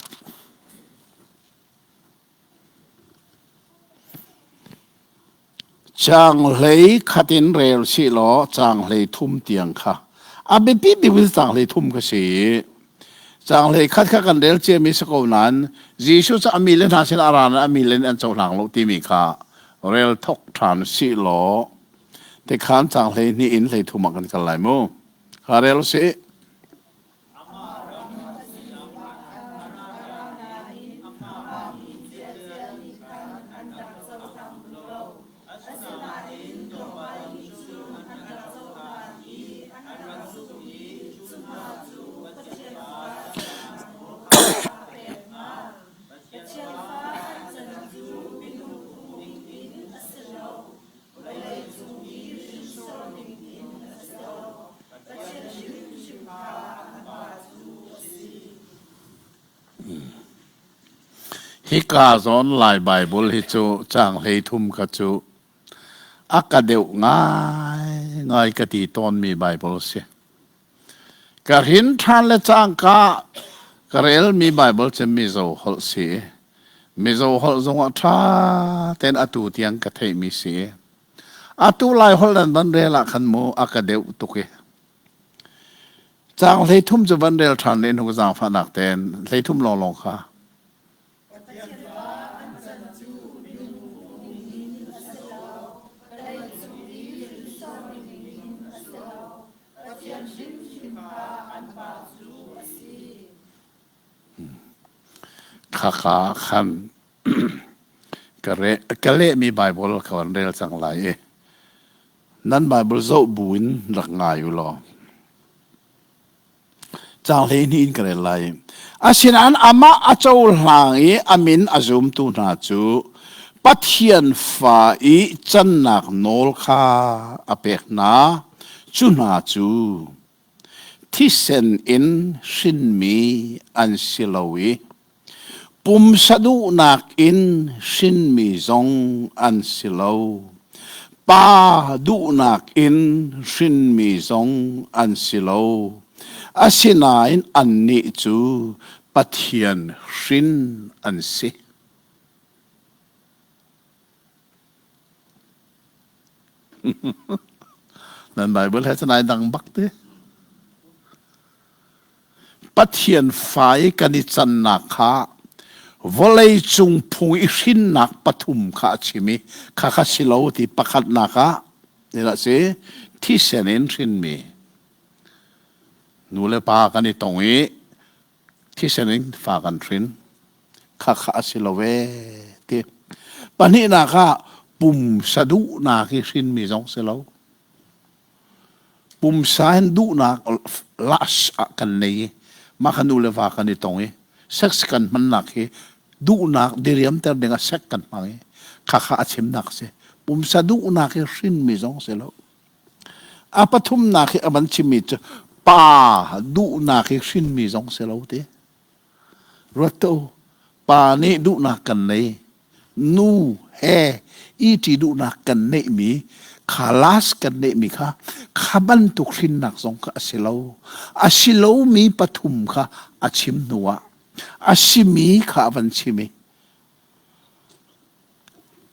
Caanghlei khat in rel sih law caanghlei thum tiang kha a biapi bik in caanghlei thum kha si. Caanghlei khat kha kan rel ciami si ko nain Jesuh cu a mi le hna sin a ra a mi le nih an cohlang lo timi kha rel thok ṭhan sih law tikhan caanghlei hnih in hlei thum ah kan kal lai mu. Kha rel sih. Hika zawn Lai Baibal hi cu caang 13 kha cu a ka deuh ngaingai ka ti tawnmi Baibal a si. Ka hrin ṭhan le cangka ka relmi Baibal cu Mizo holh si. Mizo holh zongah ṭha tein atu tiang ka theihmi si. Atu Lai holh nan van rel ah khan mu a ka deuh tuk i caang 13 cu van rel ṭhan len hnu zaangfahnak tein 13 lawnglawng kha. Khaka khan ka lehmi Baibal ka van rel cang lai i nan Baibal zoh buin rak ngai u law caang 12 in ka rel lai. Asinain amah a cohlang i a min a zumtu hna cu Pathian fa i cannak nawl kha a pek hna. Cu hna cu thisen in hrinmi an si lo i pumsa duhnak in hrinmi zong an si lo. Pa duhnak in hrinmi zong an si lo. Asinain annih cu Pathian hrin an si. Nan Bible he cun ai dang bak te. Pathian fa i kan i cannak kha. Vawlei cung phung i hrinnak pathum kha a chim i khakha si lo ti pakhatnak ah nih si thisen in hrinmi nu le pa kan i tong i thisen in fa kan hrin khakha a si lo ee ti. Pahnihnak ah pumsa duhnak i hrinmi zong si lo. Pumsa in duhnak last ah kan nei i mah kha nu le va kan i tong i sex kan hmannak hi duhnak diriamter ding ah sex kan hmang i khakha a chimnak a si. Pumsa duhnak hi hrinmi zong si lo. A pathumnak hi a van chimmi cu pa duhnak hi hrinmi zong si lo ti. Ruat tuah u, pa nih duhnak kan nei, nu he iti duhnak kan neihmi kha last kan neihmi kha kha bantuk hrinnak zong kha a si lo. A si lomi pathum kha a chim hnuah a simi kha a van chim i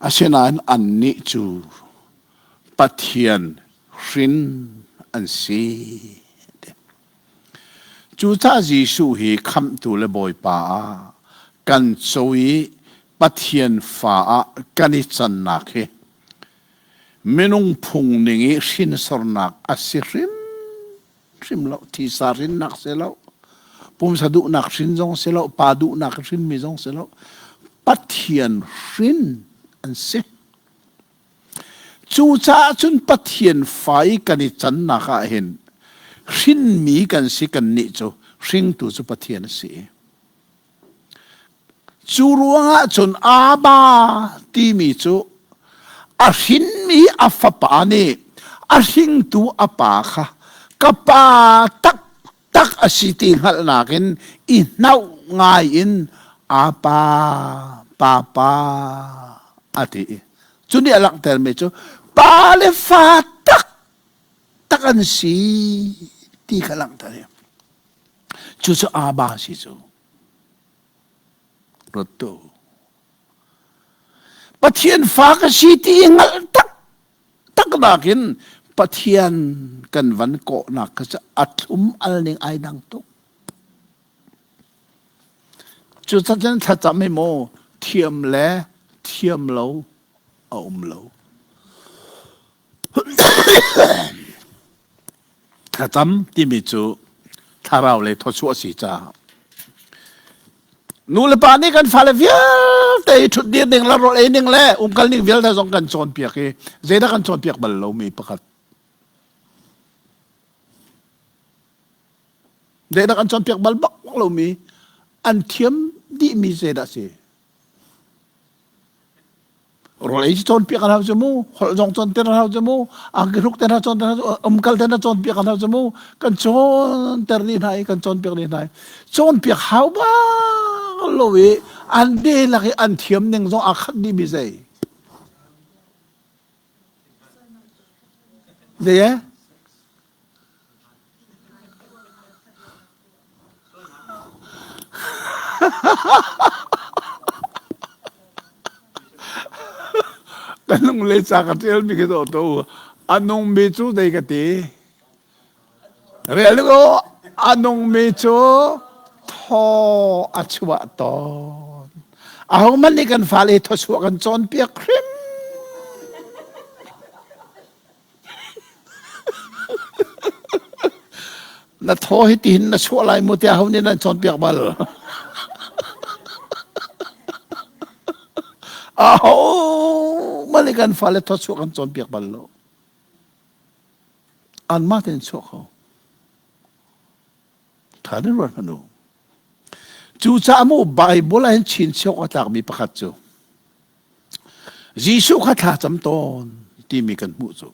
asinain annih cu Pathian hrin an si. Cucaah Jesuh hi Khamhtu le Bawipa ah kan co i Pathian fa ah kan i cannak hi minung phung ning i hrinsornak a si hrimhrim lo. Thisa hrinnak si lo, pumsa duhnak hrin zong si lo, pa duhnak hrinmi zong si lo. Pathian hrin an si. Cucaah cun Pathian fa i kan i cannak ah hin hrinmi kan si kannih cu hringtu cu Pathian a si. Cu ruangah cun Abba timi cu a hrinmi a fapa nih a hringtu a pa kha ka pa taktak a si ti hngalhnak in i hnauh ngai in apa papa a ti i cu nih a langhtermi cu pa le fa taktak an si ti kha langhter i cucu Abba si cu ruat tu Pathian fa ka si ti i hngalh tak tak nakin Pathian kan van kawhnak kha cu a thlum al ning ai dang tuk. Cucacun thlacam hi maw thiam le thiam lo a um lo. Thlacam timi cu thlarau lei thawchuah a si caah nu le pa nih kan fale vialte hi ṭhutdir ning le rawl ei ning le umkal ning vialte zong kan cawnpiak i zeidah kan cawnpiak bal lomi pakhat zeidah kan cawnpiak bal bak lomi an thiam dihmi zeidah si Rawl ei cu cawnpiak an hau cu mu, holh zong cawnter an hau cu mu, angki hruk te hna cawnter an hau, umkal te hna cawnpiak an hau cu mu, kan cawnter dih hna i kan cawnpiak dih hna i cawnpiak hau bak lo i an dihlak i an thiam ning zong aa khat dih mi zei. Zei eh? Ka nung le ca ka ṭial mi khi dawh to a nung mi cu dei ka ti. Rel ko a nung mi cu thaw a chuah tawn. Ahohmanh nih kan fale thawchuah kan cawnpiak hrim. Na thaw hi tihin na chuah lai mu tiah ho nih nan cawnpiak bal? Aho mah kan fale thawchuah kan cawnpiak bal lo. Anmah tein chuah kho. Tha nih ruat hmanh u. Cucaah mu Bible ah hin chinchiah awk a tlakmi pakhat cu Jesuh kha thla cam tawn timi kan hmuh cu.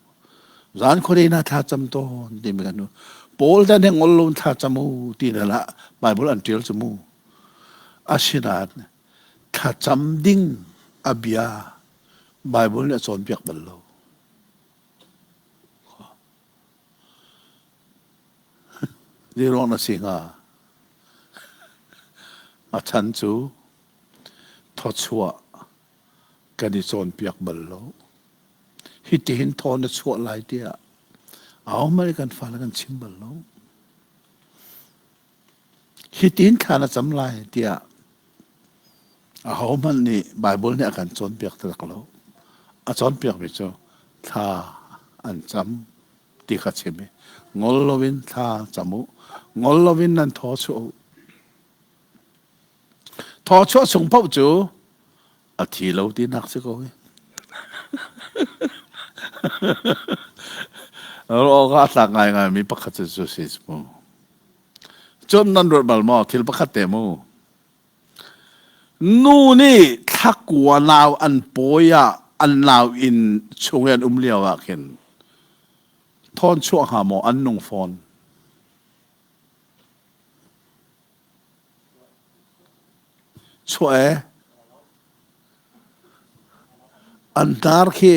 Zan khuadei na thla cam tawn timi kan hmuh. Paul dan he ngol lo thla cam u ti na lah Bible an ṭial cu mu. Asinain thla cam ding a bia Bible nih a cawnpiak bal lo. Zei ruang na si hnga? A chan cu thawchuah kan i cawnpiak bal lo. Hitihin thaw na chuah lai tiah ahohmanh kan fale kan chim bal lo. Hitin thla na cam lai tiah. Ahohmanh nih Baibal nih a kan cawnpiak taktak lo. A cawnpiakmi cu thla an cam ti kha chim i ngol loin thla cam u. Ngol loin nan thaw chuah u. Thaw chuah chung paoh cu a thi lo tinak si ko hi. Ruah a tlak ngaingaimi pakhat cu cu si mu. Cun nan ruat bal maw thil pakhat te mu. Nu nih thlakua nau an pawi ah an nau inn chung i an um lio ah khin thawn chuah hnga maw an nung fawn. Chuah ee. An hnar khi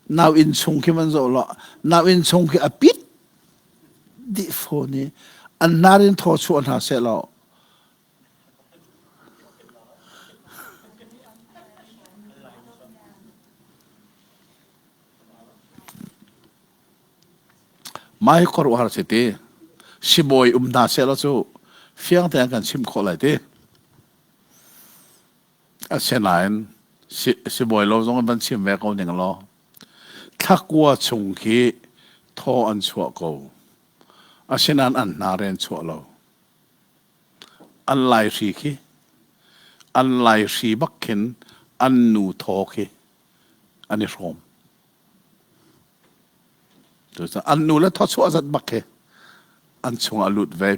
nau inn chung khi van zoh law nau inn chung khi a pit dih fawn i an hnar in thaw chuah hna seh law Mah hi khuaruahhar a si ti. Sibawi um hna sehlaw cu fiang tein kan chimh khawh lai ti. Asinain sibawi lo zong in van chim ve ko ning law thlakua chung khi thaw an chuah ko. Asinain an hna re an chuah lo. An laihri khi an laihri bak khin an nu thaw khi an i hrawm. Cucaah an nu le thawchuah zat bak khi an chungah lut ve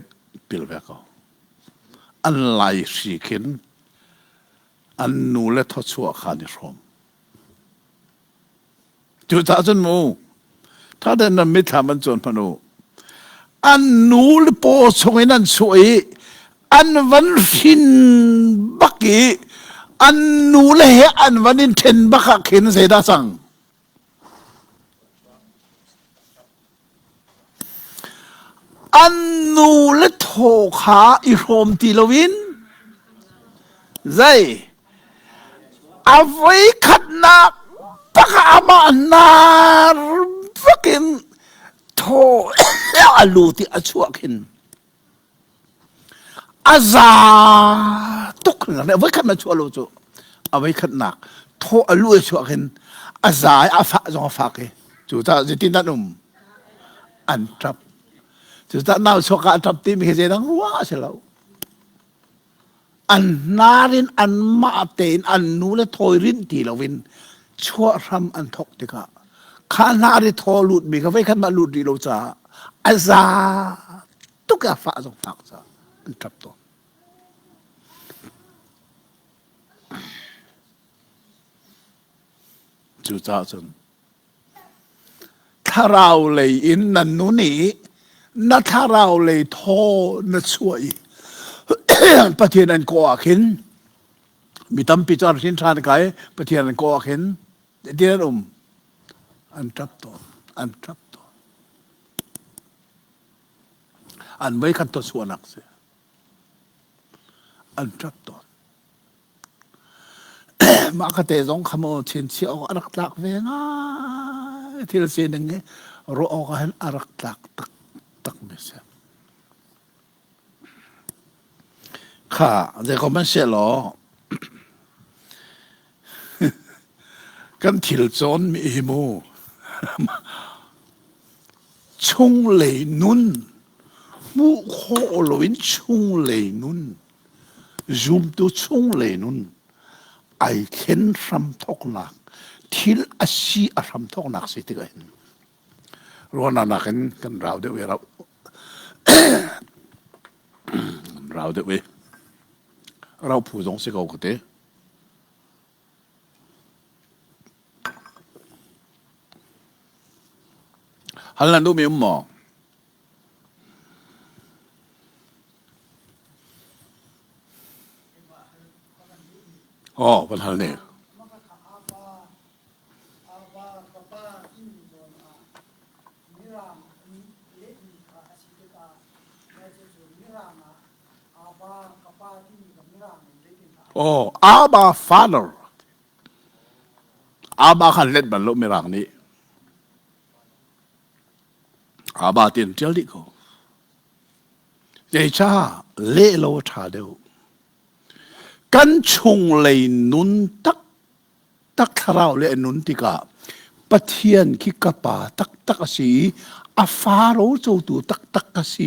pil ve ko. An laihri khin an nu le thawchuah kha an i hrawm. Cucaah cun mu ṭha tein nan mitthlam an cuan hmanh u. An nu le paw chungin an chuah i an van hrin bak i an nu le he an van in ṭhen bak ah khin zeidah cang? An nu le thaw kha i hrawm ti loin zei a voikhatnak bak ah amah hnar bakin thaw a lut i a chuah khin a za tuk a voikhat na chuah lo cu a voikhatnak thaw a lu a chuah khin a za i a fah zong a fak i cu caah zeitin an um an ṭap cucaah nau chuak ah a ṭap timi hi zeidang ruah a si lo an hnar in anmah tein an nu le thawi rinh ti loin chuah hram an thawk tikah kha hnar i thaw lutmi kha voikhat mah lut rih lo caah a za tuk a fah zong fak caah an ṭap tawn. Cucaah cun thlarau lei in nan nu nih na thlarau lei thaw na chuah i Pathian an kawh ah khin mi tampi cu an hrin ṭhan kai Pathian an kawh ah khin tin an um an ṭap tawn an ṭap tawn an voikhat thawchuahnak si an ṭap tawn mah ka te zong kha maw chinchiah awk a rak tlak ve ngai thil sining hi ruah awk ah hin a rak tlak taktak mi si kha zeikom an seh law kan thil cawn mi hi mu Chunglei nun hmuh khawh loin chunglei nun zumtu chunglei nun ai thlen hramthawknak thil a si a hramthawknak si tikah hin ruahnak in kan rau deuh i rau rau deuh i rau phu zong si ko ka ti. Hal nan duhmi um maw? Oh, van hal ne. Oh, Abba Father. Abba khan let bal lo mirang nih. Abba ti an ṭial dih ko. Zeicah leh lo a ṭha deuh. Kan chunglei nun taktak thlarau le nun tikah Pathian khi ka pa taktak a si i a fa rocotu taktak ka si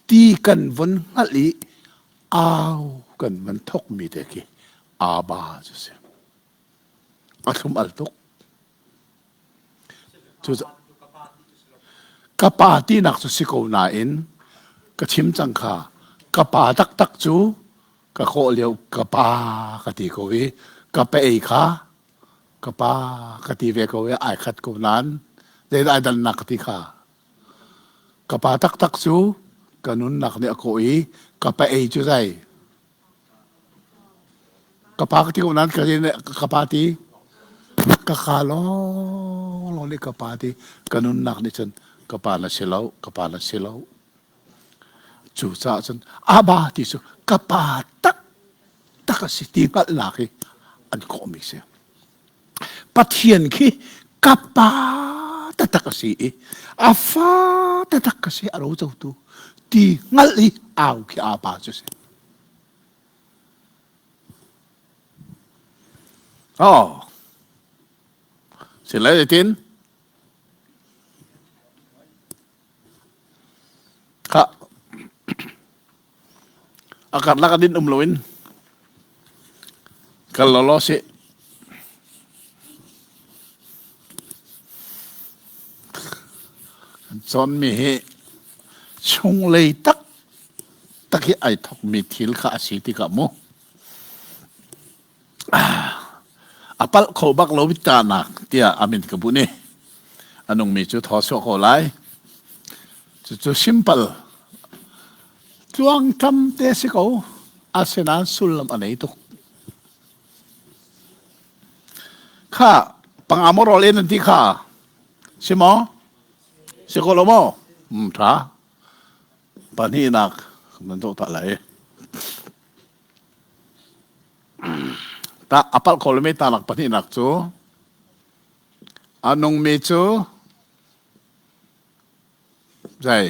ti kan von hngalh i au kan van thokmi te khi Abba cu si. A thlum al tuk. Ka pa tinak cu si ko nain ka chim cang kha ka pa taktak cu ka kawh lio ka pa ka ti ko i ka pa ei kha ka pa ka ti ve ko i ai khat ko nain zeidah ai dannak ka ti kha ka pa taktak cu ka nunnak nih a kawh i ka pa ei cu zei Ka pa ka ti ko nain ka ka pa ti ka ka lawnglawng nih ka pa ti ka nunnak nih cun ka pa na si lo ka pa na si lo cucaah cun Abba ti cu ka pa taktak a si ti hngalhnak hi an kawhmi si Pathian khi ka pa taktak a si i a fa taktak ka si a rocotu ti hngalh i au khi Abba cu si. Oh. Si lai tin. Kha. A karlak a din um loin kal lawlaw sih. Kan cawnmi hi chunglei taktak hi ai thokmi thil kha a si tikah mu a palh kho bak lo tanak tiah a min ka bunh i a nungmi cu thaw chuah ko lai. Cucu simple tluangtlam te si ko. Asinain sullam a nei tuk. Kha panga maw rawl in an ti kha si maw? Si ko lo maw? Um tha. Pahnihnak nan zoh ta lai. Ta a palh kho lomi tanak pahnihnak cu a nungmi cu Zei?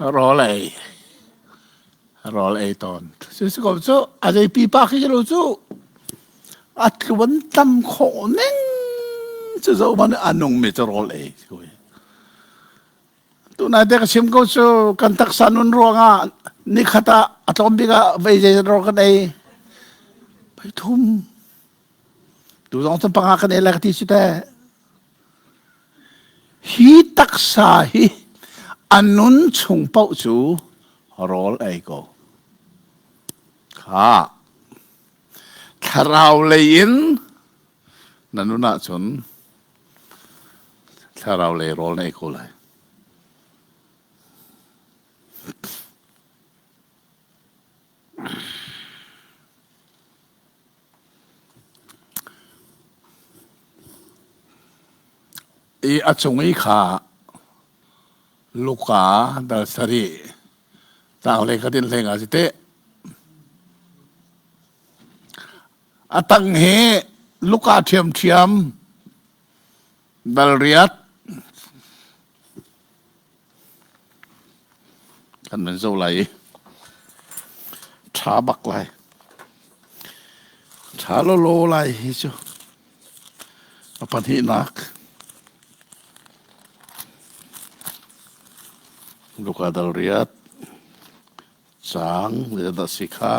Rawl ei. Rawl ei tawn. Si ko cu a zei pipa khi lo cu a tluan tam khawh ning cu zo man a nung mi cu rawl ei. Tunai te ka chim ko cu kan taksa nun ruangah nikhat ah a tlawm bik ah vei zei rawl kan ei. Pei thum. Tu zong cun panga kan ei lai ka ti si teh. Hi taksa hi a nun chung paoh cu rawl ei ko. Kha thlarau lei in na nun ahcun thlarau lei rawl na ei ko lai. I a cung i kha Luka dal sarih tanglei khat in hleng ah si teh. A tang hi Luka ṭhiamṭhiam dal riat Kan nan zoh lai i ṭha bak lai. Ṭha lawlaw lai hi cu. A pahnihnak. Luka dal riat caang zeidah si kha?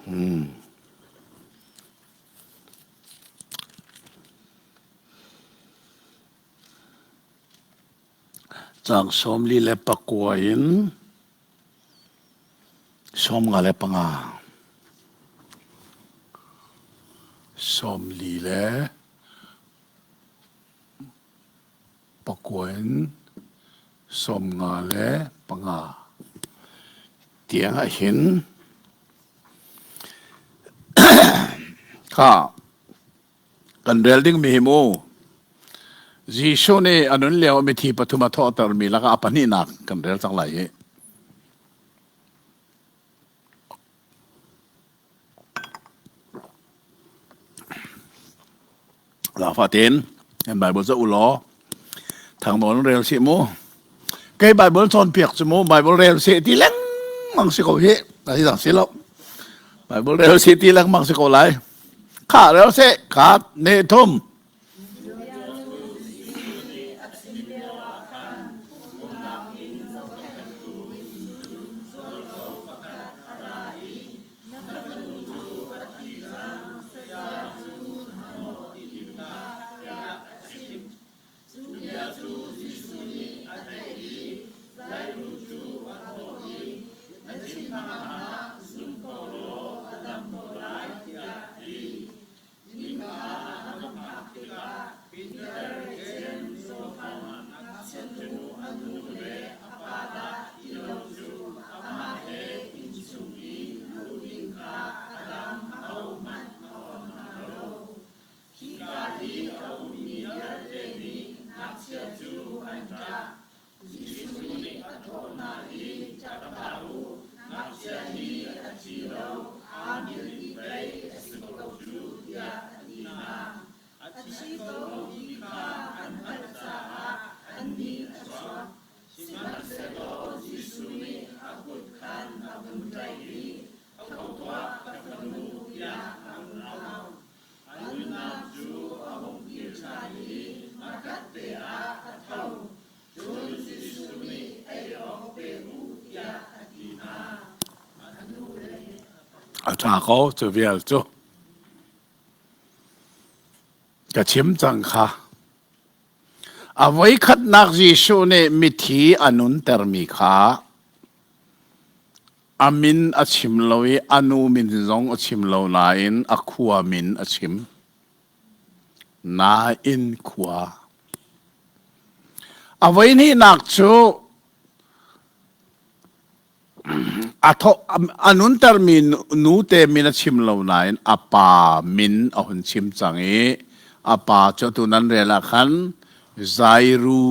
Hmm. Caang 49 in 55. 49 in 55 tiang ah hin Kha kan rel dingmi hi mu Jesuh nih a nun lio mithi pathum a thawhtermi lakah a pahnihnak kan rel cang lai hi. Zaangfah tein kan Bible zoh u law. Thangnawn rel si mu. Kei Bible cawnpiak cu mu Bible rel si ti lengmang si ko hi. Asi dang si lo. Bible rel si ti lengmang si ko lai. Kha rel si khat ne thum. Cu bia cu Jesuh nih a theih i Jairus cu a thawh i, Na chimnak ah zum ko law a dam ko lai, tiah a ti. Nika a va phak tikah Peter, Jeim, Johan, ngakchianu a nu le a pa dah ti lo cu amah he inn chung i luh ding kha a dang ahohmanh a awnh hna lo. Hika i a ummi vialte nih ngakchia cu an ṭah. Jesuh nih a thawh hna i, Ṭap hlah u, ngakchia hi a thi lo, aa hngilh i pei a si ko cu, tiah a ti hna. A thi ko ti kha an hngalh caah an nih a chuak. Sihmanhsehlaw Jesuh nih a kut khan a vun tlaih i, Tho tuah, ka fanu, tiah a vun au. A nunnak cu a hung kir ṭhan i hmakhatte ah a tho. Cun Jesuh nih ei awk pe u tiah a ti hna. A nu le A ṭha ko cu vial cu. Ka chim cang kha. A voikhatnak Jesuh nih mithi a nuntermi kha A min a chim lo i a nu min zong a chim lo nain a khua min a chim. Nain khua. A voihnihnak cu a thawh a nuntermi nute min a chim lo nain a pa min a hun chim cang i a pa cu atu nan rel ah khan Zairu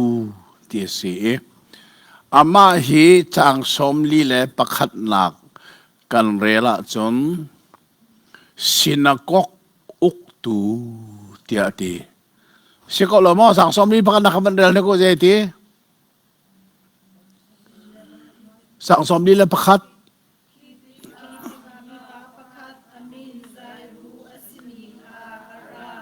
ti a si i Amah hi caang 41nak kan rel ahcun sinakok uktu tiah a ti. Si ko lo maw caang 41nak kan van rel hnik u zei ti? Caang 41. Hi tikah mipa pakhat a min Zairu a simi kha a ra.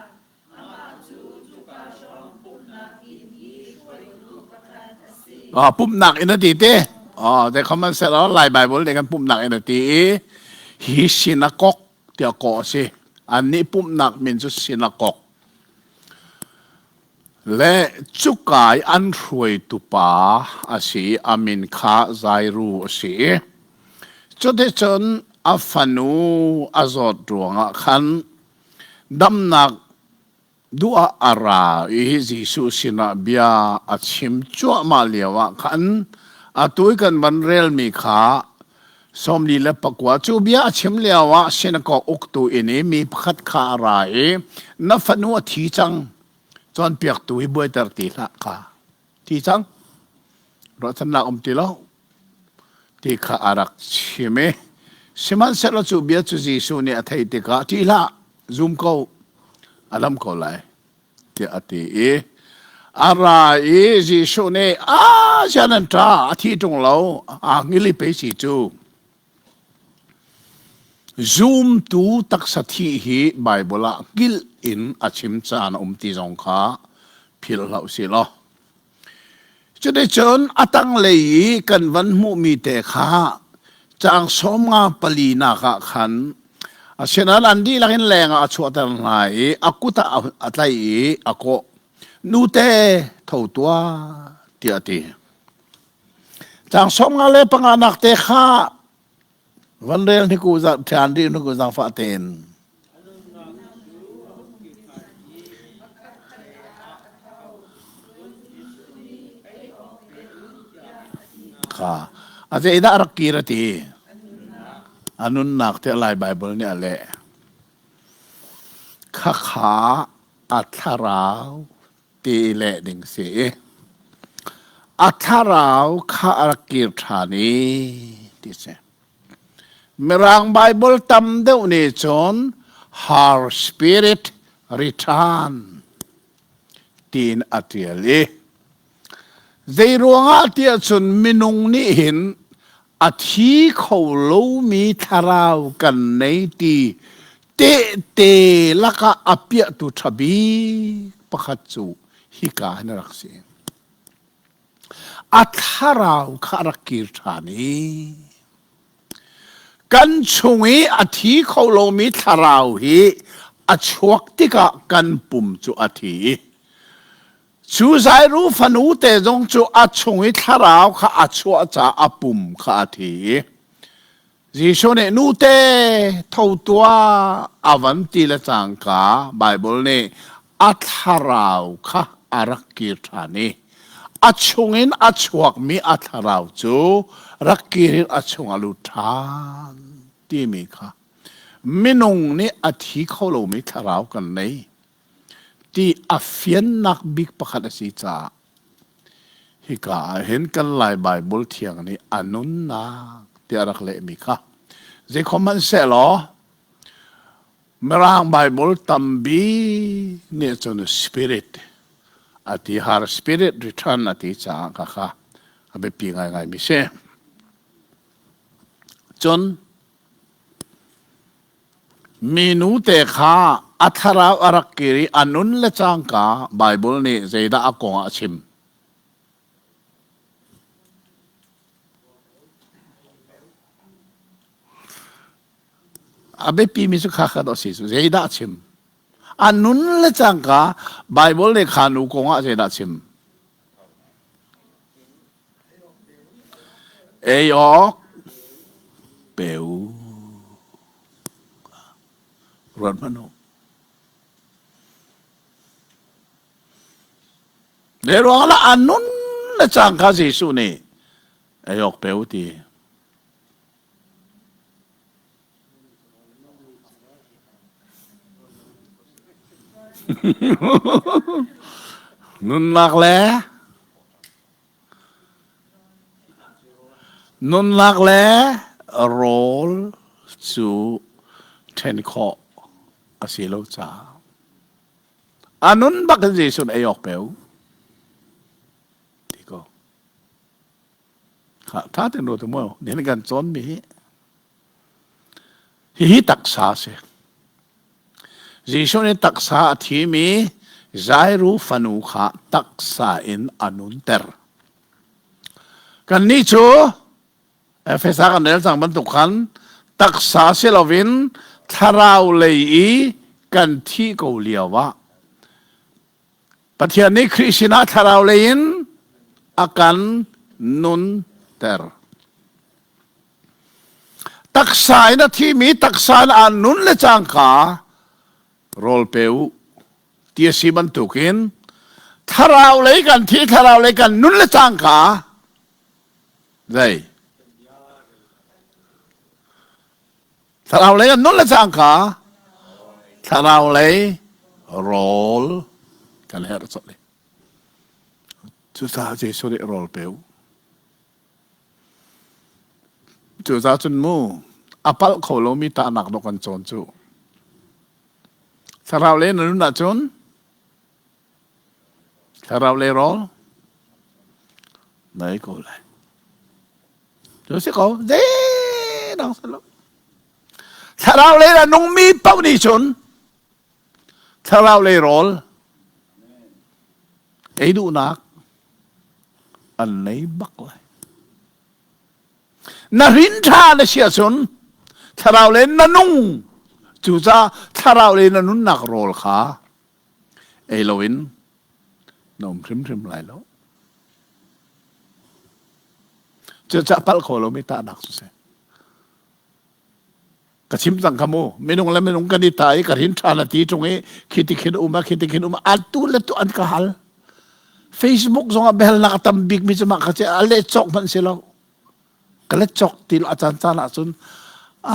Pumhnak in a ti te. Oh, te common set Lai Bible nih kan pumhnak in a ti i hi sinakok tiah kawh a si. Annih pumhnak min cu sinakok. Le cuka i an hruaitu pa a si i a min kha Zairu a si i cuticun a fanu a zawt ruangah khan Damnak duh ah a ra i Jesuh sinah bia a chim cuahmah lioah khan atu i kan van relmi kha 49 cu bia a chim lioah sinakok uktu inn i mi pakhat kha a ra i na fanu a thi cang cawnpiaktu hi buaiter ti hlah kha thi cang ruahchannak um ti lo ti kha a rak chim i sihmanhsehlaw cu bia cu Jesuh nih a theih tikah ṭih hlah zum ko a dam ko lai tiah a ti i a ra i Jesuh nih a sian an ṭa a thi ṭung lo aa hngil i pei si cu zumtu taksa thih hi Baibal ah hngilh in a chim caan a um ti zong kha philh hlah usih law Cuticun a tanglei i kan van hmuhmi te kha caang sawm nga palinak ah khan asinain an dihlak in lengah a chuahter hna i a kut ah a tlaih i a kawh. Nute, tho tuah, tiah a ti. Caang 55 nak te kha van rel hnik u ṭhian rih hnik u zaangfah tein. Kha a zeidah rak kir a ti? A nunnak te Lai Bible nih a leh. Khakha a thlarau ti leh ding si i a thlarau kha a rak kir ṭhan i ti si. Mirang Bible tam deuh nih cun her spirit return tiin a ṭial i. Zei ruangah tiah cun minung nih hin a thi kho lomi thlarau kan nei ti tehte lakah a piahtu ṭha bik pakhat cu hika hin a rak si. A thlarau kha a rak kir ṭhan i kan chung i a thi kho lomi thlarau hi a chuak tikah kan pum cu a thi i cu Jairu fanu te zong cu a chung i thlarau kha a chuah caah a pum kha a thi i Jesuh nih nute tho tuah a van ti le cangka Baibal nih a thlarau kha a rak kir ṭhan i a chungin a chuakmi a thlarau cu rak kir in a chung a lut ṭhan timi kha minung nih a thi kho lomi thlarau kan nei ti a fiannak bik pakhat a si caah Hika ah hin kan Lai Baibal thiang nih a nunnak tiah a rak lehmi kha zeikhom hmanhsehlaw Mirang Baibal tambi nih cun spirit a ti har spirit return a ti caah kha kha a biapi ngaingai mi si. Cun Minu te kha a thlarau a rak kir i a nun le cangka Baibal nih zeidah a kong ah a chim? A biapimi cu kha kha dah si cu zeidah a chim? A nun le cangka Baibal nih kha nu kong ah zeidah a chim? Ei awk pe u. Ruat hmanh u. Le ruang lah a nun le cangka Jesuh nih ei awk pe u ti. Nunnak le nunnak le rawl cu ṭhen khawh a si lo caah a nun bak in Jesuh nih ei awk pe u ti ko. Ṭha tein ruat u mu. Nihin kan cawnmi hi Hihi taksa a si. Jesuh nih taksa a thimi Jairu fanu kha taksa in a nunter. Kannih cu Efesa kan rel cang bantuk khan taksa si loin thlarau lei i kan thih ko lio ah Pathian nih Khrih sinah thlarau lei in a kan nunter. Taksa in a thimi taksa in aan nun le cangka rawl pe u ti a si bantukin thlarau lei kan thi thlarau lei kan nun le cangka zei Thlarau lei an nun le cangka thlarau lei rawl kan herh colh i cucaah Jesuh nih rawl pe u. Cucaah cun mu a palh kho lomi tahnak dawh kan cawn cu. Thlarau lei na nun ahcun thlarau lei rawl na ei ko lai. Cu si ko, zeidang si lo. Thlarau lei a nungmi paoh nih cun thlarau lei rawl ei duhnak an nei bak lai. Na rin ṭha na si ahcun thlarau lei na nung cucaah thlarau lei na nunnak rawl kha ei loin na um hrimhrim lai lo. Cucaah palh kho lomi tahnak cu si. Ka chim cang kha mu. Minung le minung kan i ta i ka rin ṭhan a ti ṭung i khi ti khin um a khi ti khin um a tu le tu an ka hal. Facebook zong ah biahalnak a tam bik mi cu mah kha ci a leh cawk hmanh si lo. Ka let cawk ti lo a caan caan ahcun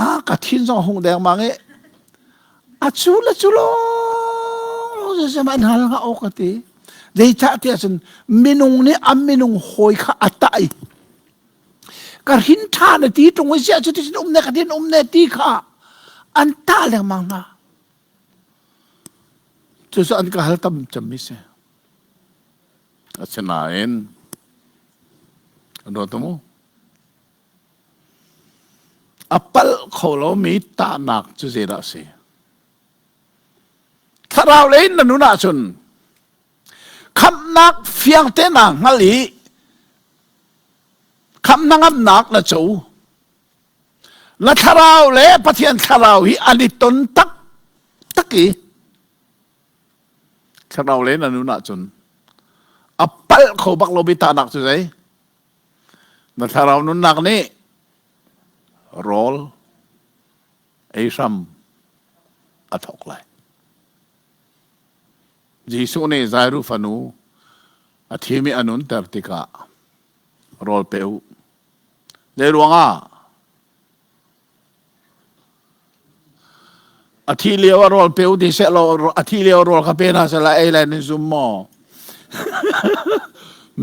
a ka thin zong hung dengmang i a cu le cu lawng an hal hnga awk ka ti. Zeicah tiah cun minung nih a minung hawi kha a tah i ka hrin ṭha na ti ṭung i ziah cu ti um ne ka tin um ne ti kha an tah lengmang hna. Cucu an ka hal tam cemmi si. Asinain. Kan ruat mu. A palh kho lomi tahnak cu zeidah a si? Thlarau lei in na nun ahcun khamhnak fiang te naa hngal i khamh hnangamnak na co. Na thlarau le Pathian thlarau hi an i ton tak tak i thlarau le na nun ahcun a palh kho bak lomi tahnak cu zei? Na thlarau nunnak nih rawl ei hram a thawk lai. Jesuh nih Jairu fanu a thimi a nunter tikah rawl pe u. Zei ruangah? A thi lio a rawl pe u ti seh law a thi lio rawl kha pe hna seh la ei lai nan zum maw?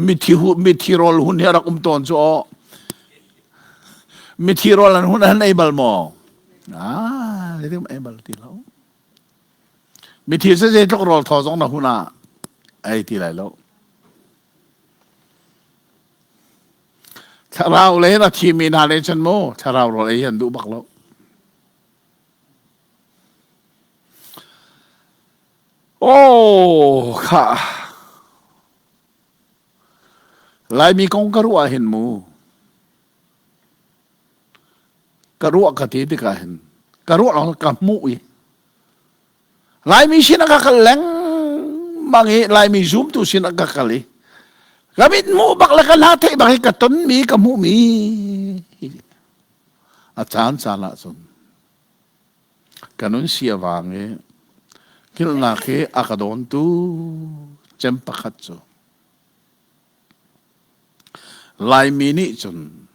Mithi hu mithi rawl hun hi a rak um tawn cu aw. Mithi rawl an hun an ei bal maw? Ah, zeitin ei bal ti lo. Mithi se zeitluk rawl thaw zong na hun ah ei ti lai lo. Thlarau le a thimi hna nih cun mu thlarau rawl ei an duh bak lo. Oh, kha. Laimi kong ka ruah hin mu. Ka ruah ka ti tikah hin ka ruah lawng ka hmuh i Laimi sin ah ka kal lengmang i Laimi zumtu sin ah ka kal i ka mit hmuh bak le ka hna theih bak i ka tonmi ka hmuhmi a caan caan ah cun ka nun si a vang i hngilhnak hi a ka dawntu cem pakhat cu Laimi nih cun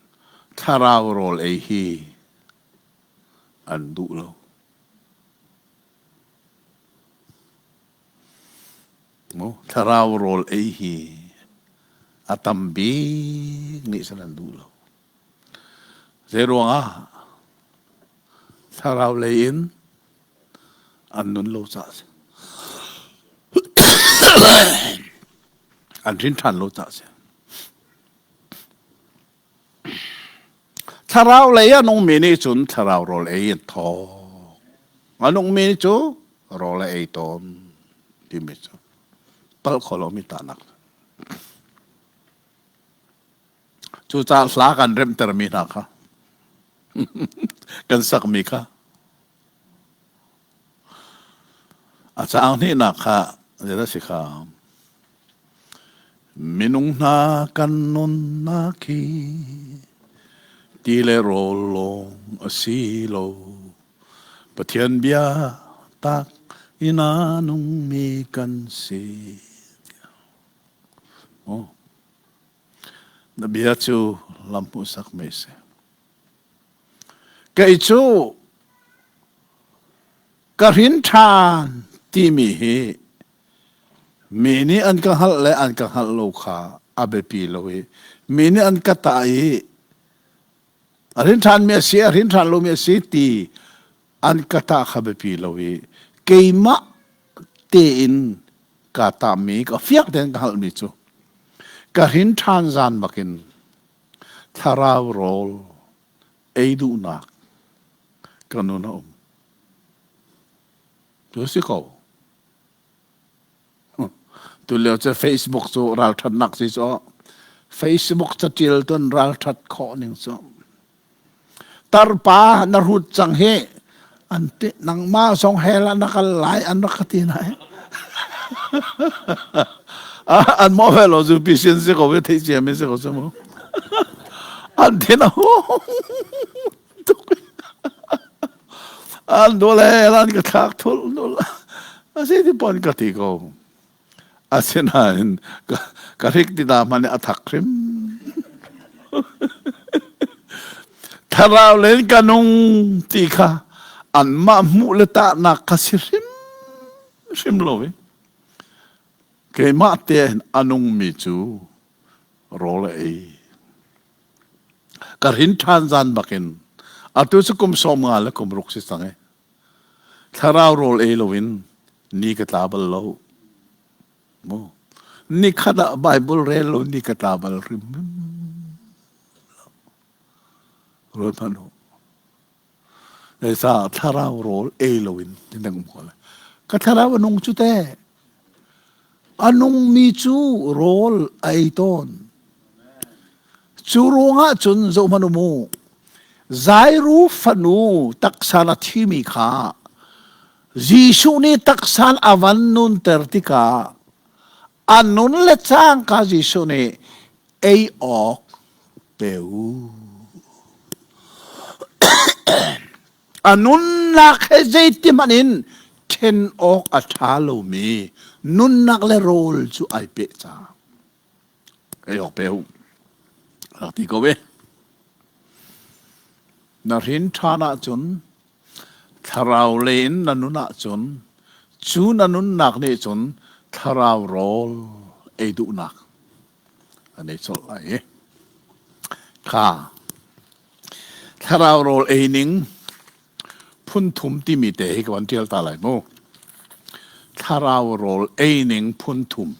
thlarau rawl ei hi an duh lo. Thlarau rawl ei hi a tam bik nih cun an duh lo. Zeiruangah thlarau lei in an nun lo caah a si. An hrin ṭhan lo caah a si. Thlarau lei a nungmi nih cun thlarau rawl ei an thawk. A nungmi cu rawl a ei tawn timi cu palh kho lomi tahnak. Cucaah hla kan remhtermi hna kha kan sakmi kha a caang hnihnak kha zeidah si kha Minung hna kan nunnak hi ti le rawl lawng a si lo. Pathian bia tak in a nungmi kan si. Oh. Na bia cu lam hmuhsak mi si. Kei cu ka hrin ṭhan timi hi Mi nih an ka hngalh le an ka hngalh lo kha a biapi lo i mi nih an ka tah i a hrin ṭhanmi a si, a hrin ṭhan lomi a si ti an ka tah kha biapi lo i keimah tein kaa tahmi ka fiang tein ka hngalhmi cu ka hrin ṭhan zan bakin thlarau rawl ei duhnak ka nun a um. Tu si ko. Tulio cu Facebook cu ralṭhatnak si cu Facebook catial tun ralṭhat khawh ning cu tarpa na hrut cang hi an ti nangmah zong hell ah na kal lai an rak ka ti nai an mo ve lo zu pi sin si ko ve thei cia mi si ko cu mu an thin a hung tuk an dul he an ka thlak thul dul a si ti pon ka ti ko asinain ka hrik ti ta hmanh a thak hrim thlarau len ka nung ti kha anmah hmuh le tahnak kha si hrim hrim lo i keimah te a nungmi cu rawl a ei Ka hrin ṭhan zan bakin atu cu kum 50 le kum ruk si cang i thlarau rawl ei loin ni ka tla bal lo. Mu. Nikhat ah Bible rel lo ni ka tla bal hrim. Ruat hmanh u. Zeicah thlarau rawl ei loin nan um ko lai. Ka thlarau a nung cu te. A nungmi cu rawl a ei tawn. Cu ruangah cun zohhmanh u mu. Zairu fanu taksa na thimi kha Jesuh nih taksa a van nunter tikah a nun le cangka Jesuh nih ei awk pe u. A nunnak he zeitihmanh in ṭhen awk a ṭha lomi nunnak le rawl cu ai peh cang. Ei awk pe u. Rak ti ko ve. Na hrin ṭhan ahcun Thlarau lei in na nun ahcun cu na nunnak nih cun thlarau rawl ei duhnak a nei colh lai i kha thlarau rawl ei ning phun thum timi te hi ka van ṭial ta lai mu. Thlarau rawl ei ning phun thum.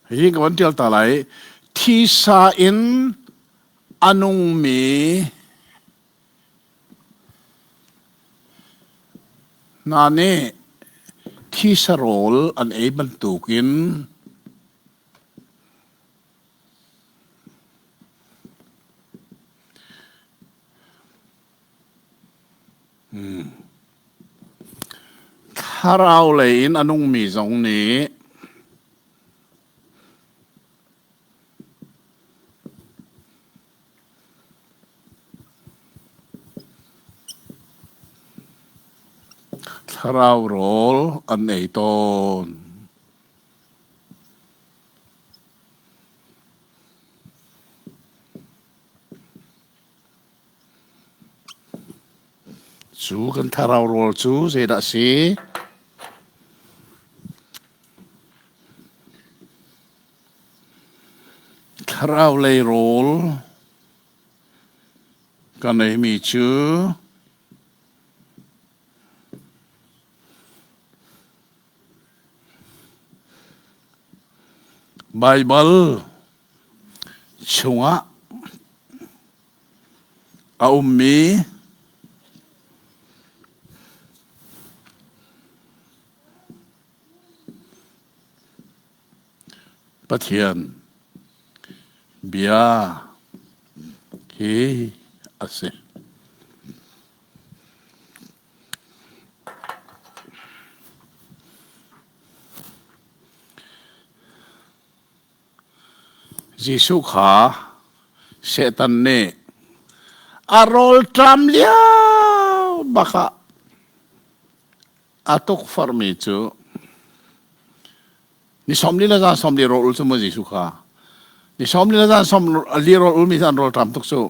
Hi ka van ṭial ta lai. Thisa in a nungmi hna nih thisa rawl an ei bantukin Thlarau lei in a nungmi zong nih thlarau rawl an ei tawn. Cu kan thlarau rawl cu zeidah a si? Thlarau lei rawl kan eimi cu Baibal chungah a ummi Pathian bia hi a si. Jesuh kha Satan nih a rawlṭam lio bak ah a tukforhmi cu ni sawm li le zan sawm li rawl ul cu mu Jesuh kha ni sawm li le zan sawm li rawl ulmi cu an rawlṭam tuk cu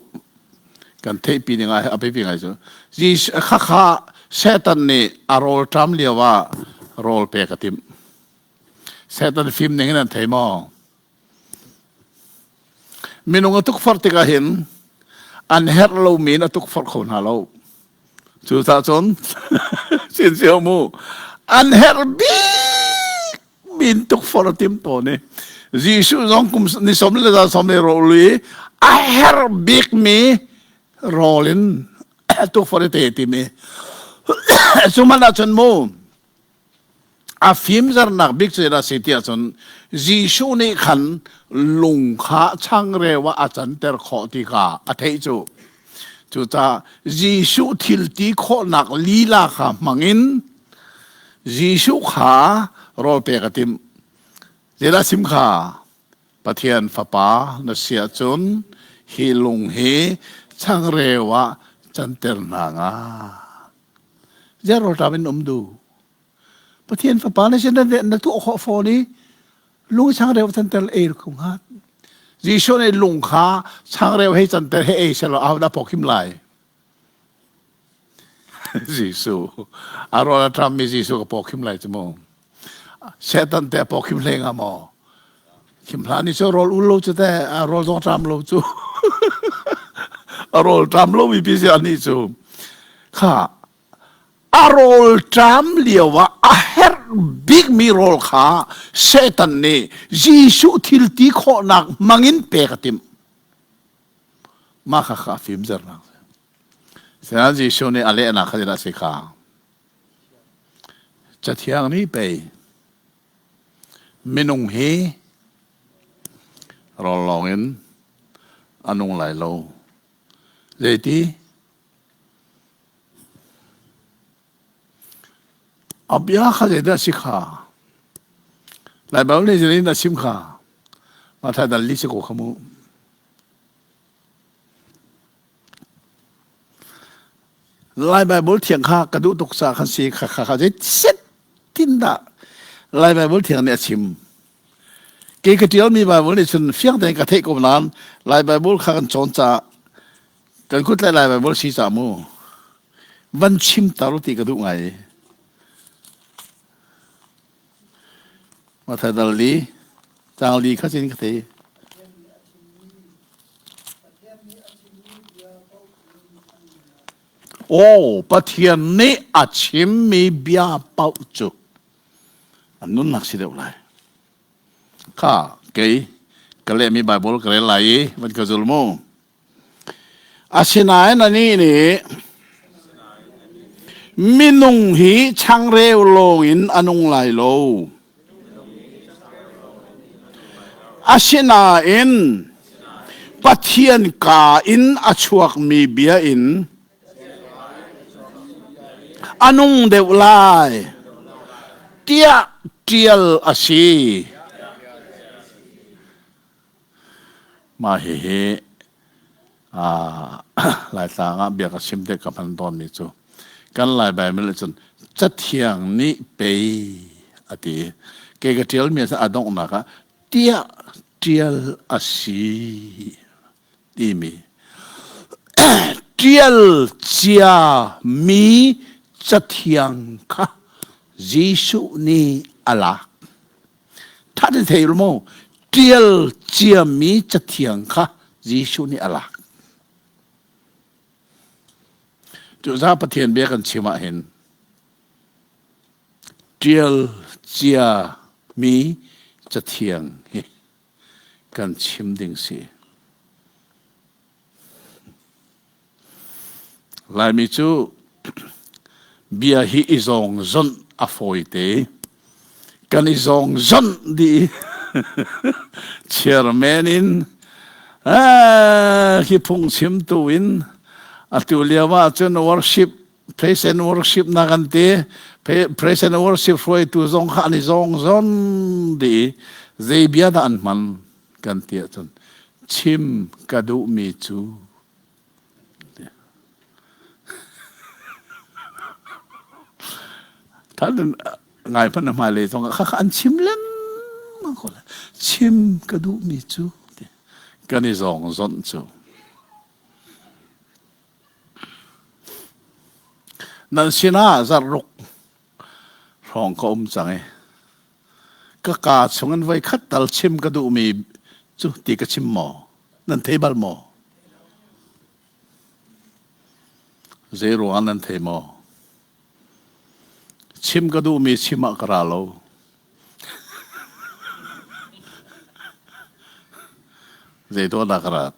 kan theihpi ding ah a biapi ngai cu Jesuh khakha Satan nih a rawlṭam lio ah rawl pek a timh. Satan fim ning in an thei maw? Minung a tukforh tikah hin an herh lomi in a tukforh kho hna lo. Cucaah cun sin cio mu an herh bik min tukforh a tim tawn i Jesuh zong kum ni som le za som le rawl i a herh bikmi rawl in tukforh i te timi cu hmanh ahcun mu A fimzarnak bik cu zeidah a si ti ahcun Jesuh nih khan lung kha changreu ah a canter khawh ti kha a theih cu. Cucaah Jesuh thil ti khawhnak lila kha hmangin Jesuh kha rawl pek a timh. Zeidah a chim kha? Pathian Fapa na si ahcun hi lung hi changreu ah canter hna nga. Ziah rawlṭam in um duh? Pathian fapa na sin na tuah khawh fawn i lung changreu canter ei ko hnga. Jesuh nih lung kha changreu hei canter he ei selaw ahodah pawkhim lai? Jesuh a rawl a ṭammi Jesuh ka pawkhim lai cu mu. Satan te a pawkhim hlei hnga maw? Khim hlah ni cu rawl ul lo cu te a rawl zong ṭam lo cu. A rawl ṭam lo mi pi si anih cu. Kha. A rawl ṭam lio ah a herh bikmi rawl kha Satan nih Jesuh thil ti khawhnak hmangin pek a timh. Mah kha kha a fimzernak. Sinain Jesuh nih a lehnak kha zeidah a si kha? Cathiang nih pei minung hi rawl lawngin a nung lai lo. Zeiti? A bia kha zeidah a si kha? Lai Baibal nih zeitin a chim kha? Mathai dal li si ko kha mu. Lai Baibal thiang kha ka duh tuk ca khan si kha kha kha zei set tin dah Lai Baibal thiang nih a chim. Kei ka ṭialmi Baibal nih cun fiang tein ka theih ko nain Lai Baibal kha kan cawn caah kan kut le Lai Baibal si ca mu van chim tar ti ka duh ngai. Mathai dal li cang li kha cin ka thei. Aw Pathian nih a chimmi bia paoh cu an nunnak si deuh lai. Kha kei ka lehmi Bible ka rel lai i van ka zul mu. Asinain anih nih minung hi changreu lawngin a nung lai lo. Asinain Pathian kaa in a chuakmi bia in a nung deuh lai tiah ṭial a si. Mah hihi Laitlang ah bia ka chim te ka hman tawnmi cu kan Lai Baibal nih cun Cathiang nih pei a ti. Kei ka ṭialmi a donghnak ah tiah ṭial a si timi ṭial cia mi Cathiang kha Jesuh nih a lak. Ṭha te thei maw? Ṭial ciami cathiang kha Jesuh nih a lak. Cucaah Pathian bia kan chim ahhin ṭial ciami cathiang hi kan chim ding si. Laimi cu bia hi i zawng zonh a fawite. Kan i zawng zonh dih. Chairman in hi phungchimtu in atu lio ah cun worship praise and worship na kan ti praise and worship hruaitu zong kha an i zawng zon dih zei bia dah an hman kan ti ahcun chim ka duhmi cu Than ngai hmanh na hmailei zong ah kha an chim lengmang ko lai. Chim ka duhmi cu kan i zawng zonh cu. Nan sinah zarh ruk hrawng ka um cang i ka kaa chungin voi khat tal chim ka duhmi cu ti ka chim maw? Nan thei bal maw? Zei ruangah nan thei maw? Chim ka duhmi chim ah ka ra lo. Zei tuah dah ka rat?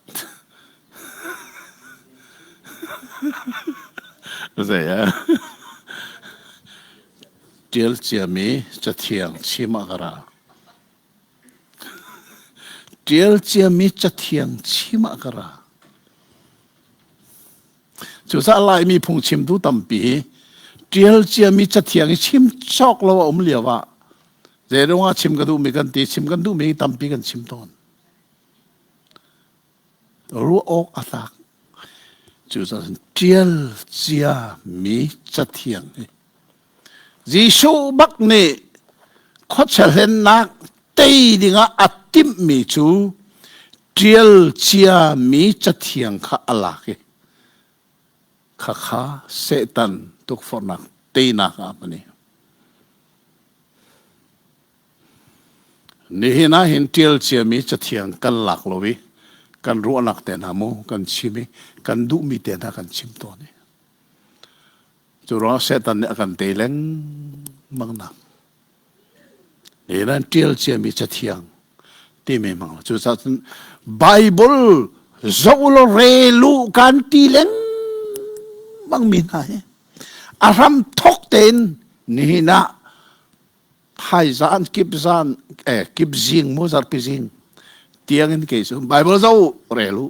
Zei ah? Ṭial ciami cathiang chim ah ka ra. Ṭial ciami cathiang chim ah ka ra. Cucaah Laimi phungchimtu tampi hi ṭial ciami cathiang i chim cawk lo a um lio ah zeiruang ah chim ka duhmi kan ti chim kan duhmi tampi kan chim tawn. Ruah awk a tlak. Cucaah ṭial ciami cathiang hi Jesuh bak nih khuachia hlennak tei dingah a timhmi cu ṭial ciami cathiang kha a lak i khakha Satan tukforhnak teinak ah a hman i Nihin ah hin ṭial ciami cathiang kan lak lo i kan ruahnak te hna mu kan chim i kan duhmi te hna kan chim tawn i. Cu ruang Satan nih a kan tei lengmang nak. Ni nan ṭial ciami cathiang timi hmang lo. Cucaah cun Bible zoh law rel u kan ti lengmang mi hna hi a hram thok tein nihin ah thaizan kip zan eh kip zing mu zarpi zing tiang in kei cu Bible zoh rel u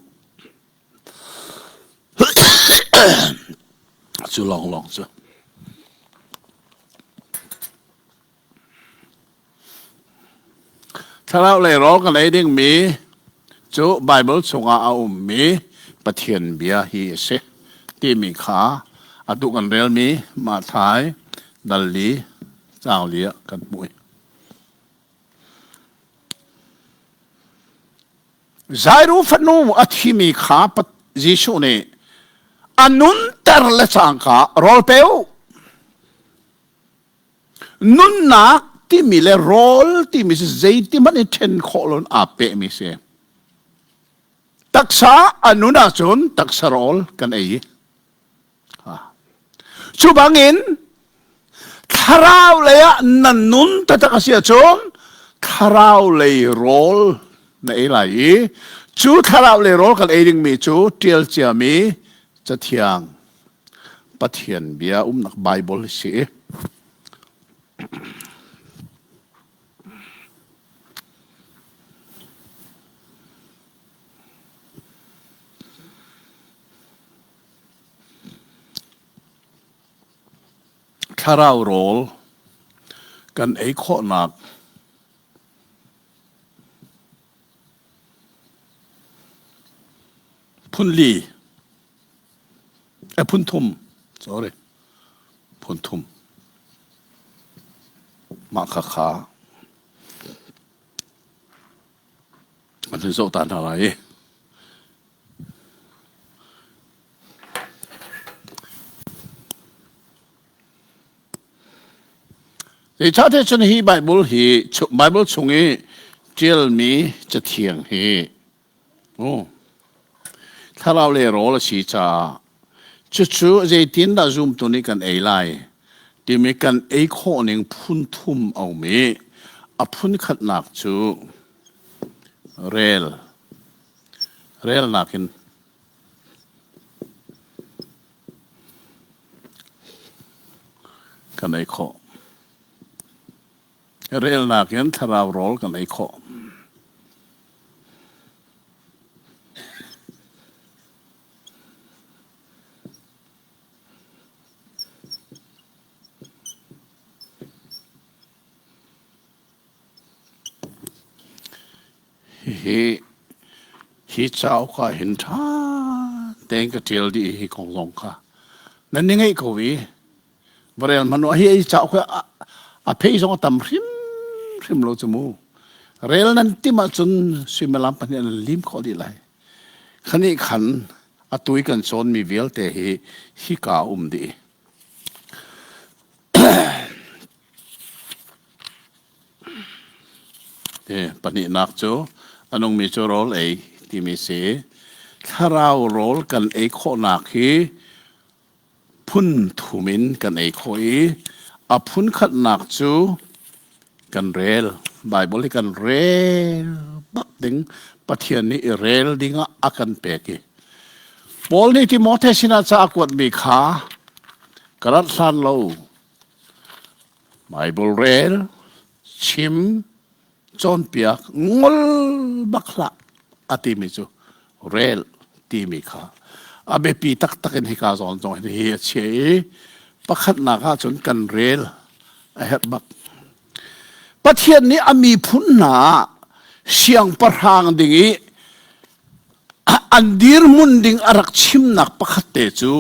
cu lawnglawng cu. Thlarau lei rawl kan ei dingmi cu Baibal chungah a ummi Pathian bia hi a si timi kha atu kan relmi Matthai dal li caang li ah kan hmuh. Jairu fanu a thimi kha Jesuh nih a nunter le cangka rawl pe u. Nunnak timi le rawl timi cu zeitihmanh in ṭhen khawh loin aa pehmi si. Taksa a nun ahcun taksa rawl kan ei. Cu bangin thlarau lei ah nan nun taktak a si ahcun thlarau lei rawl na ei lai i cu thlarau lei rawl kan ei dingmi cu ṭial ciami Cathiang Pathian bia umnak Baibal a si. Thlarau rawl kan ei khawhnak phunli eh phunthum sorry phunthum mah kha kha an hun zoh ta hna lai i Zeicahtiah cun hi Bible hi Bible chung i ṭialmi cathiang hi thlarau le rawl a si caah cucu zeitindah zumtu nih kan ei lai timi kan ei khawh ning phun thum a um i a phun khatnak cu rel relnak in kan ei khawh. Relnak in thlarau rawl kan ei khawh. Hihi hi cauk ah hin ṭha tein ka ṭial dih i hi kong zong kha nan i ngeih ko i va rel hmanh u. Hi cauk hi a phei zong a tam hrimhrim lo cu mu. Rel nan timh ahcun suimilam pahnih nan lim khawh dih lai. Khanih khan atu i kan cawnmi vialte hi hika a um dih. Pahnihnak cu a nungmi cu rawl ei timi si. Thlarau rawl kan ei khawhnak hi phun thum in kan ei khawh i a phun khatnak cu kan rel. Baibal hi kan rel bak ding Pathian nih i rel dingah a kan pek i Paul nih Timote sinah ca a kuatmi kha ka rat hlan lo Baibal rel, chim, cawnpiak, ngol bak hlah a timi cu rel timi kha a biapi taktak in hika zawn zong hi a chia i pakhatnak ah cun kan rel a herh bak. Pathian nih a miphun hna siangpahrang ding i an dirhmun ding a rak chimnak pakhat te cu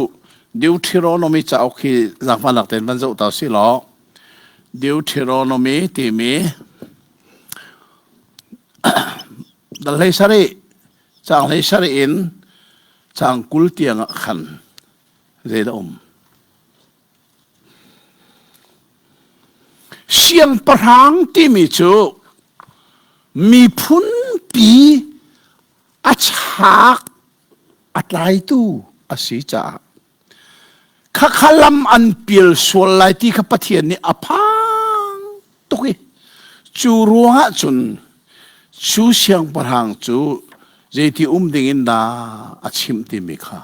Deuteronomy cauk hi zaangfahnak tein van zoh ta si law Deuteronomy timi dal hlei sarih caang hlei sarih in caang 20 tiang ah khan zeidah um Siangpahrang timi cu miphunpi a chak a tlaitu a si caah. Khakha lam an pial sual lai ti kha Pathian nih a phang tuk i cu ruangah cun cu siangpahrang cu zeiti um ding in dah a chimh timi kha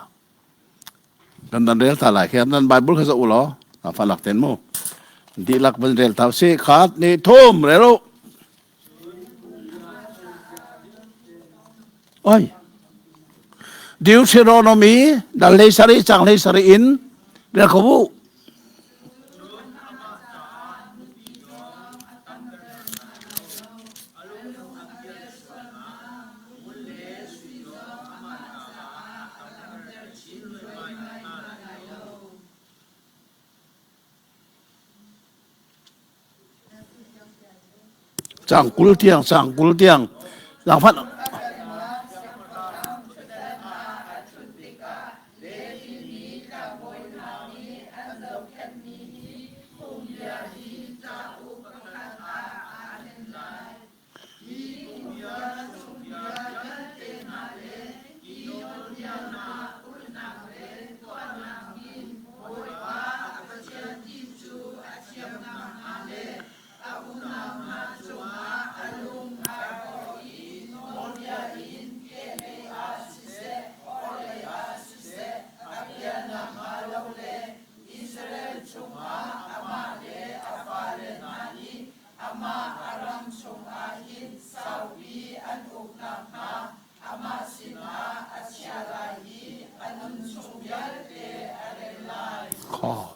kan dan rel ta lai khi nan Bible kha zoh u law fa lak ten mu dihlak van rel ta si khat ni thum rel u. Oi. Deuteronomy dal hlei sarih cang hlei sarih in rel ko u. Cang 20 tiang, cang 20 tiang. Zaangfah.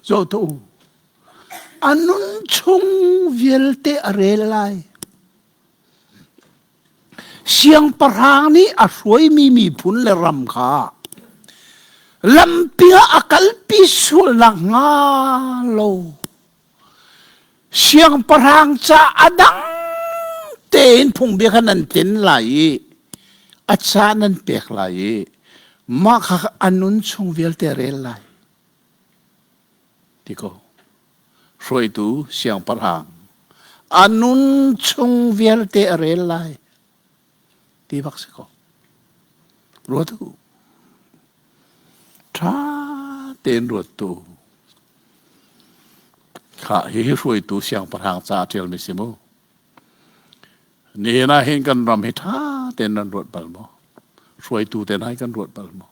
Zoh u. A nun chung vialte a rel lai. Siangpahrang nih a hruaimi miphun le ram kha lampi ah a kalpi sual nakhnga lo Siangpahrang ca a dang tein phungbia kha nan tlin lai i a ca nan pek lai i mah kha a nun chung vialte rel lai. Ti ko. Hruaitu siangpahrang a nun chung vialte a rel lai. Ti bak si ko. Ruat u. Ṭha tein ruat tu. Khah, hihi hruaitu siangpahrang ca a ṭialmi si mu. Nihin ah hin kan ram hi ṭha tein nan ruat bal maw? Hruaitu te hna hi kan ruat bal maw?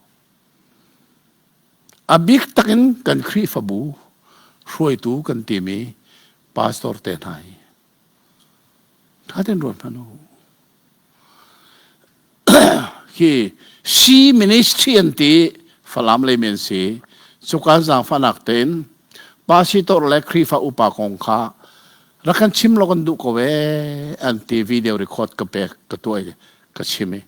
A bik takin kan Khrihfabu hruaitu kan timi pastor te hna hi ṭha tein ruat hmanh u. Hi C ministry an ti Falam lei men si cuka zaangfahnak tein pastor le Khrihfa upa kong kha rak kan chim lo kan duh ko ee an ti video record ka pek ka tuah i ka chim i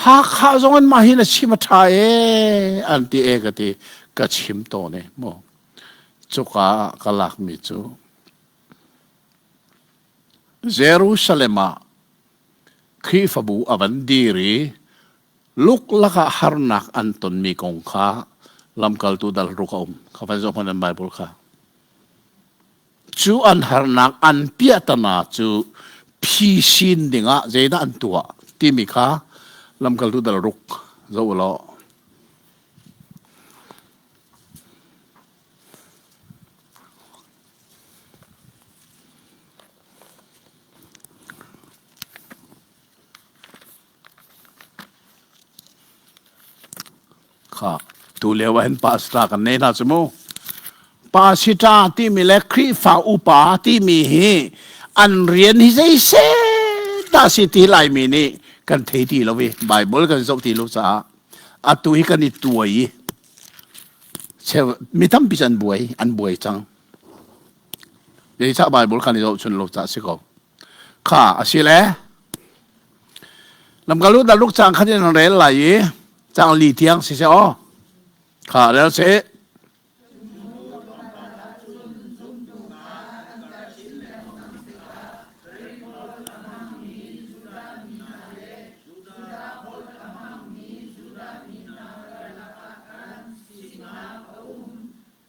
Hakha zong in mah hi na chim a ṭha ee an ti e ka ti ka chim tawn e mu cuka ka lakmi cu Jerusalem ah Khrihfabu a van dir i luklak ah harnak an tonmi kong kha lamkaltu dal ruk a um. Kha van zoh hmanh an Bible kha. Cu an harnak an piahtana cu phisin dingah zeidah an tuah timi kha lamkaltu dal ruk zoh u law. Kha tu lio ah hin pastor kan nei hna cu mu. Pastor timi le Khrihfa upa timi hi an rian hi zei set dah si ti Laimi nih kan thei ti lo i Bible kan zoh ti lo caah atu hi kan i tuai i mi tampi cu an buai an buai cang. Zeicah Bible kan i zohchun lo caah si ko. Kha a si le lamkalu daluk cang khat in rel lai i cang li tiang si seh aw. Kha rel seh.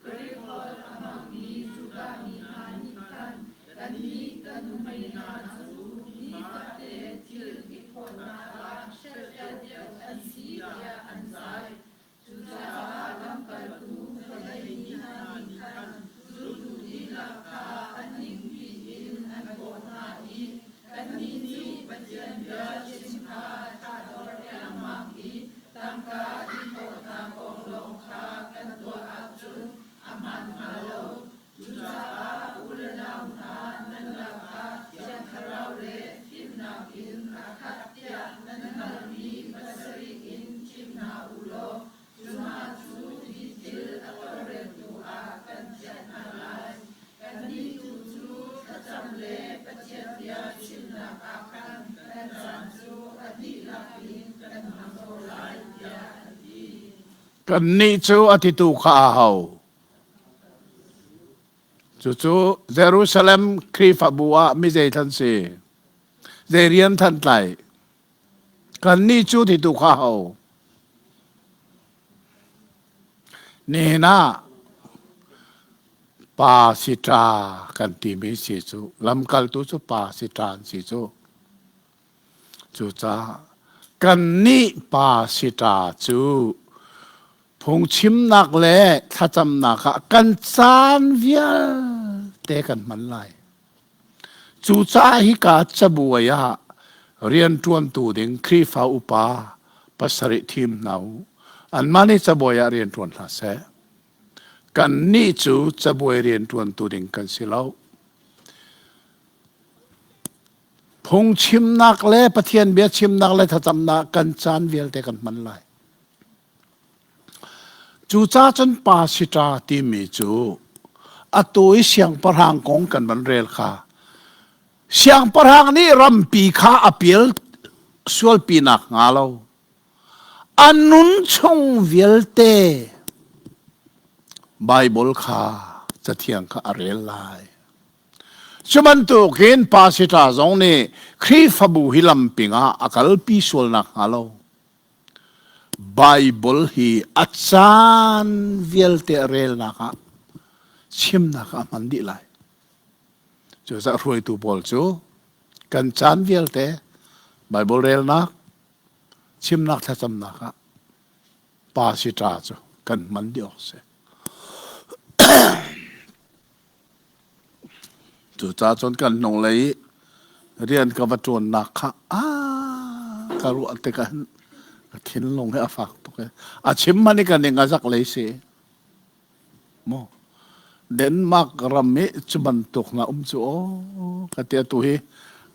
Greek holh a hmangmi Judah mi hna nih khan kannih kan nuhmei hna cu nifate thil ti khawhnak ah hrelhfial deuh an si tiah an zai. Cucaah lamkaltu. Cucaah u le nau hna, nan lakah Thiang Thlarau le fimnak in a khat tiah nan hngalhmi pasarih in thim hna u law cu hna cu hi thil a tawlreltu ah kan chiah hna lai. Kannih tu cu thlacam le Pathian bia chimnak ah khan kan caan cu a dihlak in kan hmang ko lai, tiah an ti. Kannih cu a titu kha a ho? Cucu Jerusalem Khrihfabu ah mi zei than si? Zei rian than tlai? Kannih cu titu kha ho? Nihin ah pa si ṭa kan timi si cu lamkaltu cu pa si ṭa an si cu. Cucaah kannih pa si ṭa cu phungchimnak le thlacamnak ah kan caan vialte kan hman lai. Cucaah hika cabuai ah rianṭuantu ding Khrihfa upa pasarih thim hna u. Anmah nih cabuai ah rianṭuan hna seh. Kannih cu cabuai rianṭuantu ding kan si lo. Phungchimnak le Pathian bia chimnak le thlacamnak kan caan vialte kan hman lai. Cucaah cun pa sita timi cu atu i siangpahrang kong kan van rel kha siangpahrang nih rampi kha a pial sualpi nak hnga lo a nun chung vialte Baibal kha cathiang kha a rel lai. Cu bantukin pastor zong nih Khrihfabu hi lamping ah a kalpi sual nak hnga lo Baibal hi a caan vialte a relnak ah chimnak ah a hman dih lai. Cucaah hruaitu pawl cu kan caan vialte Baibal relnak, chimnak thlacamnak ah pa si ṭa cu kan hman dih awk si. Cucaah cun kan hnunglei i rian ka va ṭuannak kha aa ka ruah tikah hin ka thinlung hi a fak tuk i a chim hmanh i ka ning a zak lei si. Mu Denmark ram i cu bantuk hna um cu aw ka ti atu hi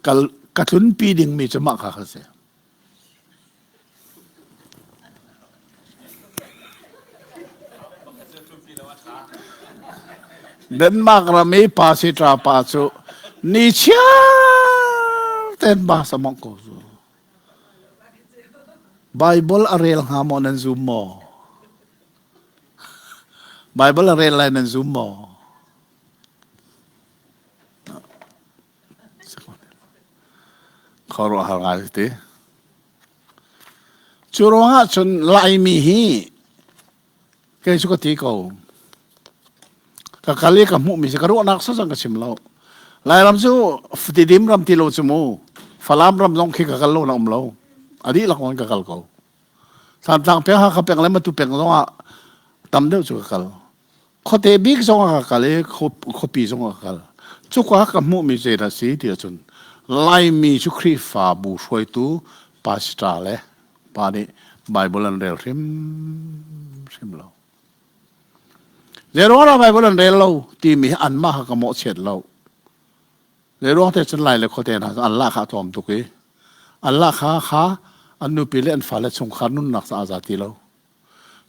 kal ka tlunpi dingmi cu mah kha kha si. Denmark ram i pasitra pa cu ni chiar ten ba samong ko zu. Bible a rel hnga maw nan zum maw? Bible a rel lai nan zum maw? Khuaruahhar ngai ti. Cu ruangah cun Laimi hi kei cu ka ti ko. Ka kal i ka hmuhmi si ka ruahnak sasang ka chim lo. Lairam cu Tidim ram ti lo cu mu. Falam ram zong khi ka kal lo na um lo. A dihlak in ka kal ko. Thantlang peng, Hakha peng le Matu peng zong ah tam deuh cu ka kal. Khuate bik zong ah ka kal i khuapi zong ah ka kal. Cuka ka hmuhmi zeidah a si ti ahcun Laimi cu Khrihfabu hruaitu pastor le pa nih Bible an rel hrimhrim lo. Zeiruang ah Bible an rel lo timi hi anmah kha ka mawhchiat lo. Zeiruang te cun Lai le khuate hna cu an lahkhah a tlawm tuk i an lahkhah kha an nupi le an fale chungkhar nunnak caah a za ti lo.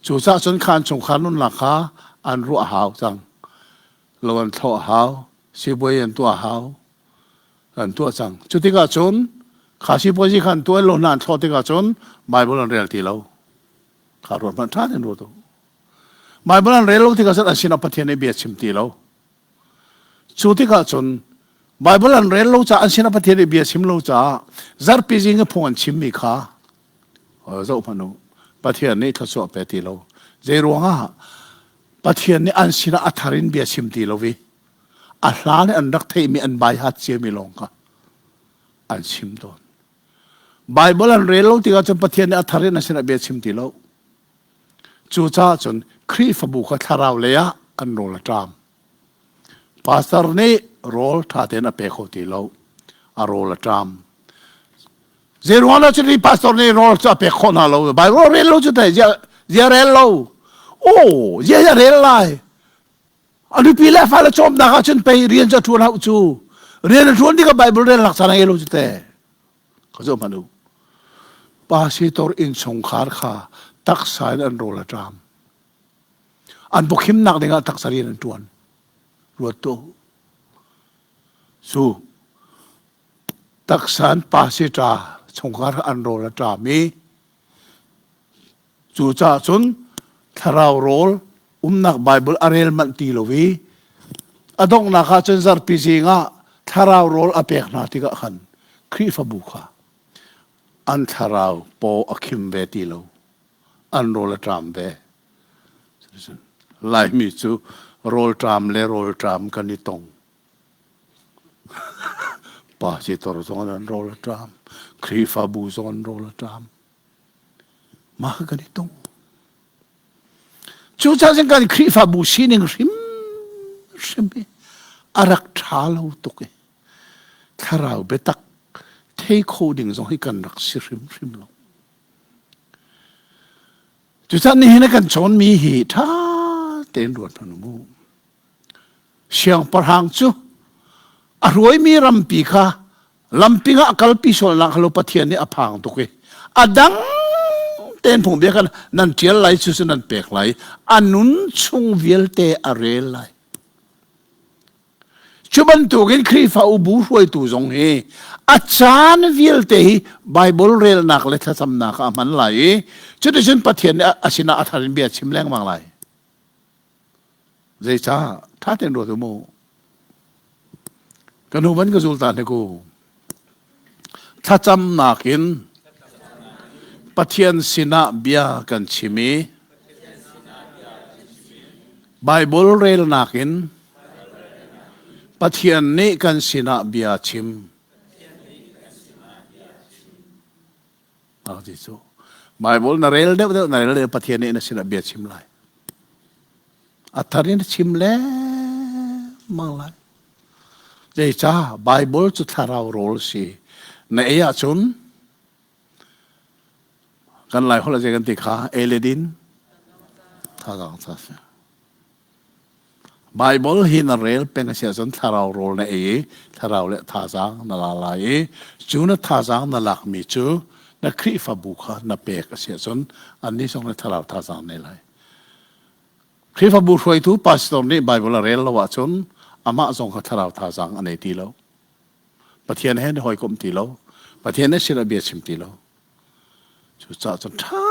Cucaah cun kha an chungkhar nunnak kha an ruah a hau cang. Lo an thlawh a hau, sibawi an tuah a hau, an tuah cang. Cu tikah cun kha sipuazi kha an tuah lo hna an thlawh tikah cun Bible an rel ti lo. Kha ruat hmanh ṭha tein ruat u. Bible an rel lo tikah cun an sinah Pathian nih bia chim ti lo. Cu tikah cun Bible an rel lo caah an sinah Pathian nih bia chim lo caah zarhpi zing i phung an chimmi kha zoh hmanh u Pathian nih thluachuah pe ti lo. Zei ruangah Pathian nih an sinah a thar in bia chim ti lo i a hlan i an rak theihmi an baihat ciami lawng kha an chim tawn. Bible an rel lo tikah cun Pathian nih a thar in an sinah bia chim ti lo. Cucaah cun Khrihfabu kha thlarau lei ah an rawl a ṭam. Pastor nih rawl ṭha tein a pe kho ti lo. A rawl a ṭam. Zeiruang dah cun pastor nih rawl cu a pek khawh hna lo? Bible rel lo cu teh zia rel lo. Oh, zia rel lai. A nupi le fale cawmnak ah cun pei rian cu a ṭuan hau cu. Rian a ṭuan tikah Bible rel nak caan a ngei lo cu te. Ka zoh hmanh u. Pastor innchungkhar kha taksa in an rawl a ṭam. An pawkhimnak dingah taksa rian an ṭuan. Ruat tuah u. Cu taksa an pastor chungkhar an rawl a ṭam i Cucaah cun thlarau rawl umnak Baibal a rel manh ti lo i a donghnak ah cun zarhpi zing ah thlarau rawl a pek hna tikah khan Khrihfabu kha an thlarau paw a khim ve ti lo an rawl a ṭam ve. Laimi cu rawlṭam le rawlṭam kan i tong. Pa sitor zong an rawl a ṭam, Khrihfabu zong an rawl a ṭam. Mah kan i tung. Cucaah cun kan Khrihfabu sining hrimhrim hi a rak ṭha lo tuk i thlarau biatak thei kho ding zong hi kan rak si hrimhrim lo. Cucaah nihin a kan cawnmi hi ṭha tein ruat hmanh u mu. Siangpahrang cu a hruaimi rampi kha lamping ah a kalpi sualnak kha lo Pathian nih a phang tuk i a dang tein phungbia kha nan ṭial lai cu cu nan pek lai a nun chung vialte a rel lai cu bantukin Khrihfa ubu hruaitu zong hi a caan vialte hi Bible relnak le thlacamnak ah a hman lai i cuticun Pathian nih a sinah a thar in bia chim lengmang lai Zeicah? Ṭha tein ruat u mu. Ka hnu van ka zul ta hnik u. Thlacamnak in Pathian sinah bia kan chim i Bible relnak in Pathian nih kan sinah bia chim. Ah ti cu Bible na rel deuh deuh na rel deuh Pathian nih na sinah bia chim lai. A thar in chim lengmang lai. Zeicah Bible cu thlarau rawl si. Na ei ahcun kan lai holh zei kan ti kha ei le din thazaang ca si. Baibal hi na rel peng a si ahcun thlarau rawl na ei i thlarau le thazaang na la lai i cu na thazaang na lakmi cu na Khrihfabu kha na pek a si ahcun annih zong nih thlarau thazaang nei lai. Khrihfabu hruaitu pastor nih Baibal a rel lo ahcun amah zong kha thlarau thazaang a nei ti lo. Pathian he na hawikom ti lo. Pathian he sin ah bia chim ti lo. Cucaah cun ṭha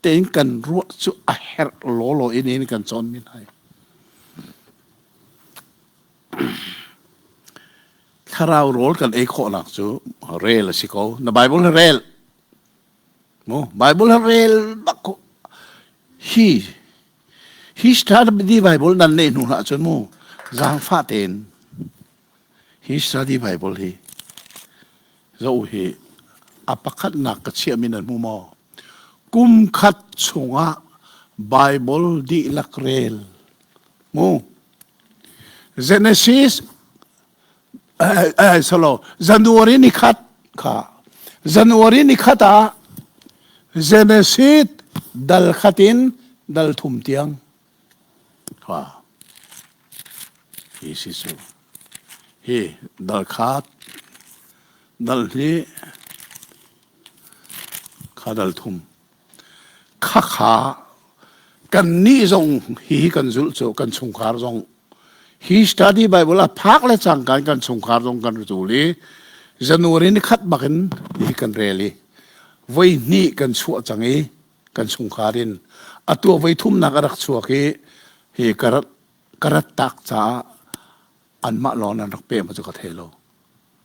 tein kan ruah cu a herh lawlaw in in kan cawnmi hna hi. Thlarau rawl kan ei khawhnak cu rel a si ko. Na Bible hi rel. Mu Bible hi rel bak ko. Hi hi study Bible nan neih hnu hlah cun mu zaangfah tein hi study Bible hi Zoh hi a pakhatnak ka chiahmi nan hmu maw? Kum khat chungah Bible dihlak rel. Mu. Genesis eh, eh, solo January ni khat kha January ni khat ah Genesis dal khat in dal thum tiang kha hi si cu hi dal khat dal hnih kha dal thum kha kha kan nih zong hi kan zulh cu kan chungkhar zong hi study bible a phak le cangka kan chungkhar zong kan zul i January ni khat bakin hi kan rel i voi hnih kan chuah cang i kan chungkhar in atu voi thumnak a rak chuak i hi ka rat ka rat tak caah anmah lawng nan rak pe ma cu ka thei lo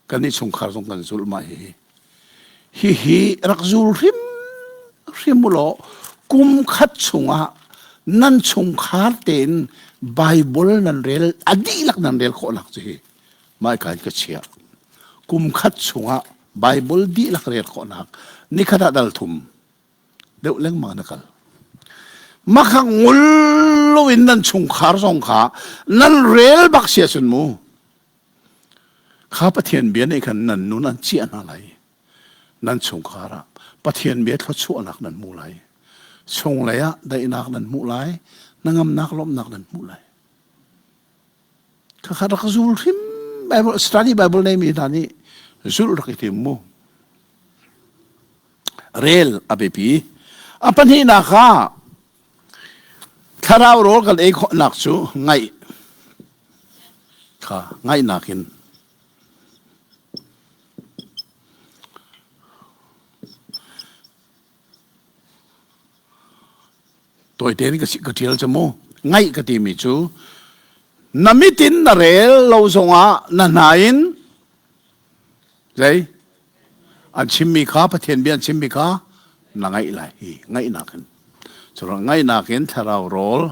kan i chungkhar zong kan zulh mah hi hi hi rak zul hrim hrim u law kum khat chungah nan chungkhar tein Bible nan rel a dihlak nan rel khawh nak cu hi mai kai ka chia kum khat chungah Bible dihlak rel khawhnak nikhat ah dal thum deuh lengmang na kal makha ngul loin nan chungkhar zong kha nan rel bak sia cun mu kha Pathian bia nih khan nan nun an ciah hna lai nan chungkhar ah Pathian bia thluachuahnak nan hmu lai chunglei ah daihnak nan hmuh lai hnangamnak lawmhnak nan hmuh lai. Khakha rak zul hrim Bible study Bible nei mi hna nih zulh rak i tim mu. Rel a biapi. A pahnihnak ah thlarau rawl kan ei khawhnak cu ngaih kha ngaihnak in Tawite in ka ṭial cu mu. Ngaih ka timi cu na mit in na rel lo zongah na hna in zei an chimmi kha Pathian bia an chimmi kha na ngaih lai hi ngaihnak in cu ngaihnak in thlarau rawl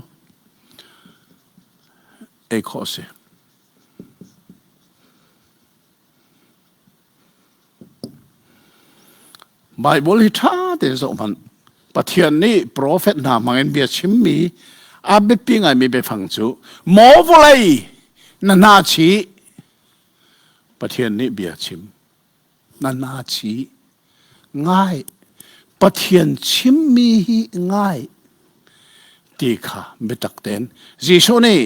ei khawh a si. Baibal hi ṭha tein zoh hmanh. Pathian nih profet hna hmangin bia chimmi a biapi ngaimi biafang cu maw vawlei na hna chih Pathian nih bia chim na hna chih ngai Pathian chimmi hi ngai ti kha biatak tein Jesuh nih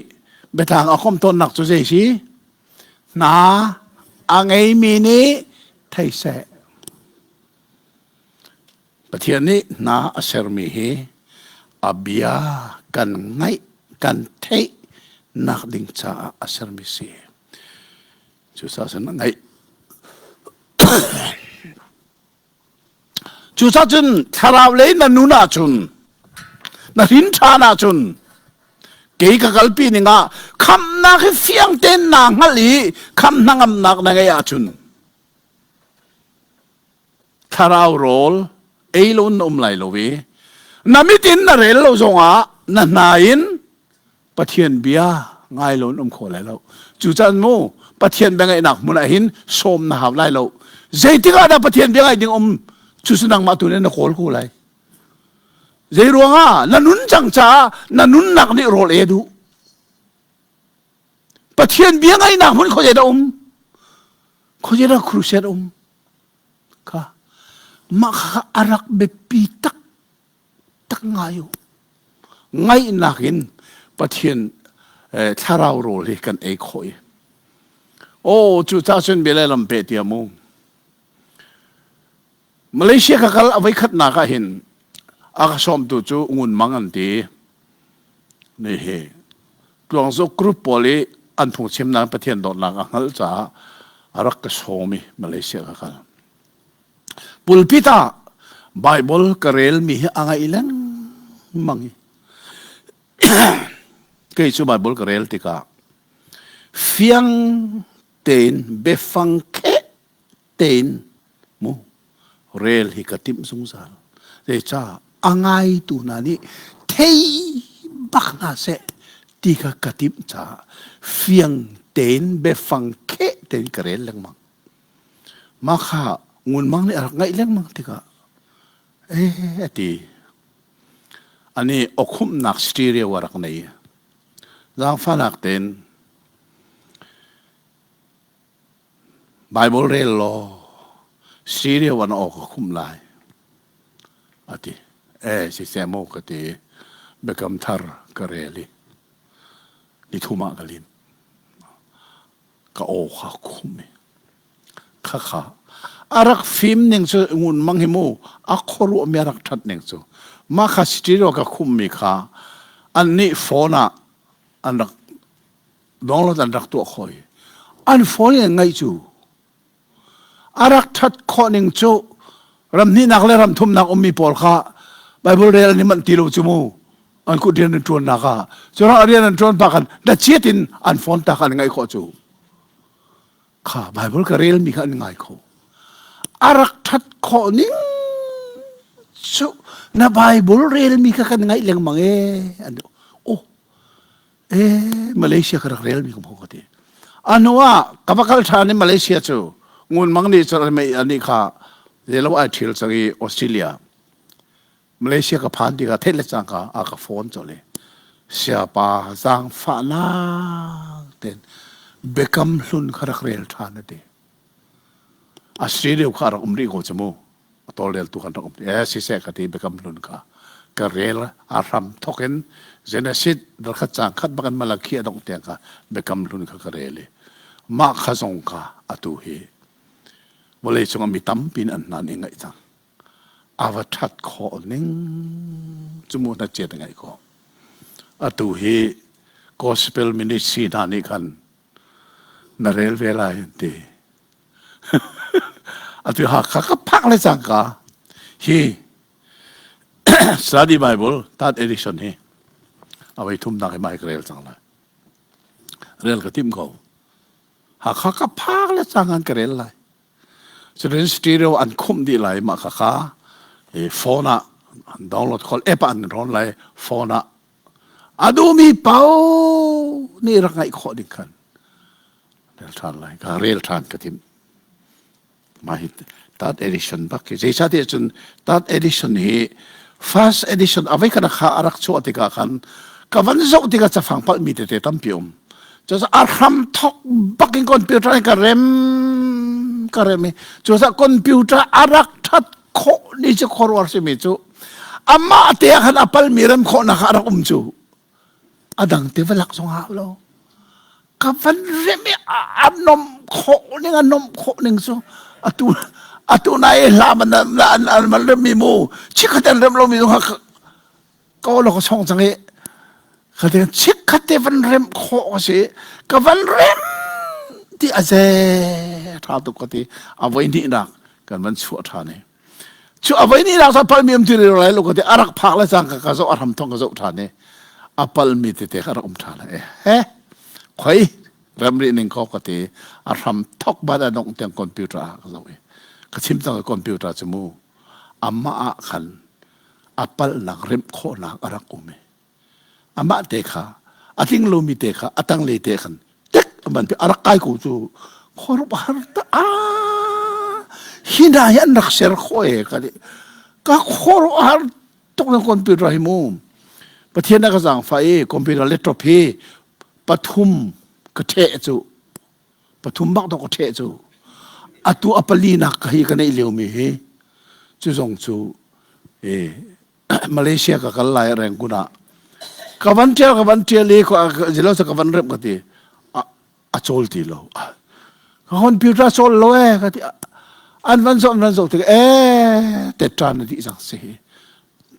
biatlang a komh tawnnak cu zei si Hna a ngeimi nih thei seh. Pathian nih hna a sermi hi a bia kan ngaih kan theih nak ding caah a sermi si. Cucaah cun a ngaih. Cucaah cun thlarau lei na nun ahcun na hrin ṭhan ahcun kei ka kalpi ning ah khamhnak hi fiang tein naa hngalh i khamh hnangamnak na ngeih ahcun thlarau rawl ei lo na um lai lo i na mit in na rel lo zongah na hna in Pathian bia ngai lo in um kho lai lo. Cucan mu Pathian bia ngaihnak hmun ah hin sawm na hau lai lo. Zeitik ah dah Pathian bia ngaih ding um cu cu nangmah tu nih na kawl ko lai. Zei ruangah na nun cang caah na nunnak nih rawl e duh. Pathian bia ngaihnak hmun khuazei dah um? Khuazei dah crusade um? Kha mah kha a rak biapi tak tak ngai u. Ngaihnak in Pathian thlarau rawl hi kan ei khawh i. Oh, cu ca cun bia le lam pe tia mu. Malaysia ka kal a voi khatnak ah hin a ka sawmtu cu Ngun Mang an ti. Ni hi Tluangzuk group pawl i an phungchimnak Pathian dawtnak a hngalh caah a rak ka sawm i Malaysia ka kal. Pulpit ah Bible ka relmi hi a ngaih lengmang i kei cu Bible ka rel tikah fiang tein biafang kheh tein mu rel hi ka timh zungzal. Zeicah a ngaitu hna nih thei bak hna seh ti kha ka timh caah fiang tein biafang kheh tein ka rel lengmang. Mah kha ngunmang nih a rak ngaih lengmang tikah eh a ti. Ani awkhumhnak stereo a rak nei. Zaangfahnak tein Bible rel law stereo an aw ka khumh lai a ti. Eh siseh maw ka ti. Biakam thar ka rel i nithum ah ka lim. Ka aw kha khumh i khakha a rak fim ning cu ngun mang hi mu a khuaruah mi a rak that ning cu mah kha stereo ka khumh mi kha an nih phone ah an rak download an rak tuah khoi an phone in ngaih cu a rak that khawh ning cu ram hnihnak le ram thumnak ummi pawl kha Bible rel an i manh ti lo cu mu an kut rian an ṭuannak ah cu rian an ṭuan pa khan na chiat in an phone ta kha an ngaih khawh cu kha Bible ka relmi kha an ngai kho a rak ṭhat khawh ning cu na Bible relmi kha kan ngaih lengmang e an oh eh Malaysia ka rak relmi ka ka ti anu ah ka va kal ṭhan i Malaysia cu ngun mang nih cun ani kha zelo ai ṭhil cang i Australia Malaysia ka phan tikah theih le cangka a ka phone colh i siapa zaangfahnak ten biakam hlun kha rak rel ṭhan a ti. A studio kha a rak um rih ko cu mu. A tawlreltu kan rak um. Eh siseh ka ti biakam hlun kha. Ka rel a hram thok in Genesis dal khat caang khat bakin Malakhi a dongh tiang kha Biakam Hlun kha ka rel i mah kha zong kha atu hi vawlei cungah mi tampi in an hna nih ngaih cang. A va ṭhat khawh ning cu mu na ciat ngaih khawh. Atu hi gospel ministry hna nih khan na rel ve lai an ti. Atu Hakha ka phak le cangka hi Study Bible third edition hi a voi thumnak hi mai ka rel cang lai. Rel ka tim ko. Hakha ka phak le cang an ka rel lai. Cun stereo an khumh dih lai mah kha kha phone ah an download khol app ah an rawn lai phone ah a duhmi paoh nih rak ngaih khawh ding khan rel ṭhan lai ka rel ṭhan ka timh mah hi third edition bak hi zeicahtiah cun third edition hi first edition a voi khat kha a rak chuah tikah khan ka van zoh tikah cafang palhmi tete tampi um Cucaah a hram thok bak in computer in ka rem ka rem i cucaah computer a rak that khawh ni cu khuaruahar simi cu amah te ah khan a palmi rem khawhnak kha a rak um cu a dang te va lak zong hau lo ka van rem i a nom khawh ning a nom khawh ning cu atu atu nai hla man an an rem mi mu chikhat an rem lo mi zong ka lo ka song cang i ka te chikkhat te van rem khawh ka si ka van rem ti a ze tha tuk ka ti a voi hnih nak kan van chuah than i cu a voi hnih nak sa pal mi um ti lai lo ka ti a rak phak le cang ka ka zoh a hram thong ka zoh than i a pal mi tete ka rak um than e he khoi ramri ning ko ka ti a hram thok bat a dong tiang computer ah ka zoh i ka chim cang computer cu mu amah ah khan a palhnak remh khawhnak a rak um i amah te kha a tling lomi te kha a tanglei te khan tek man a rak kai ko cu khuarup har ta a hi hna hi an rak ser khawh e ka ti ka khuaruah har tuk na computer hi mu pathian a ka zaangfah i computer laptop hi pathum ka ṭheh cu pathum bak dawk ka ṭheh cu atu a palinak ka hi ka neih liomi hi cu zong cu eh, Malaysia ka kal lai Rangoon ah ka van ṭial ka van ṭial i zilo sa ka van remh ka ti a cawl ti lo ka computer cawl lo e ka ti an van zoh an van zoh tik e te ṭan na dih cang si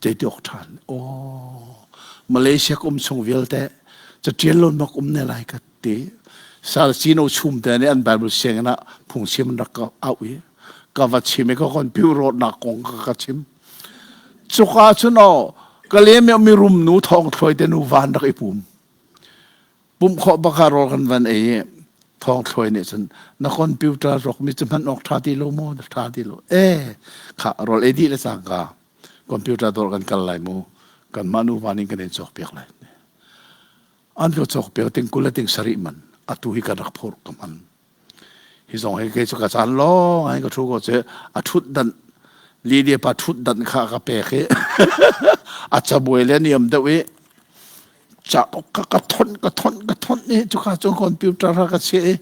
te awk ṭhan oh Malaysia ka um chung vialte caṭial lo mak um ne lai ka ti sal sino chum te nih an Bible sianginn ah phungchim an rak ka auh i ka va chim i ka computer rawtnak kong ka ka chim cuka cun aw ka lem mi rum nu thawng thluai te nu van rak i pum pumh khawh bak ah rawl kan van ei i thawng thluai nih cun na computer rawk mi cu hman awk ṭha ti lo maw ṭha ti lo e kha rawl ei dih le cangka computer dawr kan kal lai mu kanmah nu van in kan in cawk piak lai an ka cawk piak ting 20 le ting sarih man atu hi kan rak phurh ka hman Hi zong hi kei cu ka caan lawng ai ka ṭhu ko cu a ṭhut danh Lydia pa ṭhut danh kha ka pek i a cabuai le niam deuh i cauk ka ka thonh ka thonh ka thonh i cuka cu computer kha ka chiah i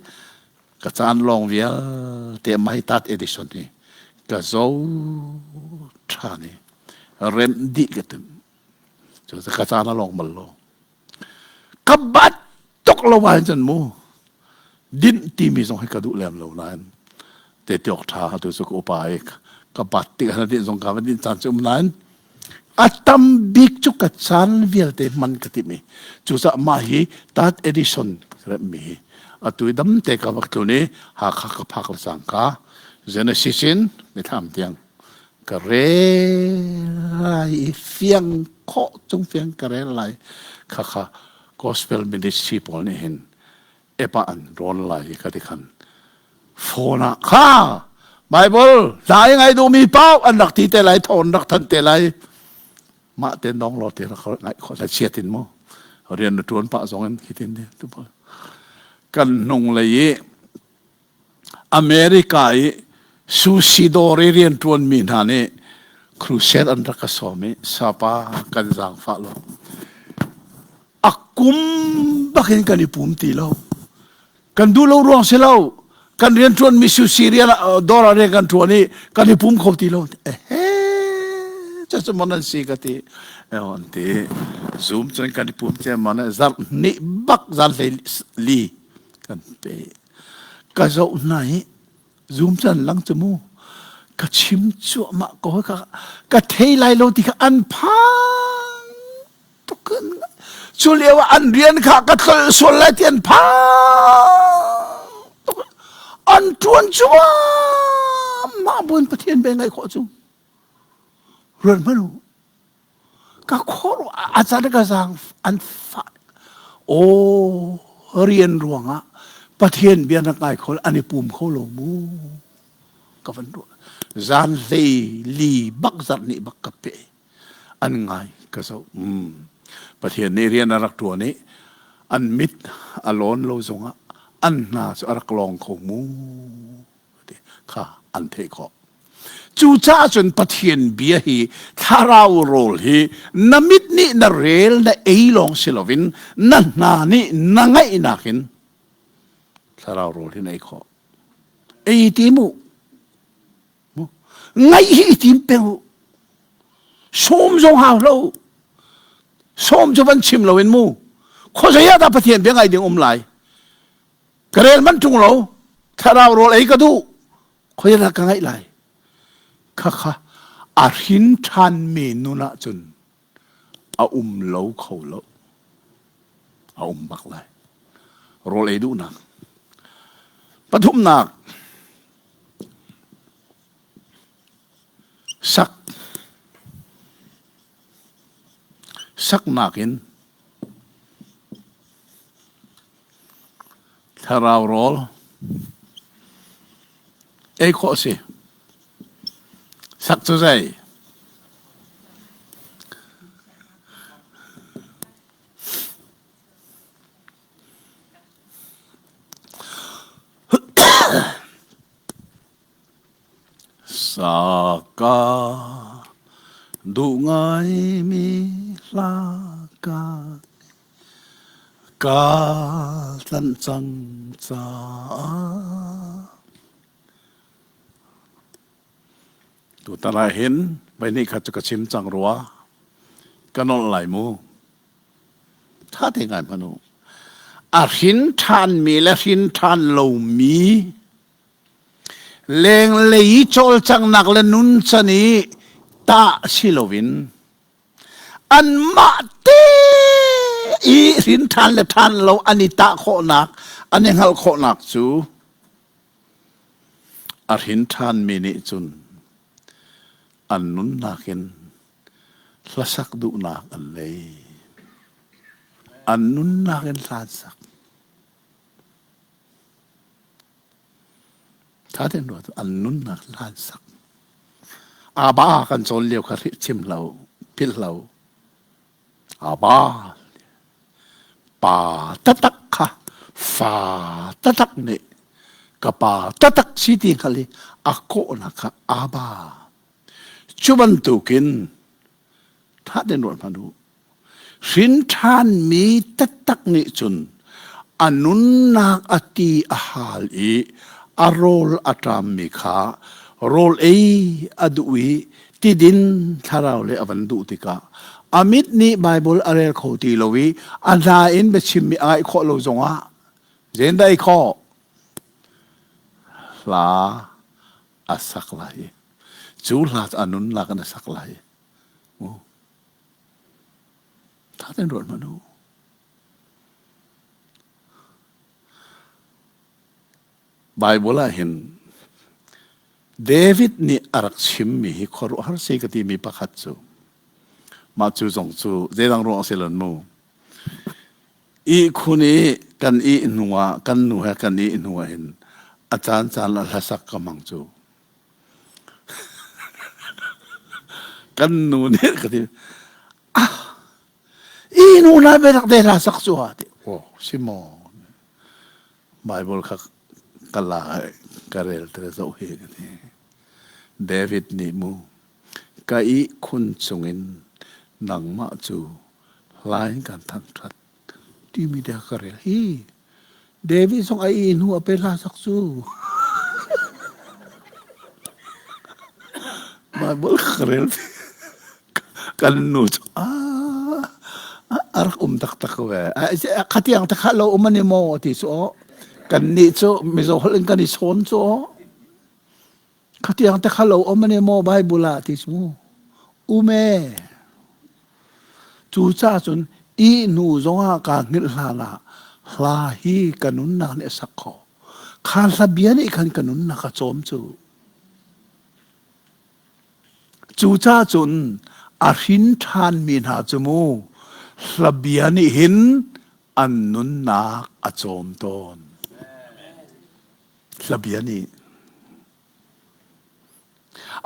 ka caan lawng vialte mai tat edition hi ka zo ṭhan i remh dih ka tim cu ka caan a lawng bal lo Ka bat tuk lo ahhin cun mu dinh timi zong hi ka duh lem lo nain te tiok ṭha tu cu ka upa i ka bat tik ah dinh zong ka va dinh caan cu um nain a tam bik cu ka caan vialte hman ka timh i cucaah mah hi tat edition remmi hi atu i dam te ka vak tlun i Hakha ka phak le cangka Genesis in mithlam tiang ka rel lai i fiang khawh cung fiang ka rel lai khakha gospel ministry pawl nih hin epa an rawn lai i ka ti khan phone ah kha Bible hna i ngai duhmi paoh an rak ti te lai thawn rak than te lai mah te nong lo te rak ngaih khawh la chiat in mu rian na tuan pah zong in hitin tu kan hnung lei i America i sushi dawr i rianṭuanmi hna nih crusade an rak ka sawm i sapa kan zaangfah lo. A kum bakin kan i pum ti lo. Kan duh lo ruang si lo. Kan rianṭuanmi sushi rian dawr ah rian kan ṭuan i kan i pum kho ti lo. Ehe, cucu mon an si ka ti. An ti. Zoom cun kan i pum ciammam i zarh hnih bak zan hlei li kan pe. Ka zoh hna i Zoom cun lang cu mu. Ka chim cuahmah ko ka ka thei lai lo ti kha an phang tuk cu lio ah an rian kha ka tlolh sual lai ti an phang tuk an ṭuan cuahmah buin Pathian bia ngaih khawh cu ruat hmanh u ka khor a can ka zaang an fa aw rian ruangah Pathian bia na ngai kho an i pum kho lo mu ka van ruah zan hlei li bak zarh nih bak ka pe an ngai ka zoh mm. Pathian nih rian a rak ṭuan i an mit a lawn lo zongah an hna cu a rak lawng kho mu ti kha an theih khawh Cucaah cun Pathian bia hi thlarau rawl hi na mit nih na rel na ei lawng si loin na hna nih na ngaihnak in thlarau rawl hi na ei khawh. Ei ti mu. Ngaih hi i tim peng u. Sawm zong hau lo. Sawm cu van chim loin mu. Khuazei ah dah Pathian bia ngai ding um lai? Ka rel man ṭung lo. Thlarau rawl ei ka duh. Khuazei ka ngaih lai? Khakha a hrin ṭhanmi nun ahcun a um lo kho lo. A um bak lai. Rawl ei duhnak. Pathumnak. Sak. Saknak in Thlarau rawl ei khawh a si. Sak cu zei? Saka duh ngaimi hla ka Ka tlanh cang caah tutan ah hin voihnih khat cu ka chim cang rua ka nolh lai mu ṭha te ngai hmanh u a hrin ṭhanmi le hrin ṭhan lomi lenglei cawlcanghnak le nuncan i tah si loin Anmah te i hrin ṭhan le ṭhan lo an i tah khawhnak, an i hngalh khawhnak cu a hrin ṭhanmi nih cun an nunnak in hlasak duhnak an nei. An nunnak in hla an sak. Ṭha tein ruat an nunnak hla an sak. Aba kan cawn lio kha chim lo, philh lo. Aba pa tatak kha fa tatak nih ka pa tatak si ti hngal i a kawhnak kha aba. Cu bantukin ṭha tein ruat hmanh u. Hrin ṭhanmi taktak nih cun a nunnak a ti a hal i a rawl a ṭammi kha rawl ei a duh i tidin thlarau le a van duh tikah a mit nih Baibal a rel kho ti lo i a hna in biachimmi a ngaih khawh lo zongah zeidah ei khawh? Hla a sak lai i cu hla cu a nunnak in a sak lai. Ṭha tein ruat hmanh u. Baibal ah hin David nih a rak chimmi hi khuaruahhar si ka timi pakhat cu mah cu zong cu zeidang ruang a si lan mu. Ihkhun i kan ih hnu ah kan nu he kan ih hnu ah hin a caan caan ah hlasak ka hmang cu. Kan nu nih ka ti ah i nu na biatak te hla sak cu ha ti oh si maw Bible kha ka la ka rel te zoh hi ka ti David nih mu ka ihkhun chungin nangmah cu hla in kan thangṭhat timi te ka rel hi David zong a ih hnu a pe hla sak cu Bible ka rel. Kan nu cu a rak um taktak ko ve. Khatiang te kha lo um ani maw ti cu aw. Kan nih cu Mizo holh in kan i chawn cu aw. Khatiang te kha lo um ani maw Bible ah ti cu. Um e. Cu ca cun i nu zongah kaa hngilh hlan ah hla hi ka nunnak nih a sak kho. Kha hla bia nih khan ka nunnak a cawm cu. Cucaah cun a hrin ṭhanmi hna cu mu hla bia nih hin an nunnak a cawm tawn. Hla bia nih.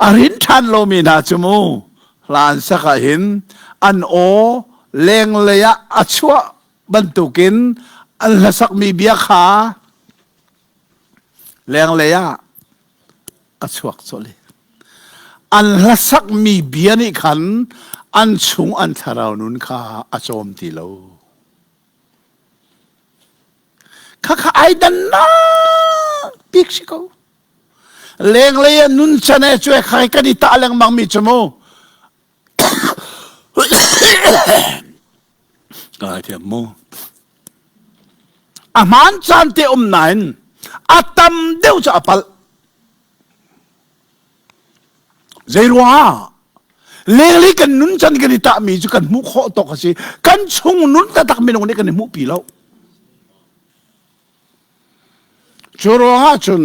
A rin ṭhan lomi hna cu mu hla an sak ah hin an aw lenglei ah a chuah bantukin an hlasakmi bia kha lenglei ah a chuak colh i an hlasakmi bia nih khan an chung an thlarau nun kha a cawm ti lo. Khakha ai dannak bik si ko. Lenglei ah nun chan e cuai khai kan i tah lengmang mi cu mu. Ka thiam mu. A hmaan caan te um nain a tam deuh cu a palh. Zei ruangah? Lenglei kan nun can kan i tahmi cu kan hmuh khawh tawk a si. Kan chung nun taktak minung nih kan i hmuhpi lo. Cu ruangah cun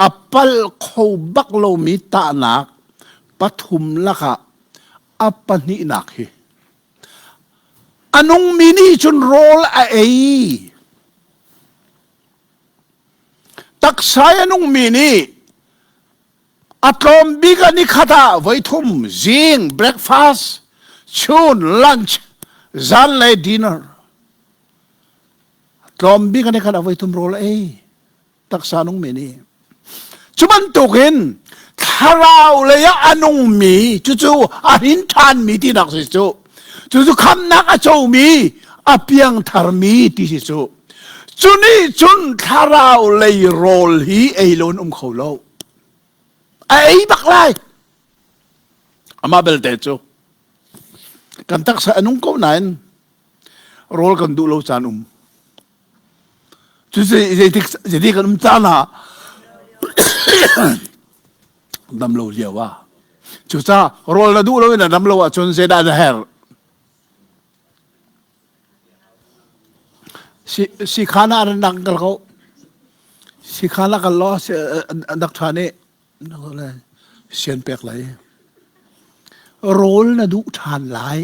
a palh kho bak lomi tahnak pathum lakah a pahnihnak hi a nungmi nih cun rawl a ei. Taksa a nungmi nih a tlawm bik ah nikhat ah voithum zing breakfast, chun lunch, zanlei dinner. Tlawm bik ah nikhat ah voithum rawl a ei. Taksa nungmi nih. Cu bantukin thlarau lei ah a nungmi cucu a hrin ṭhanmi tinak si cu. Cucu khamnak a comi a piangtharmi ti si cu. Cu nih cun thlarau lei rawl hi ei lo in um kho lo. A ei bak lai. Amah belte cu kan taksa a nung ko nain rawl kan duh lo caan um. Cu zeitik zeitik kan um caan ah dam lo lio ah. Cucaah rawl na duh lo in na dam lo ahcun zeidah na herh? Sikhan ah an rak kal ko. Sikhan ah kal law dak ṭha nih sian pek lai. Rawl na duh ṭhan lai.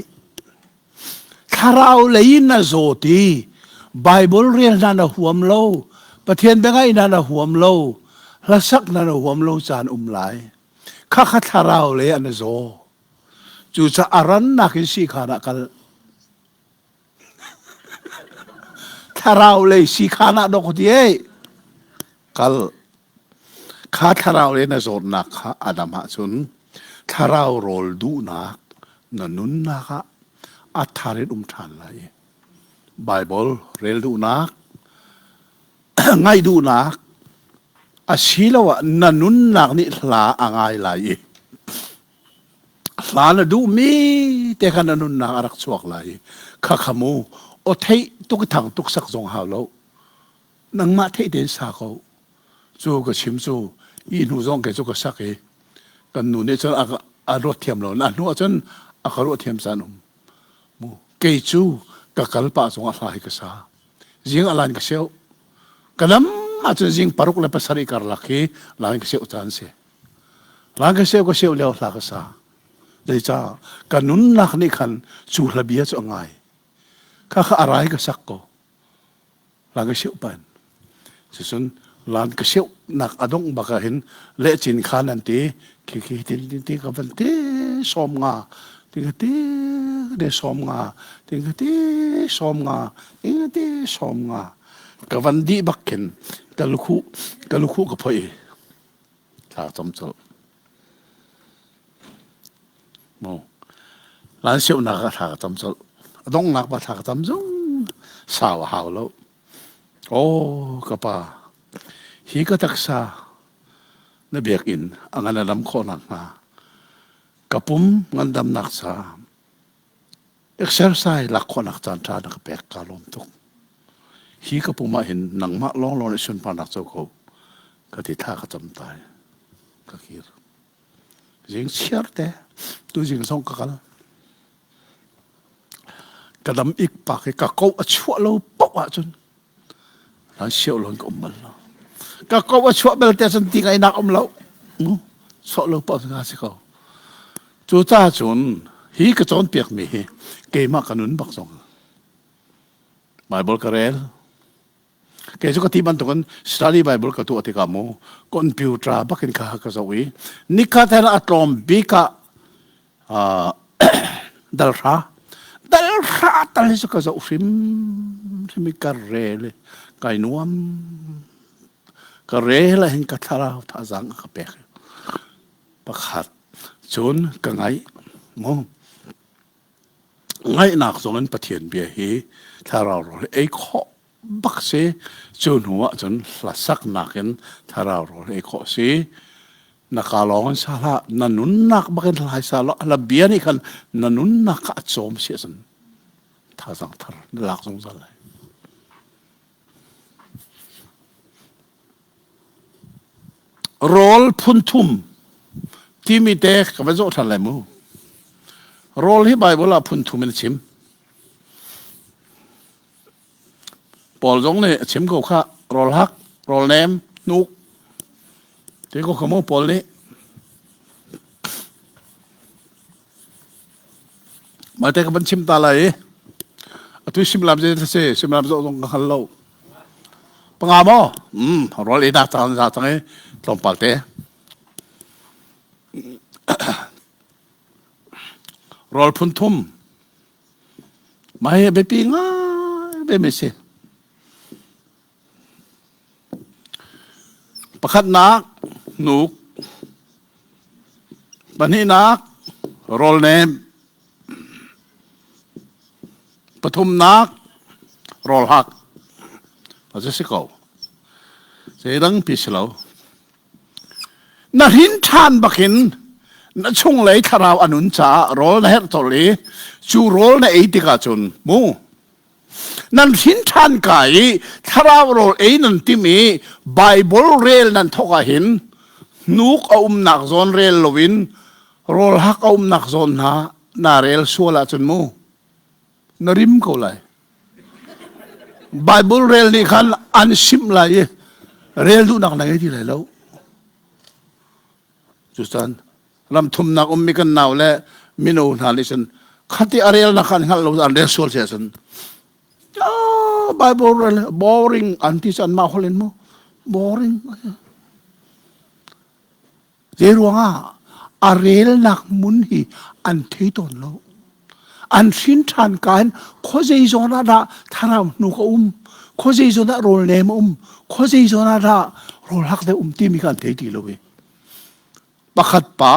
Thlarau lei in na zaw ti. Bible rel hna na huam lo. Pathian bia ngaih hna na huam lo. Hlasak hna na huam lo caan um lai. Khakha thlarau lei ah na zaw. Cucaah a rannak in sikhan ah kal. Thlarau lei sikhan ah dok ti ei. Kal. Kha thlarau lei na zawtnak kha a dam ahcun thlarau rawl duhnak na nunnak ah a thar in um ṭhan lai. Bible rel duhnak, ngaih duhnak asiloah na nunnak nih hla a ngai lai i hla na duhmi te kha na nunnak a rak chuak lai i khakha mu aw theih tuk i thang tuk sak zong hau lo nangmah theih tein sa ko cu ka chim cu i hnu zong ke cu ka sak i kan nu nih cun a ruat thiam lo na hnu ah cun a ka ruah thiam caan um mu kei cu ka kal pah zong ah hla hi ka sa zing a lan ka seu ka lam ahcun zing paruk le pasarih karlak hi lan ka seu caan si lan ka seu ka seu lio hla ka sa zeicah ka nunnak nih khan cu hla bia cu a ngai kha kha a rai ka sak ko lan ka seu pan cucun lan ka seu nak a dongh bak ah hin lehcin khan an ti khi khi tin tin ti ka van ti sawm nga ti ka ti de sawm nga ti ka ti sawm nga ti ka ti sawm nga ka van dih bak khin ka lukhu ka lukhu ka phoi thla cam colh mu lan siunak ah thla ka cam colh a donghnak pa thla ka cam zung sau a hau lo Oh ka pa, hi ka taksa na biakinn a ngan a dam khawh nakhnga ka pum ngandamnak ca. Exercise lak khawhnak caan ṭha na ka pek ka lawm tuk. Hi ka pum ah hin nangmah lawnglawng nih sunparnak co ko ka ti thla ka cam tai ka kir. Zing chiar te tu zing zong ka kal. Ka dam ik pak i ka ko a chuah lo paoh ahcun ran siau lo in ka um bal lo. Ka ko a chuah belte cun ti ngaihnak um lo. Chuah lo paoh nga si ko. Cu ca cun hi ka cawnpiakmi hi keimah ka nun bak zong. Bible ka rel. Kei cu ka ti bantukin study Bible ka tuah tikah mu computer bakin kha ka zoh i nikhat he a tlawm bik ah dalhra dalhra tal hi cu ka zoh hrim hrim i ka rel i kai nuam ka rel ah hin ka thlarau thazaang a ka pek pakhat cun ka ngaih mu ngaihnak zong in Pathian bia hi thlarau rawl ei khawh bak si cu hnu ah cun hlasaknak in thlarau rawl ei khawh si na ka lawng in sa hlah na nunnak bak in hlai sa law la bia nih khan na nunnak kha a cawm si ahcun thazang thar na lak zungzal lai Rawl phunthum timi te ka va zoh ṭhan lai mu. Rawl hi Baibal ah phunthum in a chim. Paul zong nih a chim ko kha rawl hak, rawl nem, hnuk. Ti ko kha mu Paul nih. Mah te ka van chim ta lai i atu simlam zei si simlam zoh zong ka hngal lo. Panga maw? Mm, rawl ei dak cang za cang i tlawmpal te. Rawl phun thum. Mah hi biapi ngai ve mi si. Pakhatnak hnuk, pahnihnak rawlnem, pathumnak rawlhak. A si ko. Zeidang pi si lo. Na hrin ṭhan bakin na chunglei thlarau a nun caah rawl na herh colh i cu rawl na ei tikah cun mu Nan hrin ṭhan ka i thlarau rawl ei nan tim i Baibal rel nan thawk ahhin hnuk a umnak zawn rel loin rawl hak a umnak zawn hna naa rel sual ahcun mu na rim ko lai. Baibal rel nih khan an simh lai i rel duhnak na ngei ti lai lo. Cucan ram thumnak ummi kan nau le mino hna nih cun khati a relnak kha an hngalh lo an rel sual si ahcun Bible rel boring an ti cu anmah holh in mu boring zei ruangah a relnak mun hi an thei tawn lo an hrin ṭhan ka in khuazei zawn ah dah thlarau hnuk a um khuazei zawn ah rawl nem a um khuazei zawn ah dah rawl hak deuh um timi kha an thei ti lo i Pakhat pa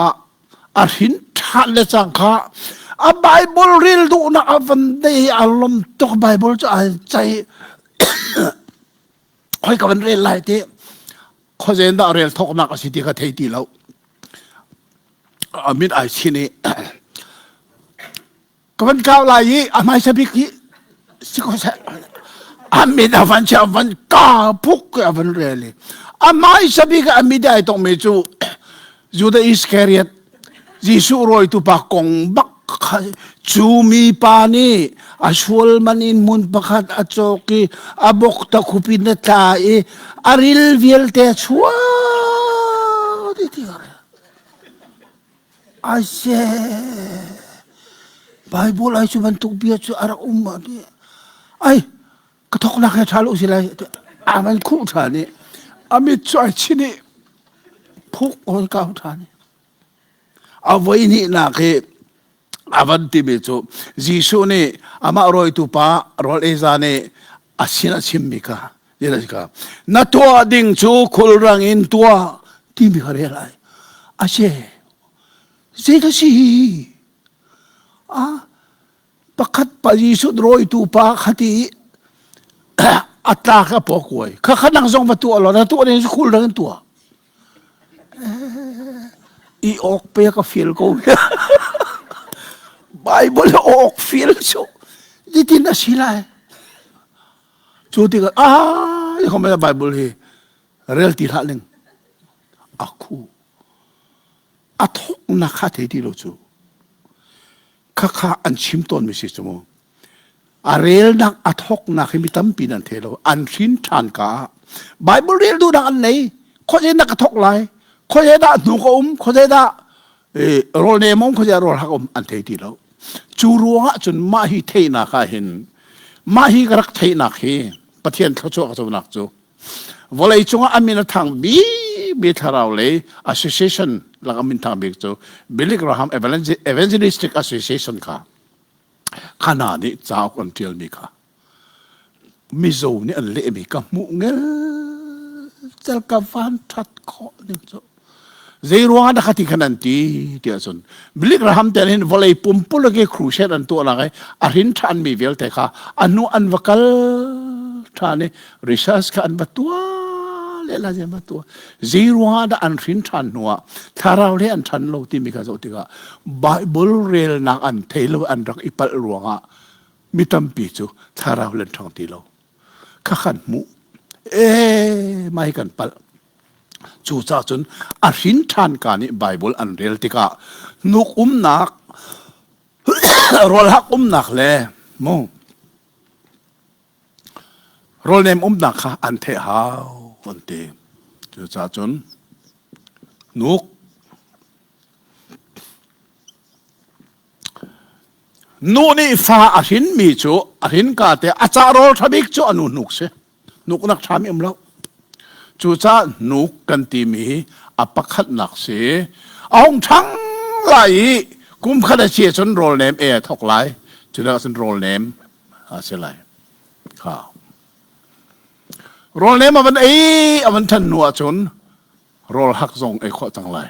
a hrin ṭhan le cang kha a Bible rel duhnak a van dei a lom tuk Bible cu ai cai khoi ka van rel lai ti khuazen dah rel thoknak a si ti ka thei ti lo a mit ai chin i Ka van kau lai i a hmaisa bik hi si ko seh. A mit a van chia van ka phuk a van rel i a hmaisa bik a mit ai tongmi cu Judah Iskariot Jesuh rawitu pa kong bak kha cu mi pa nih a sual man in hmun pakhat a cawk i a bok ta khupin a tla i a ril vialte a chuak ti ti Ai seh! Bible ai cu bantuk bia cu a rak um a ti. Ai, ka thawknak he ṭha lo si lai. A van khuh ṭhan i a mit cu ai chin i phuk hoi kau ṭhan i a voi hnihnak hi a van timi cu Jesuh nih amah rawitu pa rawl eiza nih a sin a chimmi kha na tuah ding cu khulrang in tuah timi kha rel ai a si zei ka si a pakhat pa Jesuh rawitu pa khati a tlak a pawk kuai kha kha nang zong va tuah law na tuah ding cu khulrang in tuah i awk pe ka feel ko. Bible awk feel cu zeitin a si lai? Cu tikah ah i khom Bible hi rel ti hlah ning a khu a thawknak kha thei ti lo cu khakha an chim tawn mi si cu mu a relnak a thawknak hi mi tampi nan thei lo an hrin ṭhan ka ah Bible rel duhnak an nei khuazei dah ka thawk lai khuazei dah hnu ka um khuazei dah rawl nem um khuazei rawl hak um an thei ti lo cu ruangah cun mah hi theihnak ah hin mah hi ka rak theihnak hi Pathian thluachuah ka conak cu vawlei cungah a min a thang bikmi thlarau lei association lak a min thang bik cu Billy Graham Evangelistic Association kha Khana nih cauk an ṭialmi kha Mizo nih an lehmi ka hmuh ngelcel ka van ṭhat khawh ning cu zei ruangah dah khati khan an ti tiah cun Billy Graham te hin vawlei pumpuluk i crusade an tuahnak i a hrin ṭhanmi vialte kha a hnu an va kal ṭhan i research kha an va tuah lehla an va tuah zei ruangah dah an hrin ṭhan hnuah thlarau le an ṭhan lo timi kha zoh tikah Bible relnak an thei lo an rak i palh ruangah mi tampi cu thlarau le an ṭhang ti lo kha kan hmuh ee mai kan palh cucaah cun a hrin ṭhan ka nih Bible an rel tikah nuk umnak rawlhak umnak le mu Rawlnem umnak kha an theih hau an ti. Cucaah cun nuk nu nih fa a hrinmi cu a hrinka te a cah rawl ṭha bik cu a nu hnuk si. Hnuknak ṭha mi um lo. Cucaah hnuk kan timi hi a pakhatnak si. A hung ṭhang lai i kum khat a si ahcun rawlnem e a thawk lai. Cu cun rawlnem a si lai kha rawl nem a van ei a van ṭhan hnu ahcun rawl hak zong ei khawh cang lai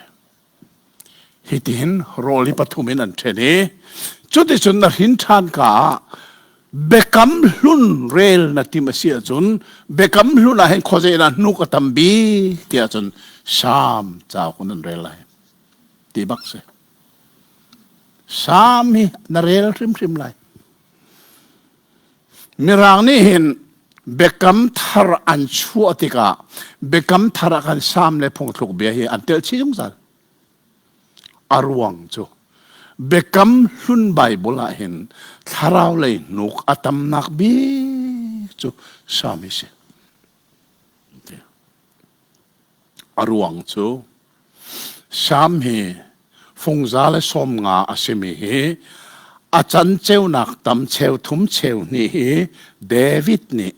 hitihin rawl hi pathum in an ṭhen i cuticun na hrin ṭhan ka ah biakam hlun rel na tim a si ahcun biakam hlun ah hin khuazei dah hnuk a tam bik tiah cun Salm cauk nan rel lai ti bak si Salm hi na rel hrimhrim lai Mirang nih hin biakam thar an chuah tikah biakam thar ah khan Salm le phungthluk bia hi an telh chih zungzal. A ruang cu biakam hlun Bible ah hin thlarau lei hnuk a tamnak bik cu Salm hi si. A ruang cu Salm hi fungza le 50 a simi hi a can ceunak tam cheu thum cheu hnih hi David nih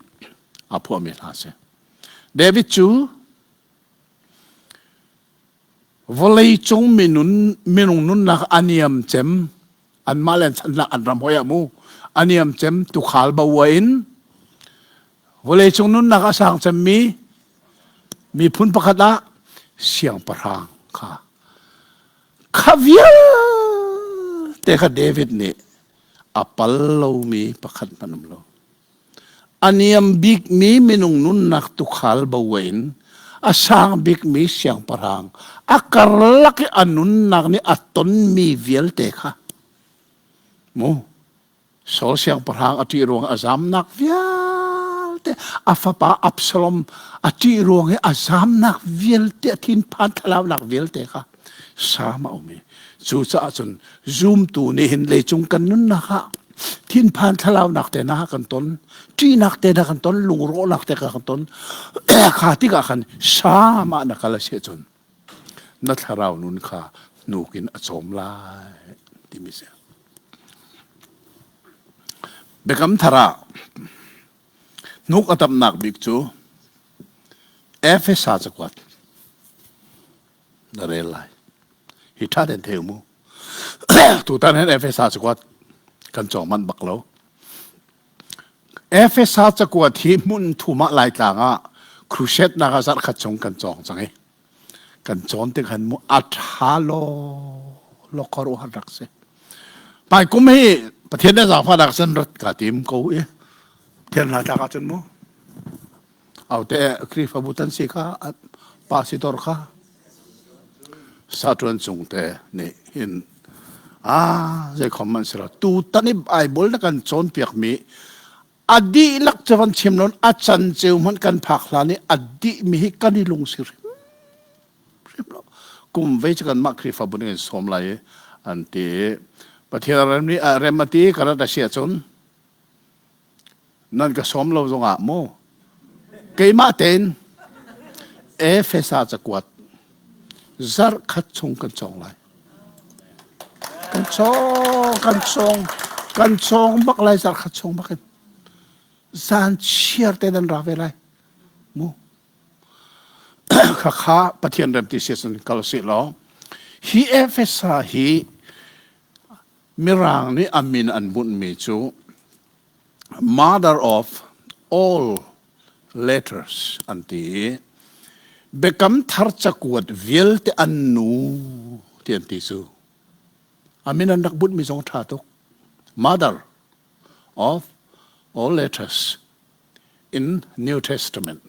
a phuahmi hla a si. David cu vawleicung minun minung nunnak a niam cem anmah le an an ram hoi ah mu a niam cem tukhal bo in vawleicung nunnak a sang cemmi miphun pakhat ah siangpahrang kha kha vialte kha David nih a pal lomi pakhat hmanh um lo a niam bikmi minung nunnak tukhal bo in a sang bikmi siangpahrang a karlak i a nunnak nih a tonmi vialte kha mu Saul siangpahrang a ṭih ruang a zamnak vialte a fapa Absalom a ṭih ruang i a zamnak vialte a thinphan thlalaunak vialte kha Salm a um i cucaah cun zumtu nih hin leicung kan nunnak ah thinphan thlalaunak te hna kan ton ṭihnak te hna kan ton lungrawhnak te kha kan ton kha tikah khan Salm ah na kal a si ahcun na thlarau nun kha hnuk in a cawm lai timi si. Biakam thar ah hnuk a tamnak bik cu Efesa cakuat na rel lai. Hi ṭha tein thei mu. Tutan hin Efesa cakuat kan cawng manh bak lo. Efesa cakuat hi hmun thum ah Laitlang ah crusade nak ah zarh khat chung kan cawng cang i kan cawn tik han mu a ṭha law law khuaruahhar rak si hmaikum hi Pathian le zaangfahnak cun rat ka tim ko i Pathian hla tlak ahcun mu aute Khrihfabu tan si kha pa si tor kha sa ṭuan cung te nih hin. Ah, zei khom man si lo. Tutan i Bible na kan cawnpiakmi a dihlak cu van chim lon a can ceu hmanh kan phak hlan i a dih mi hi kan i lungsi hrim hrim lo. Kum vei cu kanmah Khrihfabu nih kan sawm lai i an ti i Pathian rem nih rem a ti ka rat a si ahcun Nan ka sawm lo zongah mu keimah tein Efesa cakuat zarh khat chung kan cawng lai. Kan cawng, kan cawng, kan cawng bak lai zarh khat chung bak in. Zan chiar te nan ra ve lai. Mu. Khakha Pathian rem ti si kal si law hi Efesa hi Mirang nih a min an bunhmi cu Mother of all letters an ti i Biakam Thar cakuat vialte an nu ti an ti cu. A min an rak bunhmi zong a ṭha tuk. Mother of all letters in New Testament.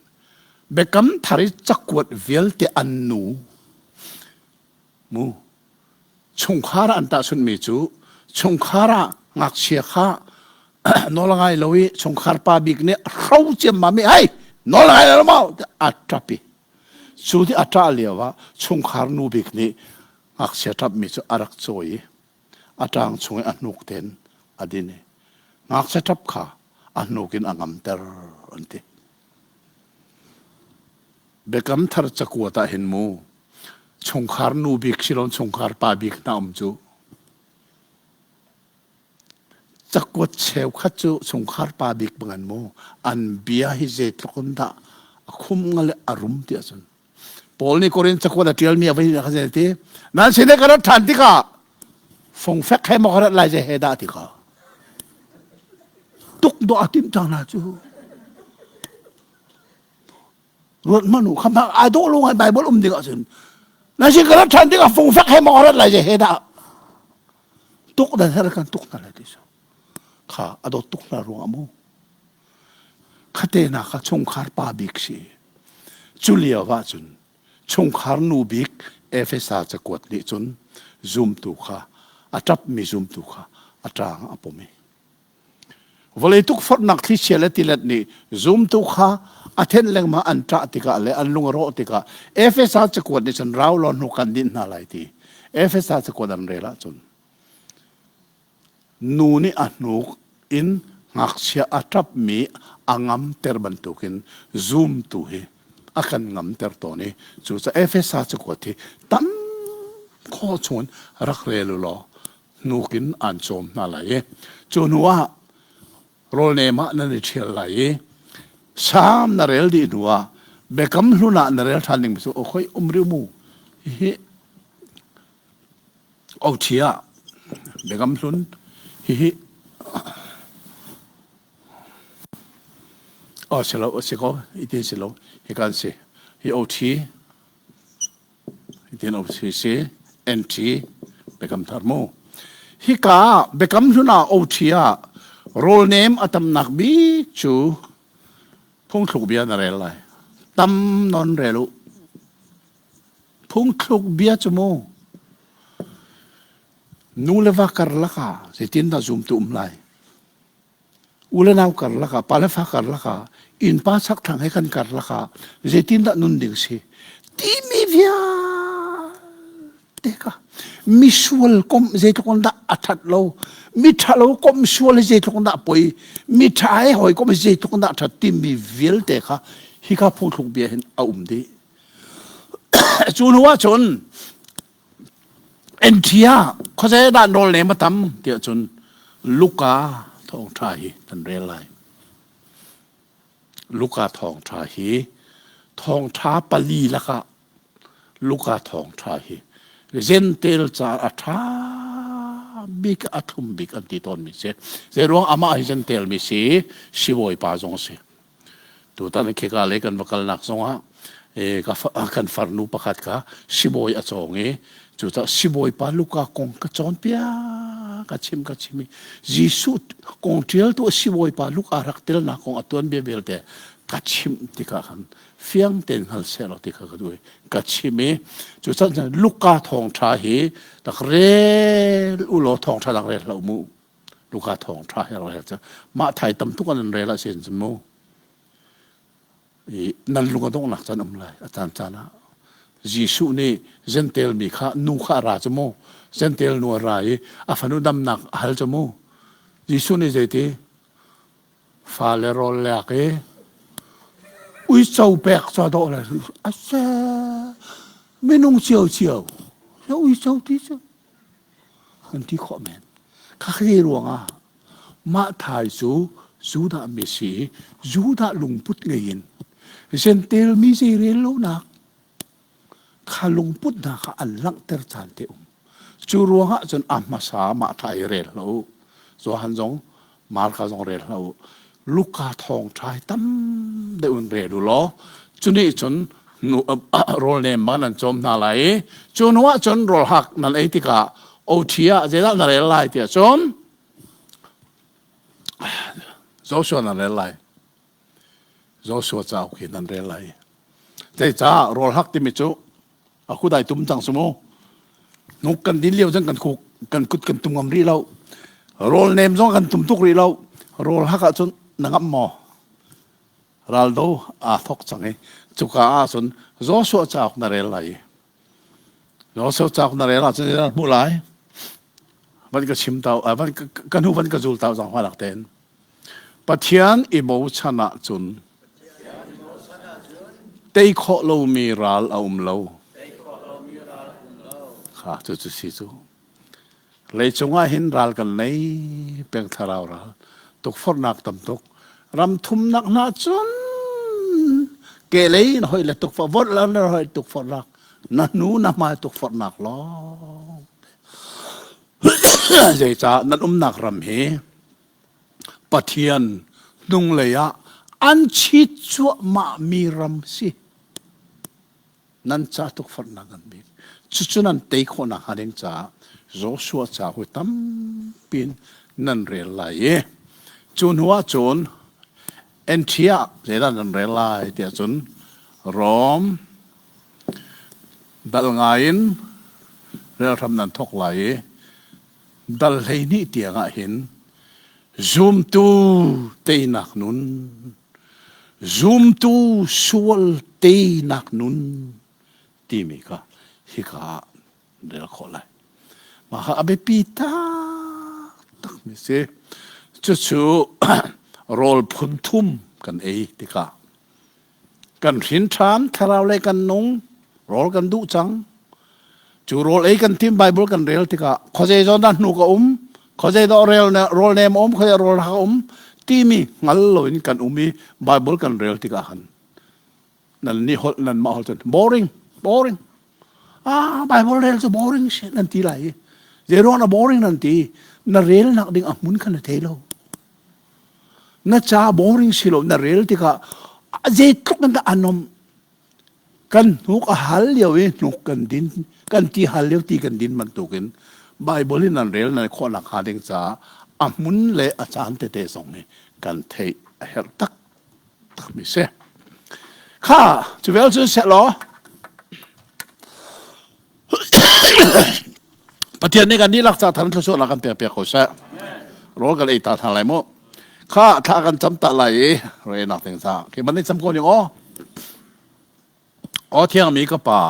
Biakam Thar i cakuat vialte an nu Mu. Chungkhar ah an tahchunhmi cu chungkhar ah ngakchia kha nawl a ngai lo i chungkhar pa bik nih a hro ciammam i hei nawl a ngai lo maw a ṭap i cu ti a ṭah lio ah chungkhar nu bik nih ngakchia ṭapmi cu a rak cawi i a ṭang chung i a hnuk tein a din i ngakchia ṭap kha a hnuk in a ngamter an ti. Biakam Thar cakuat ah hin mu chungkhar nu bik silon chungkhar pa bik hna um cu cakuat cheukhat cu chungkhar pa bik bangan mu an bia hi zeitluk in dah a khum nga le a rum ti ahcun Paul nih Korin cakuat a ṭialmi a voi ka ti nan sin ka rat ṭhan tikah fungfek he maw ka rat lai zei he dah ti ka tuk dawh a timh cang hna cu Ruat hmanh u kham ai dawh lo ngai Bible um ding ahcun na sin ka rat ṭhan tikah fungfek he maw rat lai he dah tuk dan her kan tuk hna lai ti so kha a dawt tuk hna ruangah mu khate na kha chungkhar pa bik si cu lio ah cun chungkhar nu bik Efesa cakuat nih cun zumtu kha a ṭapmi zumtu kha a ṭang a pom i Vawlei tukforhnak thlichia le tilet nih zumtu kha a thenh lengmang an ṭah tikah le an lung a rawh tikah Efesa cakuat nih cun rau law hnu kan dinh hna lai ti. Efesa cakuat an rel ahcun nu nih a hnuk in ngakchia a ṭapmi a ngamter bantukin zumtu hi a kan ngamter tawn i cucaah Efesa cakuat hi tam khawh chungin rak rel u law hnuk in aan cawm hna lai i cu hnu ah rawl nem ah nan i ṭhial lai i Salm na rel dih hnu ah Biakam Hlun ah na rel ṭhan ding cu khoi um riu mu hihi Othia Biakam Hlun hihi oh si lo si ko itin si lo hi kan si hi OT Hitin OCC NT Biakam Thar mu. Hika Biakam Hlun ah OT ah rawl nem a tamnak bik cu phungthluk bia na rel lai. Tam non rel u. Phungthluk bia cu mu. Nu le va karlak ah zeitindah zumtu um lai? U le nau karlak ah, pa le fa karlak ah, innpa chakthlang he kan karlak ah zeitindah nun ding si timi vialte kha misual komh zeitluk in dah a that lo mi ṭhalo komh sual hi zeitluk in dah poi mi ṭha he hawikom hi zeitluk in dah ṭhat timi vialte kha hika phungthluk bia hin a um dih cu hnu ah cun NT ah khuazei dah nawl nem a tam tiah cun Luka thawngṭha hi kan rel lai. Luka thawngṭha hi thawngṭha pali lakah Luka thawngṭha hi Gentel ca a ṭha bik a thlum bik an ti tawnmi si. Zeiruang amah hi Gentel mi si sibawi pa zong a si. Tutan khika lei kan va kalnak zongah kan farnu pakhat kha sibawi a cawng i cucaah sibawi pa Luka kong ka cawnpiak ka chim ka chim i Jesuh kong ṭialtu sibawi pa Luka rak telnak kong a tuanbia vialte. Ka chimh tikah khan fiang tein hngal seh law ti kha ka duh i ka chim i cu can cun Luka thawngṭha hi rak rel u law thawngṭha rak rel hlah mu. Luka thawngṭha hi rak rel cu mah thai tam tuk an rel ah sin cun mu. I nan lung a donghnak caan um lai a caan caan ah Jesuh nih Jentail mi kha nu kha a ra cu mu Jentail nu a ra i a fanu damnak a hal cu mu Jesuh nih zeiti fale rawl lek i uico pek ca dawh le a se minung cio cio uico ti cu an ti khawh men kha khi ruangah Mah thai cu Judah mi si Judah lungput ngei in Jentail mi zei rel lonak kha lungput hna kha an langhter caan te um. Cu ruangah cun a hmasa mah thai rel hlah u. Johan zong Marka zong rel hlah u. Luka thawngṭha hi tam deuh in rel u law cu nih cun rawl nem bang nan cawm hna lai i cu hnu ah cun rawl hak nan ei tikah OT ah zeidah na rel lai tiah cun Joshua nan rel lai. Joshua cauk hi nan rel lai. Zeicah rawl hak timi cu a kudai tum cang su mu. Nuk kan din lio cun kan khuk kan kut kan tum ngam rih lo. Rawl nem zong kan tum tuk rih lo. Rawl hak ahcun na ngam maw? Raldo aa thok cang i cuka ahcun Joshua cauk na rel lai. Joshua cauk na rel ahcun na hmuh lai. Van ka chim tau, van ka hnu van ka zul tau zang hmalak tein. Pathian i bochan ahcun tei khawh lomi ral a um lo. Kha cu cu si cu. Leicung ah hin ral kan nei peng thlarau ral tukforhnak tam tuk ram thumnak hna cun kehlei na hoi le tukforh vot la na hoi tukforhnak na hnu na hmai tukforhnak lawng zeicah nan umnak ram hi Pathian hnunglei ah an chit cuahmah mi ram si nan ca tukforhnak ngan bik. Cucu nan tei khawhnak hnga ding caah Joshua ca hui tampi in nan rel lai i cu hnu ah cun NT ah zeidah nan rel lai tiah cun Rom dal ngai in rel hram nan thawk lai i dal 12 tiang ah hin zumtu teinak nun Zumtu sual teinak nun timi kha hika ah rel khawh lai. Mah kha a biapi taktakmi si. Cucu rawl phun thum kan ei tikah kan hrin ṭhan thlarau lei kan nung rawl kan duh cang cu rawl ei kan tim Bible kan rel tikah khuazei zawn dah hnuk a um khuazei dah rel rawl nem a um khuazei rawl hak a um timi hngal loin kan um i Bible kan rel tikah khan nan nih holh nan mah holh cun boring boring ah Bible rel cu boring si nan ti lai i zeiruang na boring nan ti na rel nak ding a hmun kha na thei lo na ca boring si lo na rel tikah zeitluk in dah a nom kan hnuk a hal lio i hnuk kan din kan ti hal lio ti kan din bantukin Bible in nan rel nan khawhnak hnga ding caah a hmun le a caan tete zong hi kan theih a herh tak takmi si kha cu vel cun seh law Pathian nih kan dihlak ca thar thluachuahnak kan pek piak ko seh. Rawl kan ei ta hna lai mu. Kha thla kan cam ta lai i rawl einak ding ca. Khi man cam ko ning aw. Aw thiangmi ka pa.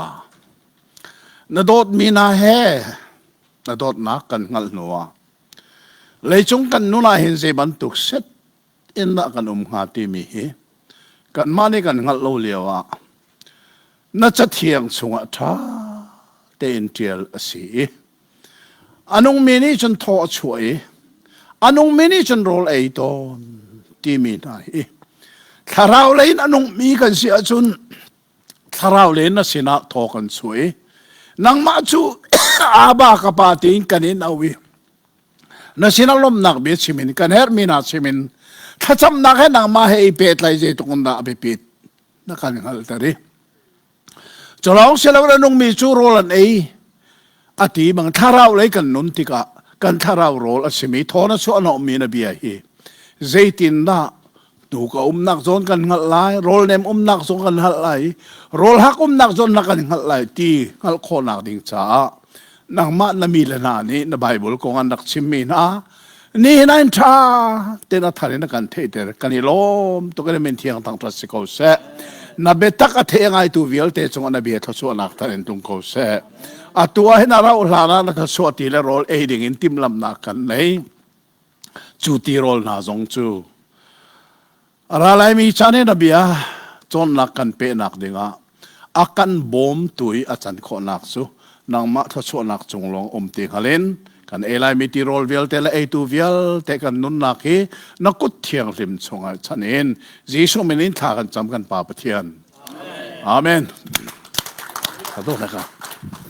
Na dawtmi na he na dawtnak kan hngalh hnu ah leicung kan nun ah hin zei bantuk set in dah kan um hnga timi hi kanmah nih kan hngalh lo lio ah na cathiang chungah ṭha tein ṭial a si i a nungmi nih cun thaw a chuah i a nungmi nih cun rawl ei tawn timi hna hi thlarau lei in a nungmi kan si ahcun thlarau lei na sinah thaw kan chuah i nangmah cu Abba ka pa tiin kan in auh i na sinah lawmhnak bia chim in kan herhmi hna chim in thlacamnak he nangmah he i pehtlai zeitluk in dah a biapit na kan hngalhter i culawng siloin a nungmi cu rawl an ei a ti bang thlarau lei kan nun tikah kan thlarau rawl a simi thaw na chuah hnawhmi na bia hi zeitindah. Tuka umnak zawn kan hngalh lai, rawl nem umnak zong kan hngalh lai, rawl hak umnak zawn na kan hngalh lai ti hngalh khawhnak ding caah nangmah na mi le hna nih na Bible kong an rak chimmi hna nihin ah in ṭha tein a thar in a kan theihter kan i lawm tuk in min thiang thangṭhat si ko seh. Na biatak a thei ngaitu vialte cungah na bia thluachuahnak thar in tlung ko seh. Atu ah hin a rauh hlan ah na thluachuah ti le rawl ei ding in timhlamhnak kan nei. Cu tirawl hna zong cu a ra laimi caan i na bia cawnnak kan pehnak dingah a kan bawmtu i a can khawhnak cu nangmah thluachuahnak cung lawng um ti hngal in kan ei laimi tirawl vialte le eitu vialte kan nunnak hi na kut thianghlim chungah chan in Jesuh min in thla kan cam kan Pa Pathian. Amen. Amen.